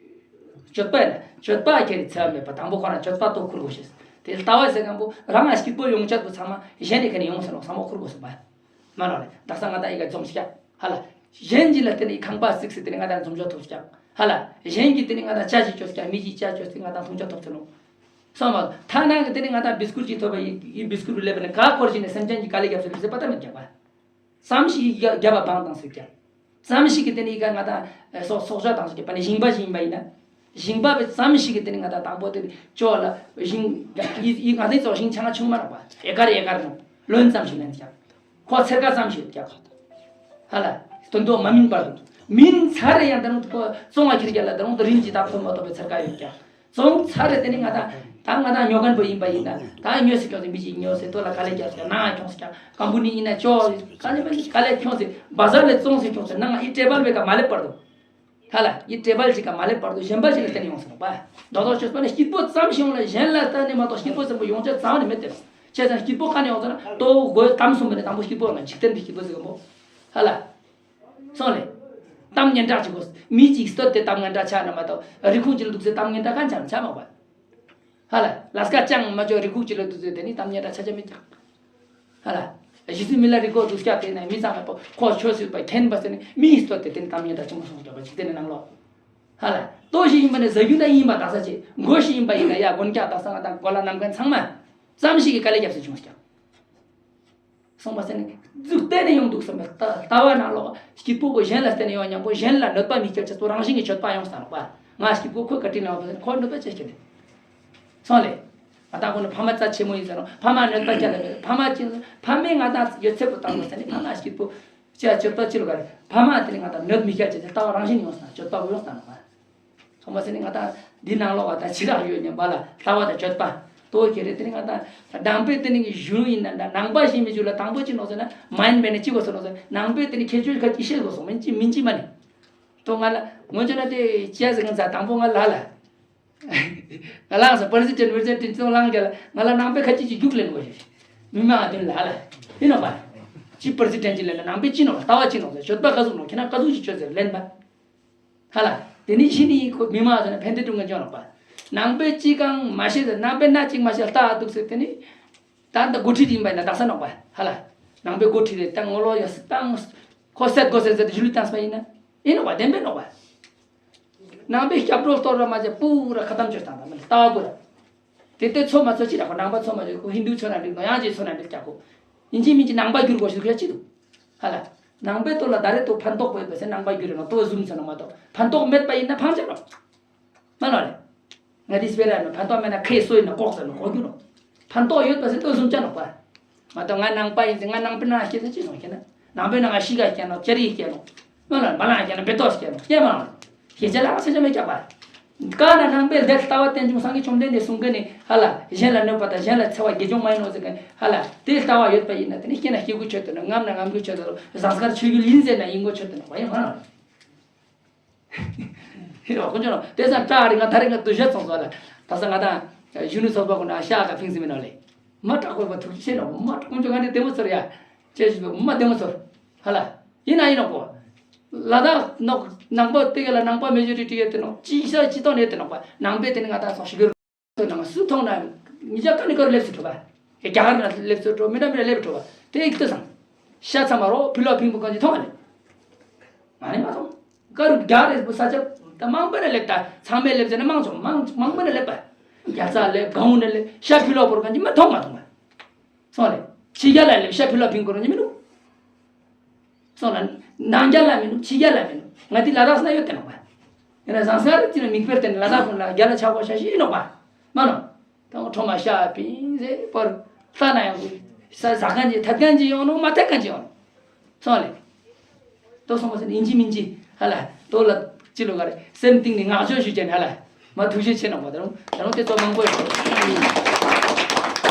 སྤྱོད་པ་ཡིན་ན་སྤྱོད་པ་ཁྱེར་འཆལ་བ་མེད་པ། དང་པོ་ཁོ་རང་སྤྱོད་པ་ཐོག་ཁུར་དགོས་ཤེས། དེ་ལྟ་བ་ཟེར་མཁན་པོ་རང་ང་སྐྱིད་པོ་ཡོང་ཆེད་དུ་ཚང་མ་གཞན་ནས་ཁེ་ནས་ཡོང་ཟེར་ནོ་བསམ་བློ་ཁུར་དགོས་སོང་པ། མ་ནོར་རེད། དག་ས་ང་དང་ཡི་ག་འཛོམས་ཀྱང་། ཧ་ལ། གཞན་གྱིས་ལ་དེ་ནི་ཁང་པ་བརྩིགས་ཟེར་དེ་ནི་ང་དང་འཛོམས་འཇོག་ཐོབ་ཀྱང་། ཧ་ལ། གཞན་གྱིས་དེ་ནི་ང་དང་ཇ་ཞིག་བཅོས་ཀྱང་། མི་གཅིག་ཇ་བཅོས་ཏེ་ང་དང་འཛོམས་འཇོག་ཐོབ་ཟེར་ནོ། སོང་བ། ཐ་ན་གི་དེ་ནི་ང་དང་བིས་ཀུར་ཅིག་ཐོབ་པ་ཡི་བིས་ཀུར་གི་ཀླད་པ་ནི་ག་འཁོར་ཞིག་ནས་སེམས་ཅན་གྱི་དཀའ་ལས་རྒྱབ་ཟེར་ཟེར་པ་ད་མི་རྒྱབ་པ། ཙམ་ཞིག་གིས་རྒྱབ་པ་བང་དང་ཟེར་ཀྱང་། ཙམ་ཞིག་གིས་དེ་ནི་ཡི་ག་ང་དང་སྲོག་སྲོག་ཆགས་དང་ཟེར་ཀྱང་པ་ནི་ཞིང་པ་ཞིག་ཡིན་པ་ཡིན་ན། ཞིང་པ་བས་ཙམ་ཞིག་གིས་དེ་ནི་ང་དང་དང་པོ་དེ་ནི་ཅོག་ལ་ཞིང་ཡི་ཡི་ང་དང་ཙོགས་ཞིང་ཆ་ང་ཆུང་མ་རག་པ། ཨེ་ཀར་ཨེ་ཀར་ནོ། ལོན་ཙམ་ཞིག་ལེན་ཀྱང་། ཁོ་ཚེར་ཀ་ཙམ་ཞིག་ཡོད་ཀྱང་། ཧ་ལ། དོན་དུ་མ་སྨིན་པར་དུ། སྨིན་ཚར་རེ་ཡང་ད་རུང་ཁོ་བཙོང་བ་ཁྱེར་རྒྱ་ལ་ད་རུང་དུ་རིན་གྱིས་ད་ཐོབ་མ་ཐོབ་པའི་ཚེར་ཀ་ཡོད་ཀྱང་། བཙོང་ཚར་རེ་དེ་ནི་ང་དང་ད་ང་དང་ཉོ་མཁན་པོ་ཡིན་པ་ཡིན་ན། ད་ཉོས་སུ་ཁྱོངས་ཏེ་མི་གཅིག་ཉོས་ཏེ་ལྟོ་ལ་དཀའ་ལས་རྒྱབ་ཀྱང་། ནང་ཁྱོངས་ཀྱང་། ཀམ་པ་ནི་ཡིན་ན་ཅོག་དཀའ་ལས་མ་ནི་དཀའ་ལས་ཁྱོངས་ཏེ་བ་ཟར་ལས་བཙོངས་སུ་ཁྱོངས་ཏེ་ནང་ཨི་ཊེ་བལ་བའི་ཀ་མ་སླེབས་བར་དུ། ཧ་ལ། ཡི་ཊེ་བལ་ཅིག་ག་མ་སླེབས་བར་དུ་གཞན་པ་ཞིག་ལ་བརྟེན་ཡོང་ཟེར་ནོ་པ། རྡོག་རྡོག་ཆོས་པ་ནི་སྐྱིད་པོ་ཙམ་ཞིག་ཡོང་ལ་གཞན་ལ་བརྟེན་ནས་མ་གཏོགས་སྐྱིད་པོ་ཙམ་པོ་ཡོང་ཆ་ཙམ་ནི་མེད་དེ། བྱས་ཙང་སྐྱིད་པོ་ག་ནས་ཡོང་ཟེར་ན། ལྟོ་གོས་གཏམ་གསུམ་པོ་ནི་དང་པོ་སྐྱིད་པོ་ཡོང་ན་འཇིག་རྟེན་པའི་སྐྱིད་པོ་ཟེར་གི་མོ། ཧ་ལ། སོང་ལེ། གཏམ་སྙན་གྲགས་ཅིག་གོ། མི་གཅིག་བསྟོད་དེ་གཏམ་སྙན་གྲགས་ཆགས་ན་མ་གཏོགས་རི་ཁུག་ཅིག་ལ་འདུག་ཟེར་གཏམ་སྙན་གྲགས་གང་ཆགས་ན་ཆགས་མ་པ། ཧ་ལ། ལས་ཀ་ཅང་མ་ཅོ་རི་ཁུག་ཅིག་ལ་འདུག་ཟེར་དེ་ནི་གཏམ་སྙན་གྲགས་ཆ་ཆ་མེད་ཀྱང་། ཧ་ལ། ཇི་སྲིད་མི་ལ་རི་སྐོར་དུ་སྐྱབས་དེ་ན་མི་ཚང་མ་པོ་ཁོ་ཆོས་སྲིད་པ་མཁྱེན་པ་ཟེར་ནས་མིའི་སྟོད་དེ་དེ་ནི་གཏམ་སྙན་གྲགས་ཆེན་པོ་སོང་སྐྱོབ་པ་ཅིག་དེ་ནི་ནང་ལོགས། ཧ་ལ། ལྟོ་ཞིག་ཡིན་པ་ནི་ཟ་རྒྱུ་ན་ཡིན་པ་དག་ས་ཆེ། མགོ་ཞིག་ཡིན་པ་ཡིན་ན་ཡ་མགོན་སྐྱབས་དག་ས་ང་དང་གོ་ལ་ནམ་མཁའ་ཚང་མ། ཙམ་ཞིག་གི་དཀའ་ལས་རྒྱབ་སུ་བྱུང་སྐྱབས། སོང་པ་ཟེར་ནས་འཛུགས་བརྟན་ནས་ཡོང་འདུག་བསམ་པའི་ལྟ་ལྟ་བ་ནང་ལོགས་སྐྱིད་པོ་པོ་གཞན་ལ་བརྟེན་ནས་ཡོང་སྙམ་པོ་གཞན་ལ་གནོད་པ་མི་སྐྱེལ་ཆེད་དུ་རང་བཞིན་གྱི་སྤྱོད་པ་ཡོང་སྟངས་ལོག་པ། ང་སྐྱིད་པོ་ཁོའི་བཀའ་དྲིན་ལ་ཡོང་པ་ཟེར་ཁོ་གནོད་པ་ཅི་སྐྱེལ་ནས། སོང་ལེ། ང་དང་ཁོ་ནི་ཕ་མ་རྩ་ཆེན་མོ་ཡིན་ཟེར་རོ། ཕ་མ་གནོད་པ་སྐྱེལ་ལ་མེད། ཕ་མ་ཅི་ཕ་མས་ང་དང་ཡོད་ཚད་པོ་བཏང་བ་ཟེར་ནས་ཕ་མ་སྐྱིད་པོ་ཅི་སྤྱོད་པ་ཅི་ལོ་ག་རེ། ཕ་མ་དེ་ནི་ང་དང་གནོད་མི་སྐྱེལ་ཆེད་དུ་ལྟ་བ་རང་བཞིན་ཡོང་སྟངས་སྤྱོད་པ་པོ་ཡོང་སྟངས་ལོག་པ། ཚང་མ་ཟེར་ནས་ང་དང་འདི་ནང་ལོགས་པ་དང་ཕྱི་རག་ཡོད་སྙམ་པ་ལ་ལྟ་བ་དང་སྤྱོད་པ། ལྟོ་ཁྱེར་རེ་དེ་ནི་ང་དང་ནང་པའི་དེ་ནི་གཞུང་ཡིན་ན་འདྲ། ནང་པ་ཞིག་མི་རྒྱུ་ལ་དང་པོ་ཅི་ནོ་ཟེར་ན་མ་ཡིན་པས་ན་ཅི་གོ་ཟེར་ནོ་ཟེར། ནང་པའི་དེ་ནི་ཁྱད་ཆོས་ཁ་ཅིག་ཤེས་དགོས་སོང་། མིན་ཅི་མིན་ཅི་མ་ནི། ལྟོ་ང་ལ་ངོ་ཅོ་ན་དེ་ཅི་ཟེར་ང་ཚ་དང་པོ་ང་ལ་ལ། ང་ལ་ཟེར་པར་སི་ཏན་བར་སི་ཏན་ཚོ་ལང་རྒྱ་ལ་ང་ལ་ནང་པའི་ཁ་ཅིག་ཅིག་རྒྱུགས་ལེན་དགོས་ཤེས། མི་མང་དོན་ལ་ལ། ཡིན་ནོ་པ། ཅི་པར་སི་ཏན་ཅི་ལེན་ན་ནང་པའི་ཅི་ནོ་ལྟ་བ་ཅི་ནོ་ཟེར། སྤྱོད་པ་ག་ཟུག་ནོ་ཁྱེད་ན་ག་ཟུག་ཅིག་སྤྱོད་ཟེར་ལེན་པ། ཧ་ལ། དེ་ནི་ཤི་ནི་ཁོ་མི་མ་ཟེར་ན་ཕན་བདེ་སྒྲུབ་ངན་ཅོ་ནོག་པ། ནང་པའི་ཅི་གང་མ་ཤེས་ཟེར། ནང་པའི་སྣ་གཅིག་མ་ཤེས་ལྟ་འདུག་ཟེར། དེ་ནི་ད་ལྟ་འགོ་ཁྲིད་ཡིན་པ་ཡིན་ན་དག་ས་ནོག་པ། ཧ་ལ། ནང་པའི་འགོ་ཁྲིད་རེད། ད་ངོ་ལོ་ཡ་སི་ཏང་ཁོ་སད་དགོས་ཟེར་ཟེར་ཞུ་ལུས་བཏང་སྤ་ཡིན་ན་ཡིན་ནོག་པ། བདེན་པས་ནོག་པ། ནང་པའི་སྐྱབས་འགྲོ་གཏོར་ར་མ་བྱས་པུ་ར་ཁ་གཏམ་བྱོས་བཏང་ད་མ་ལྟ་བ་དགོས་ར། དེ་ལྟའི་ཚོ་མ་ཚོ་ཅི་ར་ཁོ་ནང་པ་ཚོ་མ་ཅོ་ཁོ་ཧིན་དུ་ཚོ་ན་འགྲིག་ནོ་ཡང་ཅི་ཚོ་ན་འགྲིག་ཀྱ་ཁོ། ཡིན་གཅིག་མིན་གཅིག་ནང་པ་བསྒྱུར་དགོས་ཞུ་ཁ་ཅི་འདུག་ཧ་ལ། ནང་པའི་ཐོག་ལ་ད་རེས་ཐོག་ཕན་ཐོགས་པོ་ཡོད་པ་ཟེར་ནང་པ་བསྒྱུར་རེ་ནོ་ལྟོ་བཟུམ་ཟེར་ནོ་མ་གཏོགས་ཕན་ཐོགས་མེད་པ་ཡིན་ན་ཕང་ཆ་ནོ། མ་ལོ་རེ། ང་དེ་སྤེ་ར་ནོ་ཕན་ཐོགས་མེད་ན་ཁའི་སོ་ཡིན་ན་ལྐོག་ཟེར་ནོ་ལྐོག་རྒྱུ་ནོ། ཕན་ཐོགས་ཡོད་པ་ཟེར་ལྟོ་བཟུམ་ཅ་ནོ་པ། མ་གཏོགས་ང་ནང་པ་ཡིན་ཟེར་ང་ནང་པའི་ནང་སྐྱེས་ཟེར་ཅི་ནོ་ཁྱེད་ན། ནང་པའི་ནང་ང་ཤི་ག་སྐྱེས་ནོ་ཅ་རི་སྐྱེས་ནོ། མ་ལ་མ་ལ་ཡང་ན་བེ་ཏོ་སྐྱེ་ནོ་སྐྱེ་མ་ལ། ཤེས་བྱ་ལ་ཤེས་བྱ་མེད་ཀྱག་པ། ཀ་ན་ནང་པའི་ལས་ལྟ་བ་རྟེན་འབྱུང་སངས་རྒྱས་བཅོམ་ལྡན་འདས་གསུང་མཁན་ནི་ཧ་ལ་གཞན་ལ་གནོད་པ་དང་གཞན་ལ་འཚེ་བ་དགེ་སྦྱོང་མ་ཡིན་ནོ་ཟེར་མཁན་ཧ་ལ་དེ་ལྟ་བ་ཡོད་པ་ཡིན་ན་དེ་ནི་སྐྱེ་ན་སྐྱེ་དགུ་ཆོད་དོ་ན་རྔམ་ན་རྔམ་དགུ་ཆོད་དོ་ན་ཟངས་དཀར་ཆོས་ཡུལ་ཡིན་ཟེར་ན་ཡིན་དགུ་ཆོད་དོ་ན་བ་ཡིན་ཧ་ལ། ཧི་རོ་ཀུན་ཅོ་ནོ་དེ་སང་ཀྲ་རི་ང་ད་རི་ང་དུ་ཞེ་ཚོང་ཚོ་ལ་ད་ས་ང་དང་གཞོན་ནུ་ཚོགས་པ་ཀུན་ན་ཤ་ག་ཕིང་སི་མི་ནོ་ལེ། མ་དྲག་པོ་བ་ཐུགས་ཆེ་ནོ་མ་ཀུན་ཅོ་ང་དེ་དེ་མོ་ཚོར་ཡ། ཅེས་ཞུ་མ་དེ་མོ་ཚོར། ཧ་ལ། ཡིན་ན་ཡིན་ནོ་གོ། ལ་དྭགས་ནོག་ནང་པ་དེ་ག་ལ་ནང་པ་མེ་ཇོ་རི་ཊི་ཡོད་དེ་ནོ་ཅི་ཤ་ཅི་ཏོ་ནས་དེ་ནོ་པ་ནང་པའི་དེ་ནི་ང་དང་སོག་ཤི་གི་རུ་ནང་སུ་ཐོང་ན་མི་ཇ་ཀ་ནི་ཀར་ལེབ་སུ་ཐོ་པ། རྒྱ་གར་ན་ལེབ་སུ་ཐོ་མི་ན་མི་ན་ལེབ་ཐོ་པ་དེ་ཡིག་ཏུ་སང་། ཤ་ཚ་མ་རོ་ཕི་ལོ་ཕིང་པོ་གང་ཅི་ཐོང་ཨ་ནི། ང་ནི་མ་ཐོང་། ཀ་རུ་རྒྱ་རེ་བུ་ས་ཆ་ད་མང་པོ་ན་ལེབ་ད་ཚང་མས་ལེབ་ཟེར་ན་མང་ཆོག་མང་མང་པོ་ན་ལེབ་པ། རྒྱ་ཚ་ལེབ་གང་ན་ལེབ་ཤ་ཕི་ལོ་པོར་གང་ཅི་མ་ཐོང་མ་ཐོང་པ། སོང་ལེ། ཕྱི་རྒྱལ་ལ་ལེབ་ཤ་ཕི་ལོ་ཕིང་གོ་རང་ཉི་མི་ནུ། སོང་ལ། ནང་རྒྱལ་ལ་མི་ནུ་ཕྱི་རྒྱལ་ལ་མི་ནུ། ང་དེ་ལ་དྭགས་ན་ཡོད་དེ་ནོག་པ། ཡིན་ན་ཟང་ས་རི་ཅི་ན་མིག་དཔེར་བསྟན་ལ་དྭགས་ཀུན་ལ་རྒྱལ་ལ་ཆགས་གོ་ཤ་ཤི་ཡིན་ནོག་པ། མ་ནོ། ད་ཁྲོ་མ་ཤ་ཕིང་ཟེ་པར་ལྟ་ན་ཡང་ས་ཟ་མཁན་གྱི་ཐད་མཁན་གྱི་ཡོང་ནོ་མ་ཐད་མཁན་གྱི་ཡོང་ནོ། སོང་ལེ། ཏོ་སོང་བ་ཟེར་ན་ཡིན་གཅིག་མིན་གཅིག་ ཧ་ལ། ཏོ་ལ་ཅི་ལོ་ག་རེ་སེམས་གཏིང་ནས་བསྔགས་བརྗོད་ཞུ་ཅན་ཧ་ལ། མ་ཐུགས་རྗེ་ཆེ་ནོ་མ་ད་རུང་ད་རུང་དེ་ཚོ་མང་པོ་ཡོད།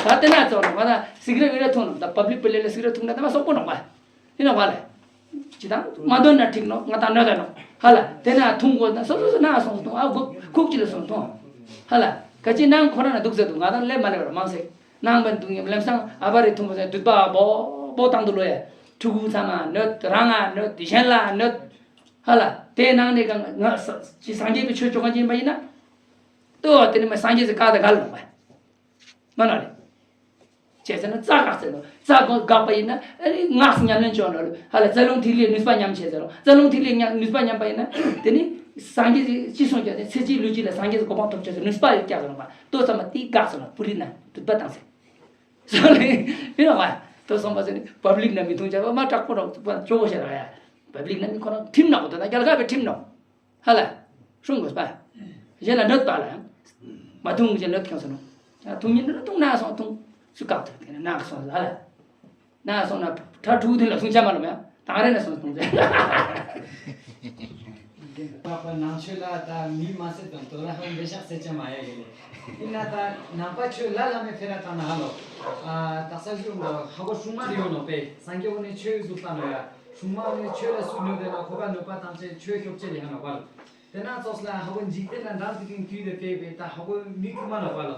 ད་དེ་ན་ཚོ་ནོ་ང་ད་སིག་རེ་ཝི་རེ་འཐུང་ནོ་ད་པབ་ལིག་པེ་ལེ་ལ་སིག་རེ་འཐུང་ན་ད་མ་སོག་པོ་ནོ་མ། ཡིན་ནོ་མ་ལེ། ཅི་དང་མ་འདོན་ན་འགྲིག་ནོ་ང་ད་ནོ་ད་ནོ་ཧ་ལ། དེ་ན་འཐུང་དགོས་ན་སོ་སོ་སོ་ན་སོང་འཐུང་ཨ་ཁུག་ཁུག་ཅི་ལ་སོང་འཐུང་ཧ་ལ། ག་ཅི་ནང་ཁོ་ར་ན་འདུག་ཟེར་འདུག་ང་ད་ལེ་མ་ལེ་བར་མང་སེ། ནང་པའི་འདུག་ཉམས་ལེམ་སང་ཨ་བ་རེ་འཐུང་བ་སེ་དུད་པ་བོ་བོ་བཏང་དུ་ལོ་ཡ། ཕྲུ་གུ་ཚང་མ་གནོད་རང་ང་གནོད་གཞན་ལ་གནོད། ཧ་ལ། དེའི་ནང་ནས་ཀྱང་ང་ས་ཅི་སངས་རྒྱས་པའི་ཆོས་ཅོ་ག་ཅི་ཡིན་པ་ཡིན་ན། ལྟོས་དེ་ནི་མ་སངས་རྒྱས་སི་བཀའ་དང་འགལ་ལོང་པ། མ་ན་ལེ། བྱས་ཙང་ན་རྩ་བཀག་ཟེར་ནོ། རྩ་བཀག་པ་ཡིན་ན་ཨ་ནི་སྔགས་ཉམས་ལེན་ཅོ་ནོ་ལེ། ཧ་ལ་རྩ་རླུང་ཐིག་ལེའི་ནུས་པ་ཉམས་བྱས་ཟེར་རོ། རྩ་རླུང་ཐིག་ལེའི་ཉམས་ནུས་པ་ཉམས་པ་ཡིན་ན་དེ་ནི་སངས་རྒྱས་སི་ཅི་གསུང་རྒྱ་དེ་ཚེ་གཅིག་ལུས་གཅིག་ལ་སངས་རྒྱས་སི་གོ་འཕང་ཐོབ་བྱས་ཟེར་ནུས་པ་ཡོད་ཀྱག་ཟེར་ནོ་པ། ལྟོས་ཙམ་མ་དེ་བཀག་ཟེར་ནོ་པུ་རི་ན་དུད་པ་བཏང་ཟེར། སོ་ལེ། ཡིན་ནོ་བ། ལྟོས་སོང་པ་ཟེར་ནི་པབ་ལིག་ན་མི་འཐུང་བྱ་བ་མ་དྲག་པོ་རོགས་པ་ཅོ་གོ་ཤ་ར་ཡ། པབ་ལིག་ན་མི་ཁོ་ན་ཁྲིམས་ནག་པོ་དོ་ན་རྒྱལ་ཁབ་པའི་ཁྲིམས་ནོ། ཧ་ལ། སྲུང་དགོས་པ། གཞན་ལ་གནོད་པ་ལ། མ་འཐུང་གཞན་གནོད་ཁྱོང་ཟེར་ནོ། ཡང་འཐུང་ཉིན་འཐུང་ན་སོང་འཐུང་། སུ་བཀག་ཐུབ་དེ་ན་ནག་སོང་ཧ་ལ། ནག་སོང་ན་ཁྲ་ཕྲུ་གུ་དེ་ལ་སུང་ཆ་མ་ལོ་མ་ཡང་དང་རེ་ན་སོང་འཐུང་ཟེར། པགས་པ་ནང་ཆོས་ལ་ད་མི་མ་སེར་དང་དོ་ར་ཧང་འབེ་ཤག་སེ་ཆ་མ་ཡ་གི་ལེ། ཡིན་ན་ད་ནང་པ་ཆོས་ལ་ལ་མེ་ཕེ་ར་ཏང་ན་ཧ་ལོ། ཨ་དག་ས་ཞུ་ཧ་གོ་སྲུང་མ་རེ་ཡོང་ནོ་པེ་སངས་རྒྱས་འོ་ནི་ཆོས་ཟུག་ལྟ་ནོ་ཡ། སྲུང་མ་ནི་ཆོས་ལ་སུ་གནོད་དེ་ན་ཁོ་པ་གནོད་པ་དང་བཅས་ཆོས་ཤོབ་ཅེ་ལི་ཧ་ན་པ་ལ། དེ་ན་ཙོགས་ལ་ཧ་གོ་འཇིག་རྟེན་ན་འདྲ་དེ་ཀིན་དུས་དེ་པེ་པེ་ད་ཧ་གོ་མི་ཁུ་མ་ན་པ་ལ།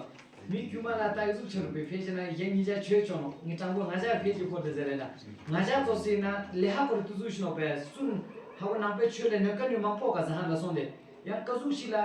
མི་ཁུ་མ་ལ་ད་ཡི་ཟུག་ཆེ་རུ་པེ་ཕེ་ཅེ་ན་ཡེ་ཉི་ཇ་ཆོས་ཆོ་ནོ་ངི་དྲང་པོ་ང་ཇ་ཕེ་ཅེ་ཁོ་དེ་ཟེར་རེ་ན། ང་ཇ་ཙོགས་སི་ན་ལེ་ཧ་གོ་རེ་ཏུ་ཟུག་ཤི་ནོ་པེ་སུན་ཧ་གོ་ནང་པེ་ཆོས་ལེ་ནོ་ཀ་ཉུ་མང་པོ་ག་ཟ་ཧ་ལ་སོང་དེ། ཡང་ཀ་ཟུག་ཤི་ལ།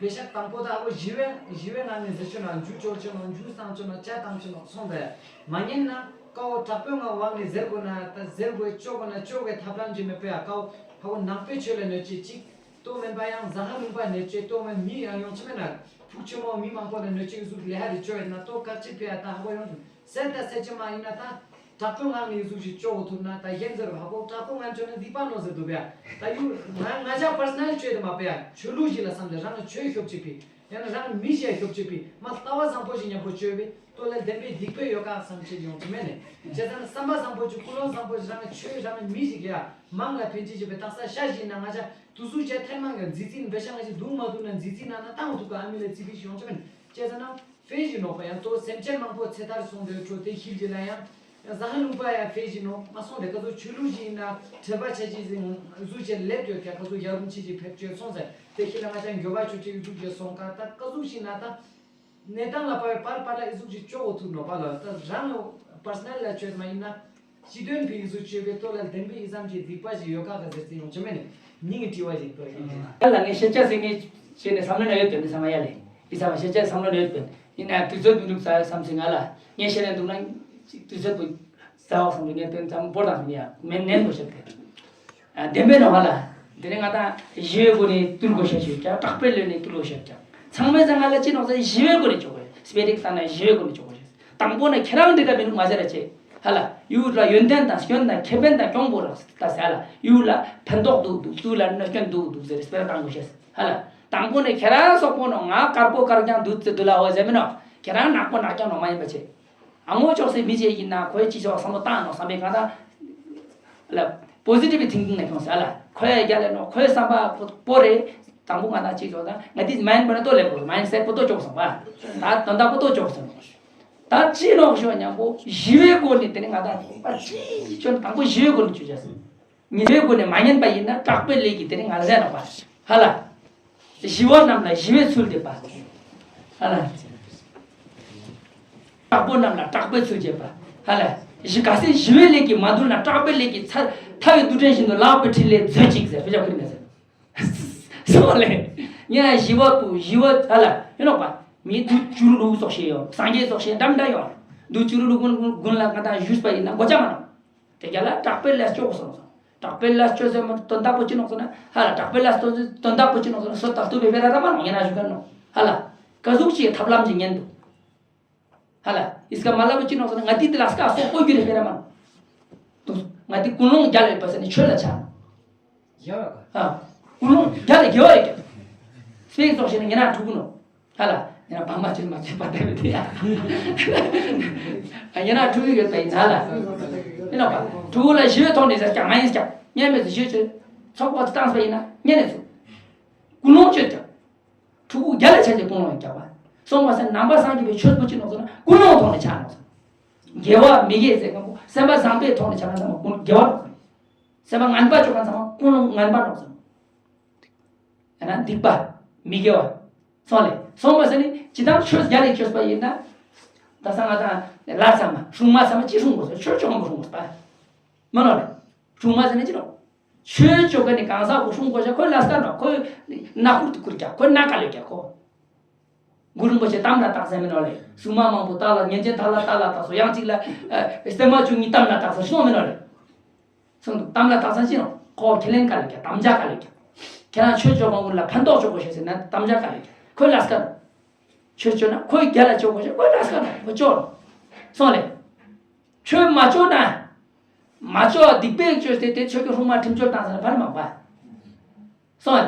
བེ་ཤ་དང་པོ་ད་ཧ་གོ་ཞི་བའི་ཞི་བའི་ངང་ནས་ཟེར་ཆོ་ན་འཇུ་ཅོ་ཆོ་ནོ་འཇུ་སང་ཆོ་ནོ་ཅ་དང་ཆོ་ནོ་སོང་དེ། མ་ཉན་ན་ཀ་བོ་དྲག་པོའི་ངང་བག་ནས་ཟེར་དགོས་ན་ད་ཟེར་དགོས་ཅོ་དགོས་ན་ཅོ་དགོས་ཐབས་ལམ་ཅི་མེད་པས་ཡ་ཀ་བོ་ཧ་གོ་ནང་པའི་ཆོས་ལ་གནོད་བྱེད་ཅིག་ཏོ་མེན་པ་ཡང་ཟ་ཧ་ལུང་པ་གནོད་བྱེད་ཏོ་མེན་མི་ཡང་ཡོང་ཆི་མེད་ན་ཕུག་ཆེན་མོ་མི་མང་པོ་ལ་གནོད་བྱེད་གཟུགས་ལེ་ཧ་རི་ཅོ་ཡོད་ན་ཏོ་བཀག་ཅིག་ཕེ་ཡ་ད་ཧ་གོ་ཡོང་ཆི་མེད། སེར་དང་སེར་ཆེ་མ་ཡིན་ན་ད་དྲག་པོའི་ངང་ནས་གཟུགས་ཤིག་ལྕོགས་ཐུབ་ན་ད་གཞན་ཚོར་ཧ་གོ་དྲག་པོའི་ངང་ལྕོགས་ན་སྡིག་པ་ནོ་ཟེར་འདུག་པས། ད་ཡུ་ང་ང་ཅག་པར་སོ་ནལ་ཆོས་དེ་མ་པས་ཡ་ཆོས་ལུགས་ཤིག་ལ་བསམ་སྟེ་རང་ལ་ཆོས་ཤོབ་ཅིག་ཕི་ཡང་ན་རང་ལ་མི་ཞིག་ཤོབ་ཅིག་ཕི་མ་ལྟ་བ་བཟང་པོ་ཞིག་ཉམས་པོ་བཅོས་པས་ལྟོ་ལ་བདེན་པའི་སྡིག་པ་ཡོད་ཀ་བསམ་ཆེད་ཡོང་གི་མེད་ནས་བྱས་ཙང་བསམ་པ་བཟང་པོ་ཅིག་ཀུན་སློང་བཟང་པོ་ཞིག་རང་ལ་ཆོས་རང་ལ་མི་ཞིག་ཡ་མང་ལ་ཕན་ཅི་ཞིག་པའི་དག་ས་ཤ་ཞིག་ན་ང་ཅག་དུ་སུ་ཅག་ཐེར་མང་གི་མཛི་ཚིག་འབད་ཤ་ང་ཞིག་འདུག་མ་འདུག་ན་མཛི་ཚིག་ན་ན་བཏང་ཐུབ་ཀ་ཨ་མི་ལ་ཚིག་པི་ཞིག་ཡོང་གི་མེད་ནས་བྱས་ཙང་ན། ཕེ་ཞིག་ནོག་པ་ཡང་ཏོ་སེམས་ཅན་མང་པོ་ཚེ་ཐར་སོང་དོད་འཕྲོ་དེ་ཤིལ་གྱི་ལ་ཡང་ཟ་ཧ་ལུང་པ་ཡང་ཕེ་ཞིག་ནོག་མ་སོང་དེ་ཀ་ཚོ་ཆོས་ལུགས་ཤིག་ཡིན་ན་ཁྲེལ་པ་ཆ་ཅི་ཟིན་གཟུགས་ཅན་ལེབ་ཡོད་ཀྱ་ཀ་ཚོ་ཡ་རུམ་ཆི་ཅི་ཕེབས་བཅོས་སོང་ཟེར་དེ་ཤི་ལ་ང་ཅག་འགྱོད་པ་ཆོ་ཅི་ཡུ་ཐུག་བཅོས་སོང་ཀ་ད་ཀ་ཟུག་ཤིག་ན་ད་གནས་སྟངས་ལ་པ་བའི་པར་པར་ལ་ཨི་ཟུག་ཅི་ཅོག་གོ་ཐུབ་ནོག་པ་ལ་ད་རང་ལ་པར་སོ་ནལ་ལ་བཅོས་མ་ཡིན་ན། སྤྱི་དོན་ཕི་ཡིག་གཟུགས་བཅོས་པའི་ལྟོ་ལ་བདེན་པའི་ཡིག་ཙམ་གྱི་སྡིག་པ་ཞིག་ཡོད་ཁག་ག་ཟེར་ཏེ་ཡོང་ཆོ་མེད་ནས་མྱིང་གི་དྲི་བ་ཞིག་ཏོ་ཡིན། ཨ་ལ་ངས་ཤེས་བྱ་ཟེར་ངས་བྱས་ནས་བསམ་བློ་ན་ཡོད་དོན་ནི་བསམ་བློ་ཡ་ལས་ཡིག་ཚང་མ་ཤེས་བྱ་བསམ་བློ་ན་ཡོད་དོན་ཡིན་ན་དུས་ཚོད་མི་འདུག་ས་བསམ་སེ་ང་ལ་ངས་བཤད་ན་འདུག་ན་དུས་ཚོད་པོ་ཟ་བ་བསམ་དུ་ངས་དོན་ཙམ་བོར་དང་ཡ་མེད་ནན་པོ་བཤད་དེ། བདེན་པའི་ནང་ལ་དེ་ནས་ང་དང་ཞི་བའི་སྒོ་ནས་བཏུལ་དགོས་ཤེས་ཤིག་ཀྱང་དྲག་པོའི་ལས་ནས་བཏུལ་དགོས་ཤེས་ཀྱང་ཚང་མས་ཚང་ང་ལ་ཅི་ནོག་ཟེར་ཞི་བའི་སྒོ་ནས་བཅོ་དགོས་ཡ་སྤེ་རིག་ལྟ་ན་ཞི་བའི་སྒོ་ནས་བཅོ་དགོས་ཤེས། དང་པོ་ནས་ཁྱེད་རང་འདི་ག་མི་འདུག་མ་ཟེར་ར་ཆེ། ཧ་ལ། ཡུལ་ལ་ཡོན་ཏན་དང་སྐྱོན་དང་ཁེ་ཕན་དང་གྱོང་པོ་རག་ད་ཟེར་ལ་ཡུལ་ལ་ཕན་ཐོགས་འདུག་འདུག་དུས་ལ་ནི་སྐྱོན་འདུག་འདུག་ཟེར་སྤེ་ར་བཏང་དགོས་ཤེས། ཧ་ལ། དང་པོ་ནས་ཁྱེད་རང་སོག་པོ་ནོ་ང་དཀར་པོ་དཀར་རྐྱང་འདུག་ཟེར་འདུག་ལ་ཧོ་ཟེར་མི་ནོ། ཁྱེད་རང་ནག་པོ་ནག་རྐྱང་ནོ་མ་ཡིན་པ་ཆེ། ཨ་ངོ་ཅོག་སེ་མི་ཆེ་ཡིན་ན་ཁོའི་ཅི་ཆོག་བསམ་བློ་བཏང་ནོ་བསམ་པའི་གང་ལྟ། ལ། positive thinking ནས་ཁྱོང་ཟེར་ལ། ཁོས་རྒྱ་ལས་ནོ་ཁོའི་བསམ་པ་པོ་རེད། དང་པོ་ང་དང་གཅིག་ཆོག་ད་ང་དེ་mind པོ་ན་ལྟོ་ལེ་པོ་mind set པོ་ལྟོ་ཅོག་སོང་བ། ད་དོན་དག་པོ་ལྟོ་ཅོག་སོང་། ད་ཅི་ལོག་ཤོ་མཉམ་པོ་ཞི་བའི་སྒོ་ནས་དེ་ནི་ང་དང་པ་ཅི་ཅོ་དང་པོ་ཞི་བའི་སྒོ་ནས་ཅོ་བྱ་སོང་། ཉེས་པའི་སྒོ་ནས་མ་ཉན་པ་ཡིན་ན་དྲག་པོའི་ལས་ཀྱིས་དེ་ནི་ང་ལ་ཟད་ནོག་པ། ཧ་ལ། ཞི་བ་རྣམས་ལ་ཞི་བའི་ཚུལ་འདེབས་པ། ཧ་ལ། དྲག་པོ་རྣམས་ལ་དྲག་པོའི་ཚུལ་འདེབས་པ། ཧ་ལ། ཞི་ག་སྲིད་ཞི་བའི་ལས་ཀྱིས་མ་འདུལ་ན་དྲག་པོའི་ལས་ཀྱིས་ཚ་ཐལ་བའི་རྡུལ་ཕྲན་བཞིན་དུ་ལག་པའི་ཕྲིན་ལས་མཛོད་ཅིག་ཟེར་དཔེ་ཆ་ཁུར་ནས་ཟེར། སོང་ལེ། ཉ་ཞི་བ་བུ་ཞི་བ་ཧ་ལ་ཡིན་ནོག་པ། མི་དུ་བཅུ་རུ་ལུག་སོགས་ཤེས་ཡོང་སངས་རྒྱས་སོགས་ཤེས་འདྲ་འདྲ་ཡོང་། དུ་བཅུ་རུ་ལུག་ཀུན་ཀུན་ལ་ང་དང་བཞུགས་པ་ཡིན་ན་མགོ་ཆ་མ་ནོག་དེ་རྒྱ་ལ་དྲག་པོའི་ལས་སྤྱོད་གོ་སོང་སོང་། དྲག་པོའི་ལས་སྤྱོད་ཟེར་མ་དོན་དག་པོ་ཅི་ནོག་ཟེར་ན་ཧ་ལ་དྲག་པོའི་ལས་སྤྱོད་དོན་དག་པོ་ཅི་ནོག་ཟེར་ན་སོ་ད་ལྟུ་བའི་བེ་ར་ར་མ་ནོག་ཡིན་ན་ཞུ་ག་ནོག་ཧ་ལ། ཀ་ཟུག་ཅིག་ཐབས་ལམ་ཅིག་ཉན་འདུག་ཧ་ལ། ཨིས་ཀ་མ་ལ་བུ་ཅི་ནོག་ཟེར་ན་ང་དེ་དེ་ལ་སྐ་སོག་པོ་རྒྱུ་རེ་བེ་ར་མ་ནོག་ང་དེ་ཀུན་སློང་རྒྱ་ལ་ཡོད་པ་ཟེར་ནས་ཆོས་ལ་ཆ། ཡ་ཨ། ཀུན་སློང་རྒྱ་ལ་དགེ་བ་ཡོད་ཀྱང་། སྤེག་ཙོག་ཤེ་ན་ཉེ་རང་ཕྲུ་གུ་ནོ། ཧ་ལ། ཉེ་རང་བག་མ་ཆེ་མ་ཆེ་བ་དེ་བས་དེ་ཡ། ཉེ་རང་ཕྲུ་གུ་ཡོད་པ་ཡིན་ཧ་ལ། ཡིན་ནོ་པ། ཕྲུ་གུ་ལ་ཞི་བའི་ཐོག་ནས་ཟེར་ཀྱང་མ་ཡིན་ཀྱང་ཉེ་མེད་དུ་ཞི་བའི་ཆོས། ཚོགས་པ་བཏང་པ་ཡིན་ན་ཉན་ནས་སུ། ཀུན་སློང་བཅོས་ཀྱང་། ཕྲུ་གུ་བརྒྱ་ལ་ཆ་གྱི་ཀུན་སློང་ཡིན་ཀྱང་བ། སོང་བ་སེ་ནང་པ་སངས་རྒྱས་པའི་ཆོས་པོ་ཅི་ནོག་ཟེར་ན་ཀུན་སློང་ཐོག་ནས་ཆགས་ནོག་ཟེར། དགེ་བ་མི་དགེ་ཟེར་མཁན་པོ་སེམས་པ་བཟང་པོའི་ཐོག་ནས་ཆགས་མཁན་ཚང་མ་ཀུན་དགེ་བ་ནོག་ཟེར། སེམས་པ་ངན་པ་བཅོས་མཁན་ཚང་མ་ཀུན་སློང་ངན་པ་ནོག་ཟེར། ཡང་ན་སྡིག་པ། མི་དགེ་བ། སོང་ལེ། སོང་བ་སེ་ནི་ཇི་ལྟར་ཆོས་རྒྱ་ལས་བཅོས་པ་ཡིན་ན། ད་ས་ང་དང་ལ་ཚང་མ་སྲུང་མ་ཚང་མ་ཅི་སྲུང་དགོས་ཟེར། ཆོས་བཅོས་མཁན་པོ་སྲུང་དགོས་པ། མ་ནོག་ལེ། སྲུང་མ་ཟེར་ན་ཅི་ནོག་ཆོས་བཅོས་མཁན་ནི་གང་ཟག་པོ་སྲུང་དགོས་ཤ། ཁོའི་ལས་ཀ་ནོག་ཁོའི་ནག་ཁུར་དུ་ཁུར་རྒྱག་ཁོའི་ནག་ཀ་ལས་རྒྱག་ཁོ། གུ་རུ་རིན་པོ་ཆེ་གཏམ་ལ་བཏགས་ཟེར་མིན་ནོག་ལེ། སྲུང་མ་མང་པོ་བཏགས་ལ་ཉེས་ཅན་དག་ལ་བཏགས་ལ་བཏགས་སོ། ཡང་གཅིག་ལ་ཨ་སྟོན་པ་བཅུ་གཉིས་གཏམ་ལ་བཏགས་སོ་ཤོང་མིན་ནོག་ལེ། སོང་དུ་གཏམ་ལ་བཏགས་ས་ཅི་ནོག་ཁོ་ཁས་ལེན་ཀ་ལས་རྒྱག་གཏམ་བྱ་ཀ་ལས་རྒྱག་ཁྱེད་རང་ཆོས་བཅོས་མཁན་ཀུན་ལ་ཕན་ཐོགས་བཅོས་དགོས་ཤེས་ཟེར་ན་གཏམ་བྱ་ཀ་ལས་རྒྱག་ཁོའི་ལས་ཀ་ནོག་ཆོས་བཅོས་ན་ཁོའི་རྒྱ་ལ་བཅོས་དགོས་ཤེས་ཁོའི་ལས་ཀ་ནོག་ཁོ་བཅོས་ནོག་སོང་ལེ། ཆོས་མ་བཅོས་ན། མ་བཅོས་སྡིག་པའི་བཅོས་ཏེ་དེ་ཆོས་ཀྱི་སྲུང་མ་ཁྲིམས་གཅོད་བཏང་ཟེར་ན་ཕན་མང་པ། སོང་ཡ།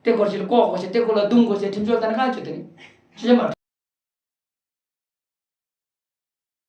དེ་སྐོར་ཞིག་ལ་ལྐོག་དགོས་ཤེས། དེ་སྐོར་ལ་རྡུང་དགོས་ཤེས། ཁྲིམས་གཅོད་ལྟར་གང་བྱེད་དེ་ནི། ཆོས་ཅན་མ་